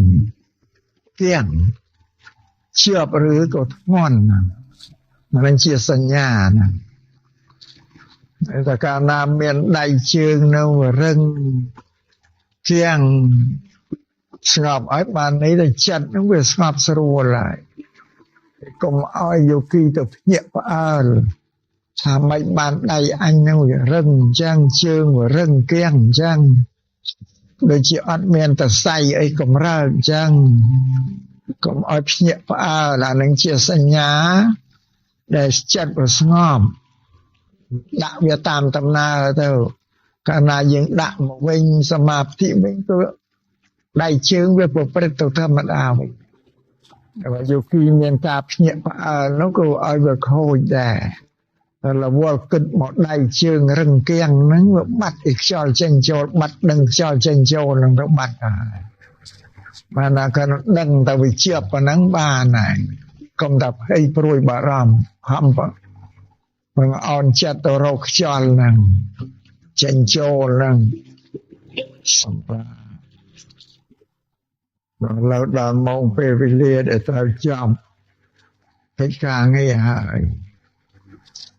ទៀងជាប់ឬក៏ធ្ងន់ហ្នឹងជាសញ្ញាណាតែកាលណាមានដៃជើងនៅរឹងជាងស្ងប់ឲ្យបាននេះតែចិត្តហ្នឹងវាស្ងប់ស្រួលហើយកុំឲ្យយោគីទៅភ្ញាក់ផ្អើលថាមិនបានដៃអញហ្នឹងវារឹងអញ្ចឹងជើងវារឹងគៀងអញ្ចឹងដូចជាអត់មានតសៃអីកម្រើកអញ្ចឹងកុំឲ្យភ្ញាក់ផ្អើលអានឹងជាសញ្ញាដែលចិត្តវាស្ងប់ដាក់វាតាមដំណើរទៅកាលណាយើងដាក់មកវិញសមាធិវិញគឺដៃជើងវាប្រព្រឹត្តទៅធម្មតាវិញតែយោគីមានការភ្ញាក់ផ្អើលនោះក៏ឲ្យវាខូចដែរតែរវល់គិតមកដៃជើងរឹងគៀងហ្នឹងវាបាត់ឯខ្យល់ចេញចូលបាត់ដឹងខ្យល់ចេញចូលហ្នឹងទៅបាត់ហើយបានណាគាត់ដឹងតែវាជាប់ប៉ុណ្ណឹងបានហើយកុំតែភ័យព្រួយបារម្ភហំបងអោនចិត្តទៅរកខ្យល់ហ្នឹងចេញចូលហ្នឹងសម្រាប់ដល់ដល់ម៉ោងពេលវេលាដែលត្រូវចប់កិច្ចការងារហើយ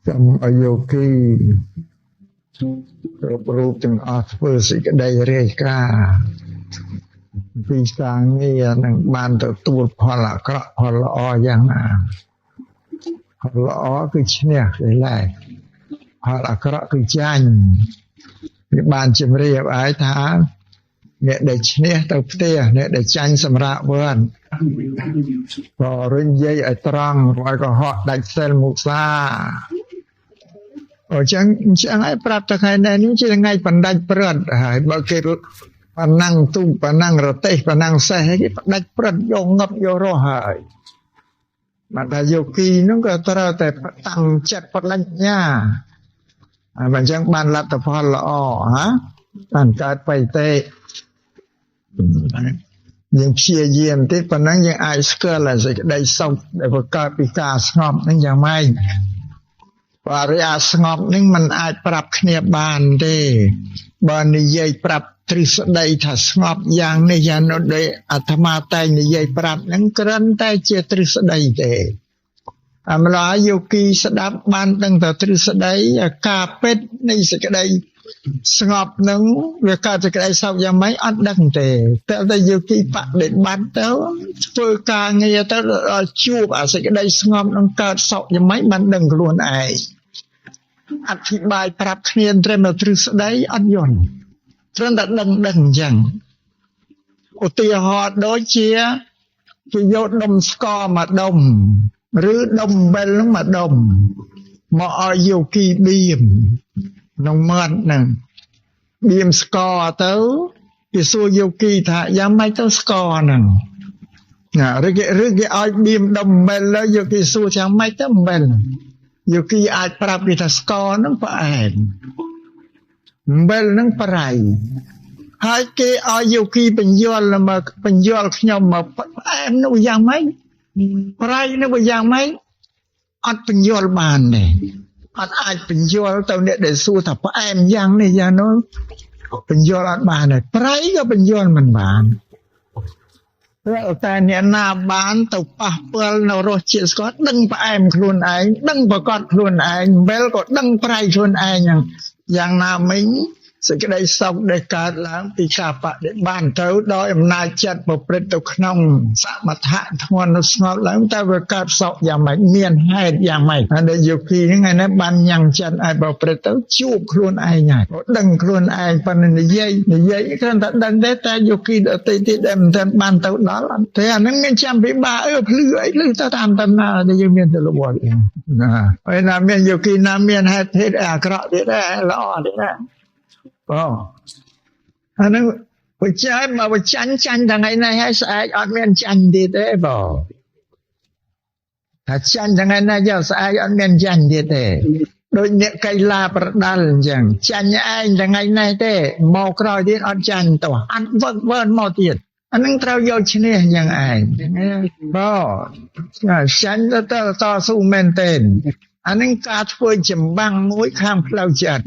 សូមឲ្យយោគីគ្រប់រូបទាំងអស់ធ្វើសេចក្តីរាយការណ៍ពីការងារនឹងបានទទួលផលអាក្រក់ផលល្អយ៉ាងណាផលល្អគឺឈ្នះកិលេសផលអាក្រក់គឺចាញ់វាបានជម្រាបឲ្យថាអ្នកដែលឈ្នះទៅផ្ទះអ្នកដែលចាញ់សម្រាប់វត្តក៏រុញយាយឲ្យត្រង់ឲ្យកុហកដាច់សិលមុសាអញ្ចឹងឲ្យប្រាប់តែថ្ងៃនេះជាថ្ងៃបណ្ដាច់ព្រឹត្តហើយបើគេប៉ុណ្ណឹងទូប៉ុណ្ណឹងរទេះប៉ុណ្ណឹងសេះគេផ្ដាច់ព្រឹត្តយកងឹបយករស់ហើយបានថាយោគីនោះក៏ត្រូវតែតាំងចិត្តបដិញ្ញាហើយបើអញ្ចឹងបានលទ្ធផលល្អហ៎បានកើតបៃតេយើងព្យាយាមទៀតប៉ុណ្ណឹងយើងអាចស្គាល់សេចក្តីសុខដែលបង្កើតពីការស្ងប់ហ្នឹងយ៉ាងម៉េចបរិយាស្ងប់ហ្នឹងมันអាចប្រាប់គ្នាបានទេបើនិយាយប្រាប់ទ្រឹស្ដីថាស្ងប់យ៉ាងនេះយ៉ាងនោះដោយអាត្មាតែងនិយាយប្រាប់ហ្នឹងគ្រាន់តែជាទ្រឹស្ដីទេអាម្ល៉េះយោគីស្ដាប់បានដឹងតែទ្រឹស្ដីការពិតនៃសេចក្តីស្ងប់ហ្នឹងវាកើតសេចក្តីសោកយ៉ាងម៉េចអត់ដឹងទេតែយោគីបដិបត្តិទៅធ្វើការងារទៅដល់ជួបអាសេចក្តីស្ងប់ហ្នឹងកើតសោកយ៉ាងម៉េចបានដឹងខ្លួនឯងអធិប្បាយប្រាប់គ្នាត្រឹមតែទ្រឹស្ដីអត់យល់ត្រឹមតែដឹងអញ្ចឹងឧទាហរណ៍ដូចជាគេយកដុំស្ករមួយដុំឬដុំអំបិលហ្នឹងមួយដុំមកឲ្យយោគីបៀមក្នុងមាត់ហ្នឹងបៀមស្ករទៅគេសួរយោគីថាយ៉ាងម៉េចទៅស្ករហ្នឹងណាឬគេឲ្យបៀមដុំអំបិលហើយយោគីសួរយ៉ាងម៉េចទៅអំបិលយោគីអាចប្រាប់គេថាស្ករហ្នឹងផ្អែមអំបិលហ្នឹងប្រៃហើយគេឲ្យយោគីបញ្យល់មកបញ្យល់ខ្ញុំមកផ្អែមនោះយ៉ាងម៉េចប្រៃនោះយ៉ាងម៉េចអត់បញ្យល់បានទេអត់អាចបញ្យល់ទៅអ្នកដែលសួរថាផ្អែមយ៉ាងនេះយ៉ាងនោះបញ្យល់អត់បានទេប្រៃក៏បញ្យល់មិនបានព្រោះតែអ្នកណាបានទៅប៉ះពាល់នៅរសជាតិស្ករដឹងផ្អែមខ្លួនឯងដឹងប្រកបខ្លួនឯងអំបិលក៏ដឹងប្រៃខ្លួនឯងយ៉ាងណាមិញសេចក្តីសុខដែលកើតឡើងពីការបដិបត្តិទៅដោយអំណាចចិត្តប្រព្រឹត្តទៅក្នុងសមថៈធ្ងន់នោះស្ងប់ឡើងតែវាកើតសុខយ៉ាងម៉េចមានហេតុយ៉ាងម៉េចហើយដែលយោគីហ្នឹងថ្ងៃនេះបានញ៉ាំងចិត្តឲ្យប្រព្រឹត្តទៅជួបខ្លួនឯងហើយដឹងខ្លួនឯងប៉ុន្តែនិយាយគ្រាន់តែដឹងទេតែយោគីដទៃទៀតដែលមិនទាន់បានទៅដល់ទេអាហ្នឹងមានចាំពិបាកអឺភ្លឺអីភ្លឺទៅតាមដំណើរដែលយើងមានទៅលវត្តណាហើយណាមានយោគីណាមានហេតុអាក្រក់ទៀតដែរល្អទៀតដែរ បងអានឹងបើចាញ់មកបើចាញ់ចាញ់ថ្ងៃនេះហើយស្អែកអត់មានចាញ់ទៀតទេបងថាចាញ់ថ្ងៃនេះយកស្អែកអត់មានចាញ់ទៀតទេដូចអ្នកកីឡាប្រដាល់អញ្ចឹងចាញ់ឯងថ្ងៃនេះទេមកក្រោយទៀតអត់ចាញ់ទៅអត់វឹកវើមកទៀតអានឹងត្រូវយកឈ្នះយ៉ាងឯងបងចាញ់ទៅតស៊ូមែនទេអានឹងការធ្វើចម្បាំងមួយខាងផ្លូវចិត្ត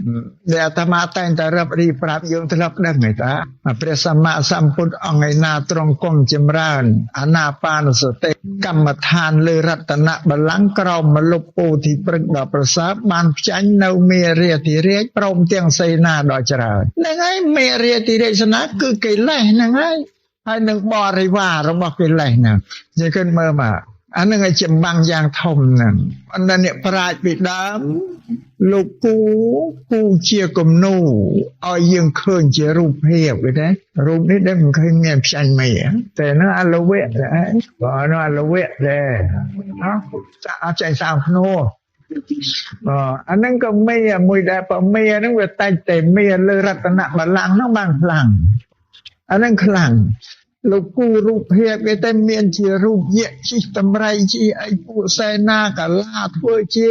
ដែលអាត្មាតែងតែរៀបរីប្រាប់យើងធ្លាប់ដឹងហើយតាព្រះសម្មាសម្ពុទ្ធអង្គឯណាទ្រង់គង់ចម្រើនអានាបានសតិកម្មដ្ឋានលើរតនបល្ល័ង្កក្រោមម្លប់ពោធិព្រឹក្សដ៏ប្រសើរបានផ្ចាញ់នៅមេរាធិរាជព្រមទាំងសេនាដ៏ច្រើនហ្នឹងហើយមេរាធិរាជសេនាគឺកិលេសហ្នឹងហើយហើយនឹងបរិវាររបស់កិលេសហ្នឹងយើងគិតមើលមកអានឹងឲ្យចម្បាំងយ៉ាងធំហ្នឹងអន្តអ្នកប្រាជ្ញពីដើមលោកគូគូជាគំនូឲ្យយើងឃើញជារូបភាពគេទេរូបនេះដែលមិនឃើញមានផ្ចាញ់មេតែនោះអលវៈដែរបើនោះអលវៈដែរអោះអត់ចៃសាមភ្នួបើអានឹងក៏មេមួយដែរបើមេហ្នឹងវាតែតែមេលើរតនបល្ល័ង្កហ្នឹងបានខ្លាំងអានឹងខ្លាំងលោកគូរូបភាពគេតែមានជារូបយៈជីតម្រៃជីអីពួកសេនាកាឡាធ្វើជា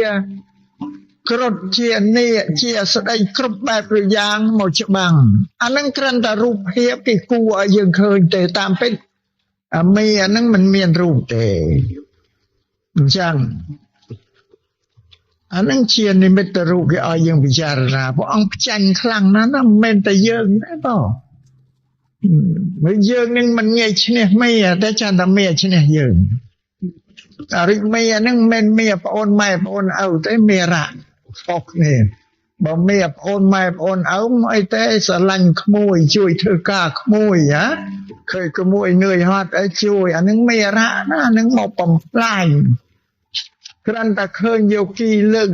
គ្រុឌជានេះជាស្ដីគ្រប់បែបយ៉ាងមកច្បាំងអានឹងគ្រាន់តែរូបភាពគេគូឲ្យយើងឃើញទេតាមពិតអាមេអានឹងមិនមានរូបទេអញ្ចឹងអានឹងជានិមិត្តរូបគេឲ្យយើងពិចារណាព្រះអង្គផ្ចាញ់ខ្លាំងណាស់ណាមិនមែនតែយើងទេបងមើលយើងនឹងមិនងាយឈ្នះមេតែចាំតែមេឈ្នះយើងអារិចមេហ្នឹងមិនមេប្អូនម៉ែប្អូនឪទេមេរៈខុសគ្នាបើមេប្អូនម៉ែប្អូនឪអីទេស្រឡាញ់ក្មួយជួយធ្វើការក្មួយហ៎ឃើញក្មួយនឿយហត់អីជួយអាហ្នឹងមេរៈណាអាហ្នឹងមកបំផ្លាញគ្រាន់តែឃើញយោគីលើក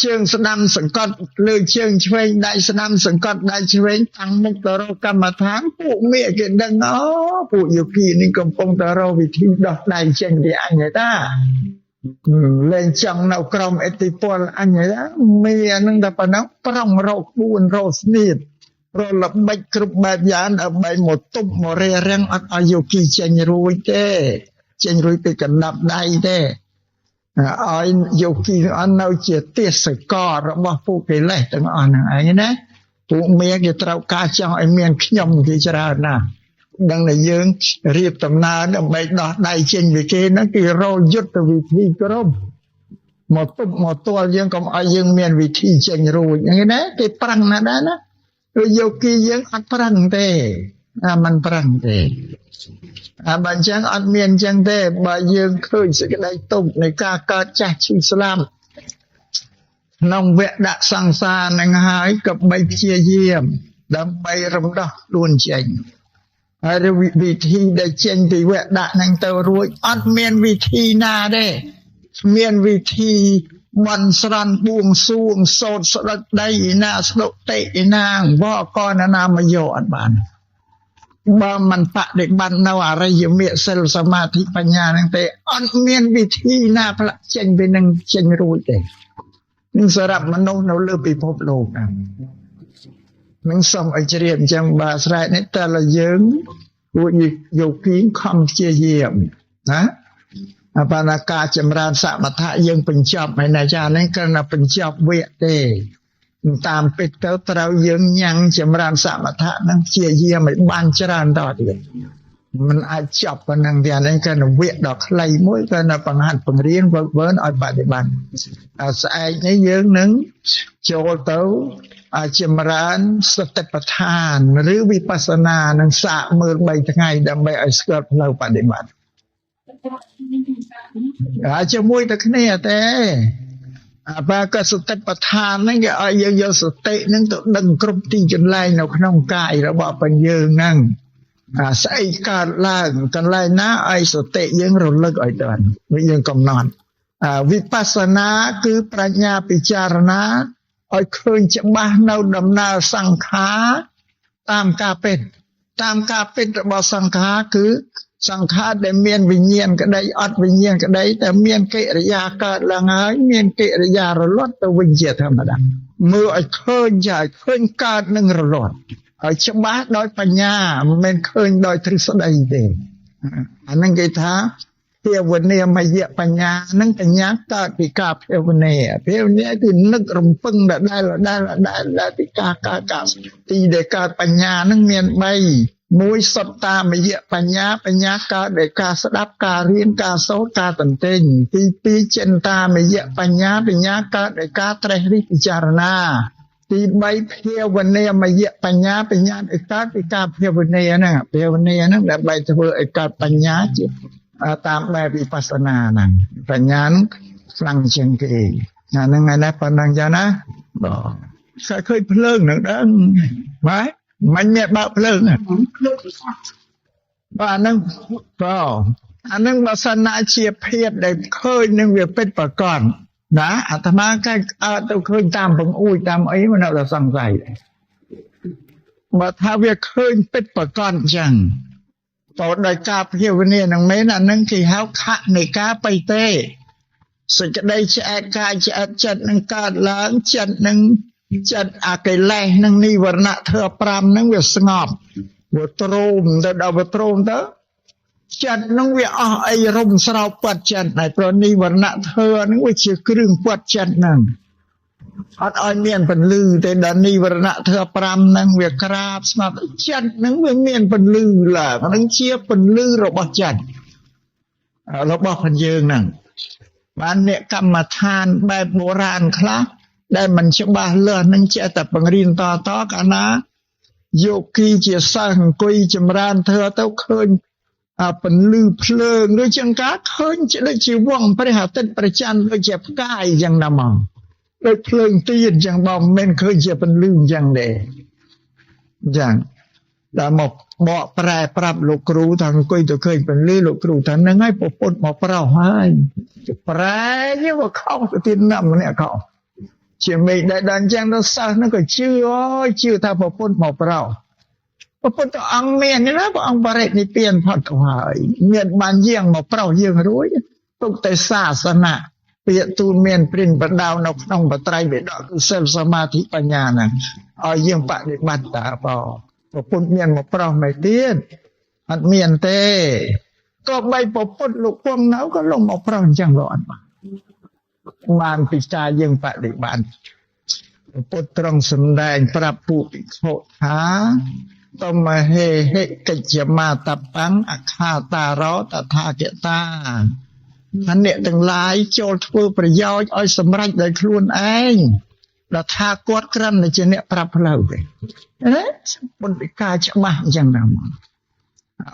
ជើងស្ដាំសង្កត់លើជើងឆ្វេងដៃស្ដាំសង្កត់ដៃឆ្វេងតាំងមុខទៅរកកម្មដ្ឋានពួកមេគេដឹងអូពួកយោគីនេះកំពុងទៅរកវិធីដោះដៃចេញពីអញហើយតាលែងចង់នៅក្រោមឥទ្ធិពលអញហើយតាមេអានឹងតែប៉ុណ្ណឹងប្រងរកក្បួនរកស្នៀតរកល្បិចគ្រប់បែបយ៉ាងដើម្បីមកទប់មករារាំងអត់ឲ្យយោគីចេញរួចទេចេញរួចពីកណ្ដាប់ដៃទេឲ្យយោគីអត់នៅជាទេសកលរបស់ពួកកិលេសទាំងអស់ហ្នឹងឯងណាពួកមេគេត្រូវការចង់ឲ្យមានខ្ញុំគេច្រើនណាស់ដឹងតែយើងរៀបដំណើរដើម្បីដោះដៃចេញពីគេហ្នឹងគេរកយុទ្ធវិធីគ្រប់មកទប់មកទាល់យើងកុំឲ្យយើងមានវិធីចេញរួចហ្នឹងណាគេប្រឹងណាស់ដែរណាគឺយោគីយើងអត់ប្រឹងទេអាមិនប្រឹងទេអាបើអញ្ចឹងអត់មានអញ្ចឹងទេបើយើងឃើញសេចក្តីទុក្ខនៃការកើតចាស់ឈឺស្លាប់ក្នុងវគ្គដាក់សង្សារនឹងហើយក៏បីព្យាយាមដើម្បីរំដោះខ្លួនចេញហើយវិធីដែលចេញពីវគ្គដាក់នឹងទៅរួចអត់មានវិធីណាទេមានវិធីបន់ស្រន់បួងសួងសូត្រស្ដេចដីណាស្ដុតិណាវកនណាមកយកអត់បានបើមិនបដិបត្តិនៅអរិយមគ្គសិលសមាធិបញ្ញាហ្នឹងទេអត់មានវិធីណាផ្លាក់ចេញពីនឹងចេញរួចទេនឹងសម្រាប់មនុស្សនៅលើពិភពលោកហ្នឹងនឹងសូមឲ្យជ្រាបអញ្ចឹងបើស្រែកនេះតើយើងពួកយោគីខំព្យាយាមណាអបណ្ណាការចម្រើនសមថៈយើងបញ្ចប់ហើយណាចាហ្នឹងគ្រាន់តែបញ្ចប់វគ្គទេតាមពិតទៅត្រូវយើងញ៉ាំងចម្រើនសមថៈហ្នឹងព្យាយាមឲ្យបានច្រើនតទៀតมันអាចចប់ប៉ុណ្ណឹងទេអានេះគឺវគ្គដ៏ខ្លីមួយគឺនៅបង្ហាត់បង្រៀនវឹកវើឲ្យបដិបត្តិស្អែកនេះយើងនឹងចូលទៅចម្រើនសតិប្បដ្ឋានឬវិបស្សនានឹងសាកមើល3ថ្ងៃដើម្បីឲ្យស្គាល់ផ្លូវបដិបត្តិហើយជាមួយតែគ្នាទេអបាកសតិប្បដ្ឋានហ្នឹងគេឲ្យយើងយកសតិហ្នឹងទៅដឹងគ្រប់ទីកន្លែងនៅក្នុងកាយរបស់បញ្យើងហ្នឹងអាស្អីកើតឡើងកន្លែងណាឲ្យសតិយើងរលឹកឲ្យដល់វាយើងកំណត់វិបស្សនាគឺប្រាជ្ញាពិចារណាឲ្យឃើញច្បាស់នៅដំណើរសង្ខារតាមការពិតតាមការពិតរបស់សង្ខារគឺសង្ខារដែលមានវិញ្ញាណក្តីអត់វិញ្ញាណក្តីតែមានកិរិយាកើតឡើងហើយមានកិរិយារលត់ទៅវិញជាធម្មតា មើលឲ្យឃើញចាឲ្យឃើញកើតនឹងរលត់ឲ្យច្បាស់ដោយបញ្ញាមិនមែនឃើញដោយទ្រឹស្ដីទេអាហ្នឹងគេថាភាវនាមយបញ្ញាហ្នឹងបញ្ញាកើតពីការភាវនាភាវនាគឺនឹករំពឹងដដែលដដែលដដែលពីការកើតការទីដែលកើតបញ្ញាហ្នឹងមាន3មួយសុតតាមយបញ្ញាបញ្ញាកើតដោយការស្ដាប់ការរៀនការសូត្រការទន្ទេញទី2ចិន្តាមយបញ្ញាបញ្ញាកើតដោយការត្រេះរិះពិចារណាទី3ភាវនាមយបញ្ញាបញ្ញាដែលកើតពីការភាវនាហ្នឹងភាវនាហ្នឹងដើម្បីធ្វើឲ្យកើតបញ្ញាជាតាមបែបវិបស្សនាហ្នឹងបញ្ញាហ្នឹងខ្លាំងជាងគេណាហ្នឹងថ្ងៃនេះប៉ុណ្ណឹងចាណាបាទស្អែកឃើញភ្លើងហ្នឹងដឹងបាទមិនមានបើកភ្លើងបាទហ្នឹងបាទអាហ្នឹងបើសិនណាជាភាពដែលឃើញនឹងវាពិតប្រកបណាអាត្មាគេអត់ទៅឃើញតាមបង្អួចតាមអីមិនដល់សង្ស័យបើថាវាឃើញពិតប្រកបអញ្ចឹងតើដោយការភាវនានឹងមែនអានឹងគេហៅខនិកាបៃតេសេចក្តីឆ្អែតកាយឆ្អែតចិត្តនឹងកើតឡើងចិត្តនឹងចិត្តអកិលេសនឹងនិវរណៈធម៌5នឹងវាស្ងប់វាទ្រោមទៅដល់វាទ្រោមទៅចិត្តនឹងវាអស់អីរំស្រោបពាត់ចិត្តហើយព្រោះនិវរណៈធម៌នឹងវាជាគ្រឿងពាត់ចិត្តហ្នឹងអត់ឲ្យមានពន្លឺទេដល់និវរណៈធម៌5ហ្នឹងវាក្រាបស្ងប់ចិត្តហ្នឹងវាមានពន្លឺឡើងហ្នឹងជាពន្លឺរបស់ចិត្តរបស់ផងយើងហ្នឹងបានអ្នកកម្មដ្ឋានបែបបុរាណខ្លះដែលមិនច្បាស់លាស់នឹងចេះតែបង្រៀនតតកាលណាយោគីជាសិស្សអង្គុយចម្រើនធ្វើទៅឃើញពន្លឺភ្លើងឬជាងការឃើញដូចជាវងព្រះអាទិត្យប្រច័នដូចជាផ្កាយអញ្ចឹងណាហ្មងដូចភ្លើងទៀនអញ្ចឹងបងមិនមែនឃើញជាពន្លឺអញ្ចឹងទេអញ្ចឹងដល់មកបកប្រែប្រាប់លោកគ្រូថាអង្គុយទៅឃើញពន្លឺលោកគ្រូថាហ្នឹងហើយពពុទ្ធមកប្រោសហើយប្រែនេះវាខុសទៅទៀតណាស់ម្នាក់ខុសជាមេឃដែលដល់អញ្ចឹងទៅសិស្សហ្នឹងក៏ជឿអូយជឿថាពពុទ្ធមកប្រោសពពុទ្ធអង្គមាននេះណាព្រះអង្គបរិនិព្វានផុតទៅហើយមានបានយាងមកប្រោសយើងរួចទុកតែសាសនាពាក្យទូលមានព្រិនបដៅនៅក្នុងបត្រៃបិដកគឺសិលសមាធិបញ្ញាហ្នឹងឲ្យយើងបដិបត្តិតាបពពុទ្ធមានមកប្រោសមិនទៀតអត់មានទេក៏បីពពុទ្ធលោកពងនៅក៏លោកមកប្រោសអញ្ចឹងក៏អត់បានពិចារយើងបដិបត្តិពុទ្ធត្រង់សម្ដែងប្រាប់ពួកភិក្ខុថាតមហេហិកិច្ចមាតបង្អខាតារោតថាគតាថាអ្នកទាំងឡាយចូលធ្វើប្រយោជន៍ឲ្យសម្រេចដោយខ្លួនឯងដល់ថាគាត់គ្រាន់តែជាអ្នកប្រាប់ផ្លូវទេណាបុណ្យការច្បាស់អញ្ចឹងណាមក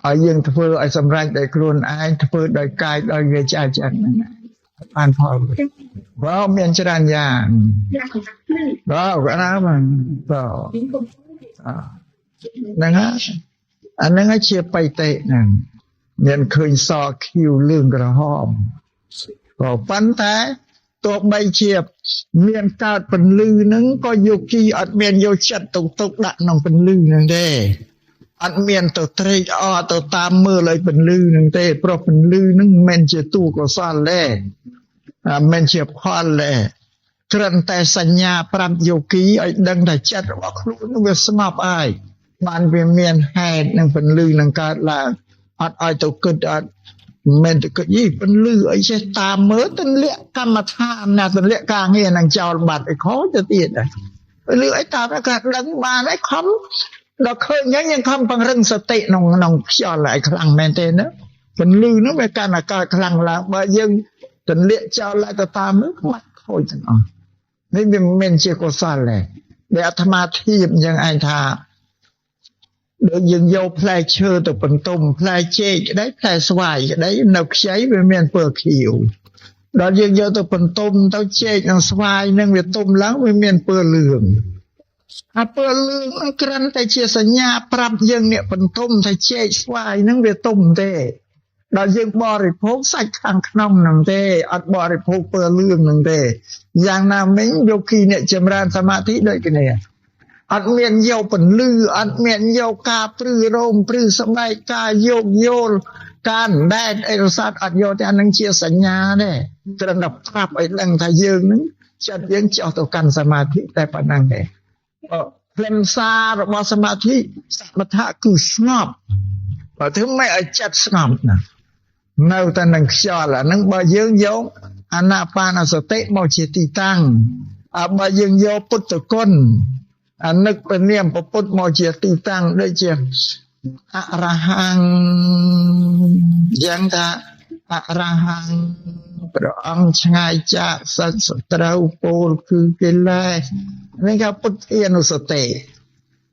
ឲ្យយើងធ្វើឲ្យសម្រេចដោយខ្លួនឯងធ្វើដោយកាយដោយវាចាចិត្តហ្នឹងបានផលបើមានច្រើនយ៉ាងបើកណាបានបើហ្នឹងហើយអាហ្នឹងជាបៃតេហ្នឹងមានឃើញសខៀវលឿងក្រហមក៏ប៉ុន្តែទោះបីជាមានកើតពន្លឺហ្នឹងក៏យោគីអត់មានយកចិត្តទៅទុកដាក់ក្នុងពន្លឺហ្នឹងទេអត់មានទៅត្រេកអរទៅតាមមើលឲ្យពន្លឺហ្នឹងទេព្រោះពន្លឺហ្នឹងមិនមែនជាតួកុសលទេមិនជាផលទេគ្រាន់តែសញ្ញាប្រាប់យោគីឲ្យដឹងថាចិត្តរបស់ខ្លួននឹងវាស្ងប់ហើយបានវាមានហេតុនឹងពន្លឺនឹងកើតឡើងអត់ឲ្យទៅគិតអត់មិនទៅគិតយីពន្លឺអីចេះតាមមើលទន្លាក់កម្មដ្ឋានណាទន្លាក់ការងារនឹងចោលបាត់ឲ្យខូចទៅទៀតលឺអីតាមក៏ដឹងបានហើយខំដល់ឃើញអញ្ចឹងយើងខំពង្រឹងសតិក្នុងក្នុងខ្យល់ឲ្យខ្លាំងមែនទេណាពន្លឺនោះវាកាន់តែកើតខ្លាំងឡើងបើយើងទន្លាក់ចោលឡើងទៅតាមនោះបាត់ខូចទាំងអស់នេះវាមិនមែនជាកុសលទេដែលអាត្មាធៀបអញ្ចឹងឯងថាដូចយើងយកផ្លែឈើទៅបន្ទុំផ្លែចេកក្តីផ្លែស្វាយក្តីនៅខ្ចីវាមានពណ៌ខៀវដល់យើងយកទៅបន្ទុំទៅចេកនិងស្វាយនឹងវាទុំឡើងវាមានពណ៌លឿងអាពណ៌លឿងហ្នឹងគ្រាន់តែជាសញ្ញាប្រាប់យើងអ្នកបន្ទុំថាចេកស្វាយហ្នឹងវាទុំទេដល់យើងបរិភោគសាច់ខាងក្នុងហ្នឹងទេអត់បរិភោគពណ៌លឿងហ្នឹងទេយ៉ាងណាមិញយោគីអ្នកចម្រើនសមាធិដូចគ្នាអត់មានយកពន្លឺអត់មានយកការព្រឺរោមព្រឺស្បែកការយោគយល់ការដែតអីរសាត់អត់យកទេអានឹងជាសញ្ញាទេគ្រាន់តែប្រាប់ឲ្យដឹងថាយើងនឹង ចិត្តយើងចុះទៅកាន់សមាធិតែប៉ុណ្ណឹងទេខ្លឹមសាររបស់សមាធិសមថៈគឺស្ងប់បើធ្វើម៉េចឲ្យចិត្តស្ងប់ណានៅតែនឹងខ្យល់អាហ្នឹងបើយើងយកអានាបានសតិមកជាទីតាំងបើយើងយកពុទ្ធគុណអានឹកព្រះនាមព្រះពុទ្ធមកជាទីតាំងដូចជាអរហង្គយ៉ាងថាអរហង្គព្រះអង្គឆ្ងាយចាកសត្វសត្រូវពោលគឺកិលេសនេះគេពុទ្ធានុសតិ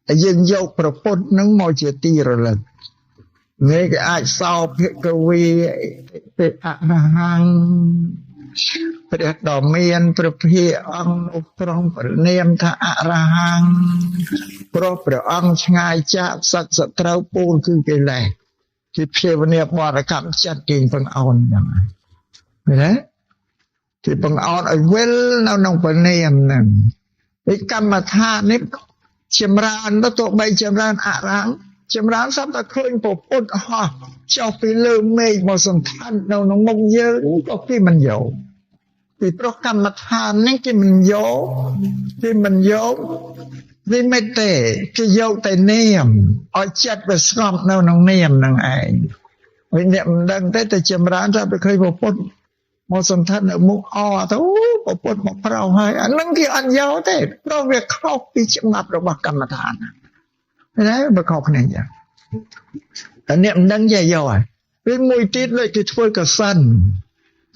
តែយើងយកព្រះពុទ្ធនឹងមកជាទីរលឹកនេះគេអាចសោភិក្ខវីទេអរហង្គព្រះដ៏មានព្រះភិក្ខអង្គនោះត្រង់ព្រះនាមថាអរហង្គព្រោះព្រះអង្គឆ្ងាយចាកសត្វសត្រូវពូលគឺកិលេសគេភាវនាបរិកម្មចិត្តគេបង្អោនយ៉ាងហ្នឹងឃើញទេគេបង្អោនឲ្យវិលនៅក្នុងព្រះនាមហ្នឹងឯកម្មដ្ឋាននេះចម្រើនទៅទោះបីចម្រើនអរហង្គចម្រើនសត្វតែឃើញពុទ្ធហោះចុះពីលើមេឃមកសន្តាននៅក្នុងមុខយើងក៏គេមិនយកពីព្រោះកម្មដ្ឋាននេះគេមិនយកគេមិនយកវាមិនទេគេយកតែនាមឲ្យចិត្តវាស្ងប់នៅក្នុងនាមហ្នឹងឯងវិញអ្នកមិនដឹងទេតែចម្រើនតែទៅឃើញពុទ្ធមកសន្តាននៅមុខអទៅពុទ្ធមកប្រោហើយអាហ្នឹងគេអត់យកទេព្រោះវាខុសពីច្បាប់របស់កម្មដ្ឋានណាបើខុសគ្នាចឹងតែអ្នកមិនដឹងចេះយកហើយពេលមួយទៀតដូចគេធ្វើកសិន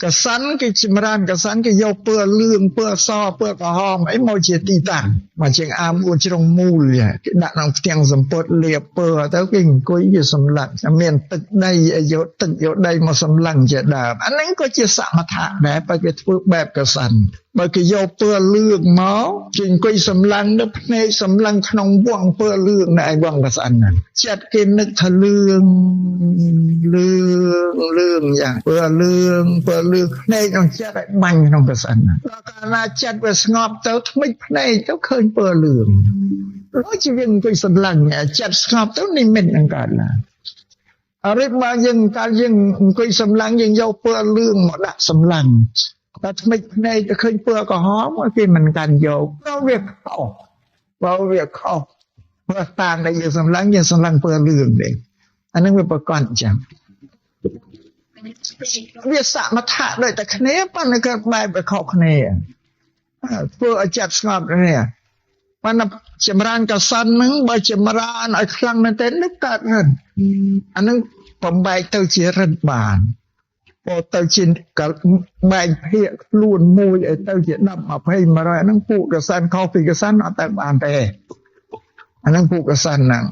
កសិនគេចម្រើនកសិនគេយកពណ៌លឿងពណ៌សពណ៌ក្រហមអីមកជាទីតាំងមកជាងអាមអួនជ្រុងមូលគេដាក់ក្នុងផ្ទាំងសម្ពត់លាបពណ៌ទៅគេអង្គុយគេសម្លឹងមានទឹកដីយកទឹកយកដីមកសម្លឹងជាដើមអាហ្នឹងក៏ជាសមថៈដែរបើគេធ្វើបែបកសិនបើគេយកពណ៌លឿងមកគេអង្គុយសម្លឹងនៅភ្នែកសម្លឹងក្នុងវងពណ៌លឿងនៅឯវងកសិនហ្នឹងចិត្តគេនឹកថាលឿងលឿងលឿងយ៉ាងពណ៌លឿងពណ៌លឿងភ្នែកក្នុងចិត្តឲ្យបាញ់ក្នុងកសិនដល់កាលណាចិត្តវាស្ងប់ទៅថ្មិចភ្នែកទៅឃើញពណ៌លឿងដូចជាវាអង្គុយសម្លឹងចិត្តស្ងប់ទៅនិមិត្តនឹងកើតឡើងអរិយបើយើងកាលយើងអង្គុយសម្លឹងយើងយកពណ៌លឿងមកដាក់សម្លឹងតែថ្មិចភ្នែកទៅឃើញពណ៌ក្រហមគេមិនកាន់យកព្រោះវាខុសបើវាខុសព្រោះតាមដែលយើងសម្លឹងយើងសម្លឹងពណ៌លឿងទេអានឹងវាប្រកបអញ្ចឹងវាសមថៈដូចតែគ្នាប៉ុន្តែក៏បែបវាខុសគ្នាធ្វើឲ្យចិត្តស្ងប់នេះប៉ុន្តែចម្រើនកសិនហ្នឹងបើចម្រើនឲ្យខ្លាំងមែនទែននឹងកើតរិទ្ធអានឹងបំបែកទៅជារិទ្ធបានពោទៅជាបែកភាកខ្លួនមួយឲ្យទៅជា10 20 100អាហ្នឹងពួកកសិនខុសពីកសិនអត់ទៅបានទេអាហ្នឹងពួកកសិនហ្នឹង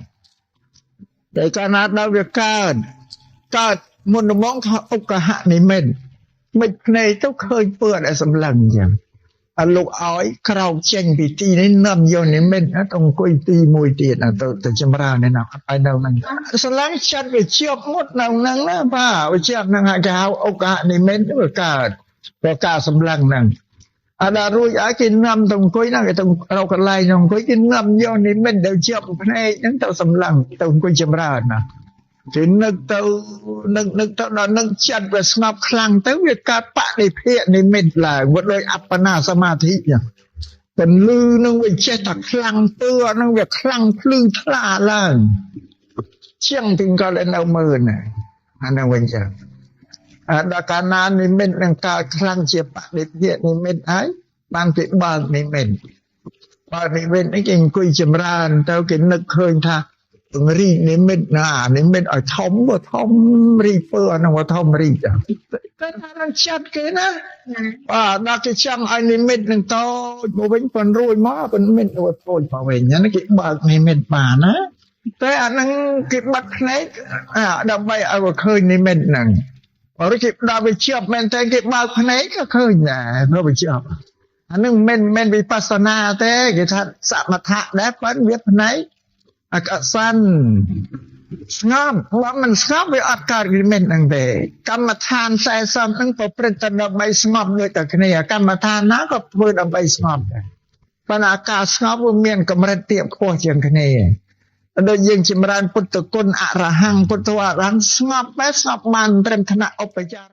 តែកាលណាដល់វាកើតកើតមុនដំបងថាឧកហនិមិត្តមិនភ្នែកទៅឃើញពើដែលសម្លឹងអញ្ចឹងអលោកឲ្យក្រោកចេញពីទីនេះនាំយកនិមិត្តទៅអង្គុយទីមួយទៀតទៅចម្រើននេះណាអត់ឲ្យនៅហ្នឹងស្រឡាញ់ចិត្តវាជាប់មុតនៅហ្នឹងណាបាទវាជាប់ហ្នឹងហើយគេហៅឧកហនិមិត្តវាកើតព្រោះការសម្លឹងហ្នឹងអត់ដល់រួចឲ្យគេនាំទៅអង្គុយហ្នឹងគេទៅរកកន្លែងអង្គុយគេនាំយកនិមិត្តដែលជាប់ភ្នែកហ្នឹងទៅសម្លឹងទៅអង្គុយចម្រើនណាគេនឹកទៅនឹកទៅដល់នឹកចិត្តវាស្ងប់ខ្លាំងទៅវាកើតបដិភាគនិមិត្តឡើងវាដូចអបណាសមាធិចឹងពន្លឺនឹងវាចេះតែខ្លាំងទឿនឹងវាខ្លាំងភ្លឺថ្លាឡើងជាងទីក៏នៅមើលណាអានឹងវិញចឹងដល់កាលណានិមិត្តនឹងកើតខ្លាំងជាបដិភាគនិមិត្តហើយបានគេបើកនិមិត្តបើកនិមិត្តនេះគេអង្គុយចម្រើនទៅគេនឹកឃើញថាពង្រីកនិមិត្តណានិមិត្តឲ្យធំបើធំរីកពើអានោះធំរីកតែថានឹងចិត្តគេណាបាទដល់គេចង់ឲ្យនិមិត្តនឹងតូចមកវិញប៉ុនរួចមកប៉ុននិមិត្តតូចមកវិញហ្នឹងគេបើកនិមិត្តបានណាតែអាហ្នឹងគេបាត់ភ្នែកដើម្បីឲ្យវាឃើញនិមិត្តហ្នឹងបើគេដល់វាជាប់មែនតើគេបើកភ្នែកក៏ឃើញដែរព្រោះវាជាប់អាហ្នឹងមិនវិបស្សនាទេគេថាសមថៈដែរប៉ុន្តែវាភ្នែកអកសិនស្ងប់បើមិនស្ងប់វាអត់កើតនិមិត្តហ្នឹងទេកម្មដ្ឋាន40ហ្នឹងប្រព្រឹត្តតែដើម្បីស្ងប់ដូចតែគ្នាកម្មដ្ឋានណាក៏ធ្វើដើម្បីស្ងប់ដែរប៉ុន្តែការស្ងប់វាមានកម្រិតទាបខ្ពស់ជាងគ្នាដូចយើងចម្រើនពុទ្ធគុណអរហង្គពុទ្ធអរហង្គស្ងប់បែបស្ងប់បានត្រឹមថ្នាក់ឧបចារ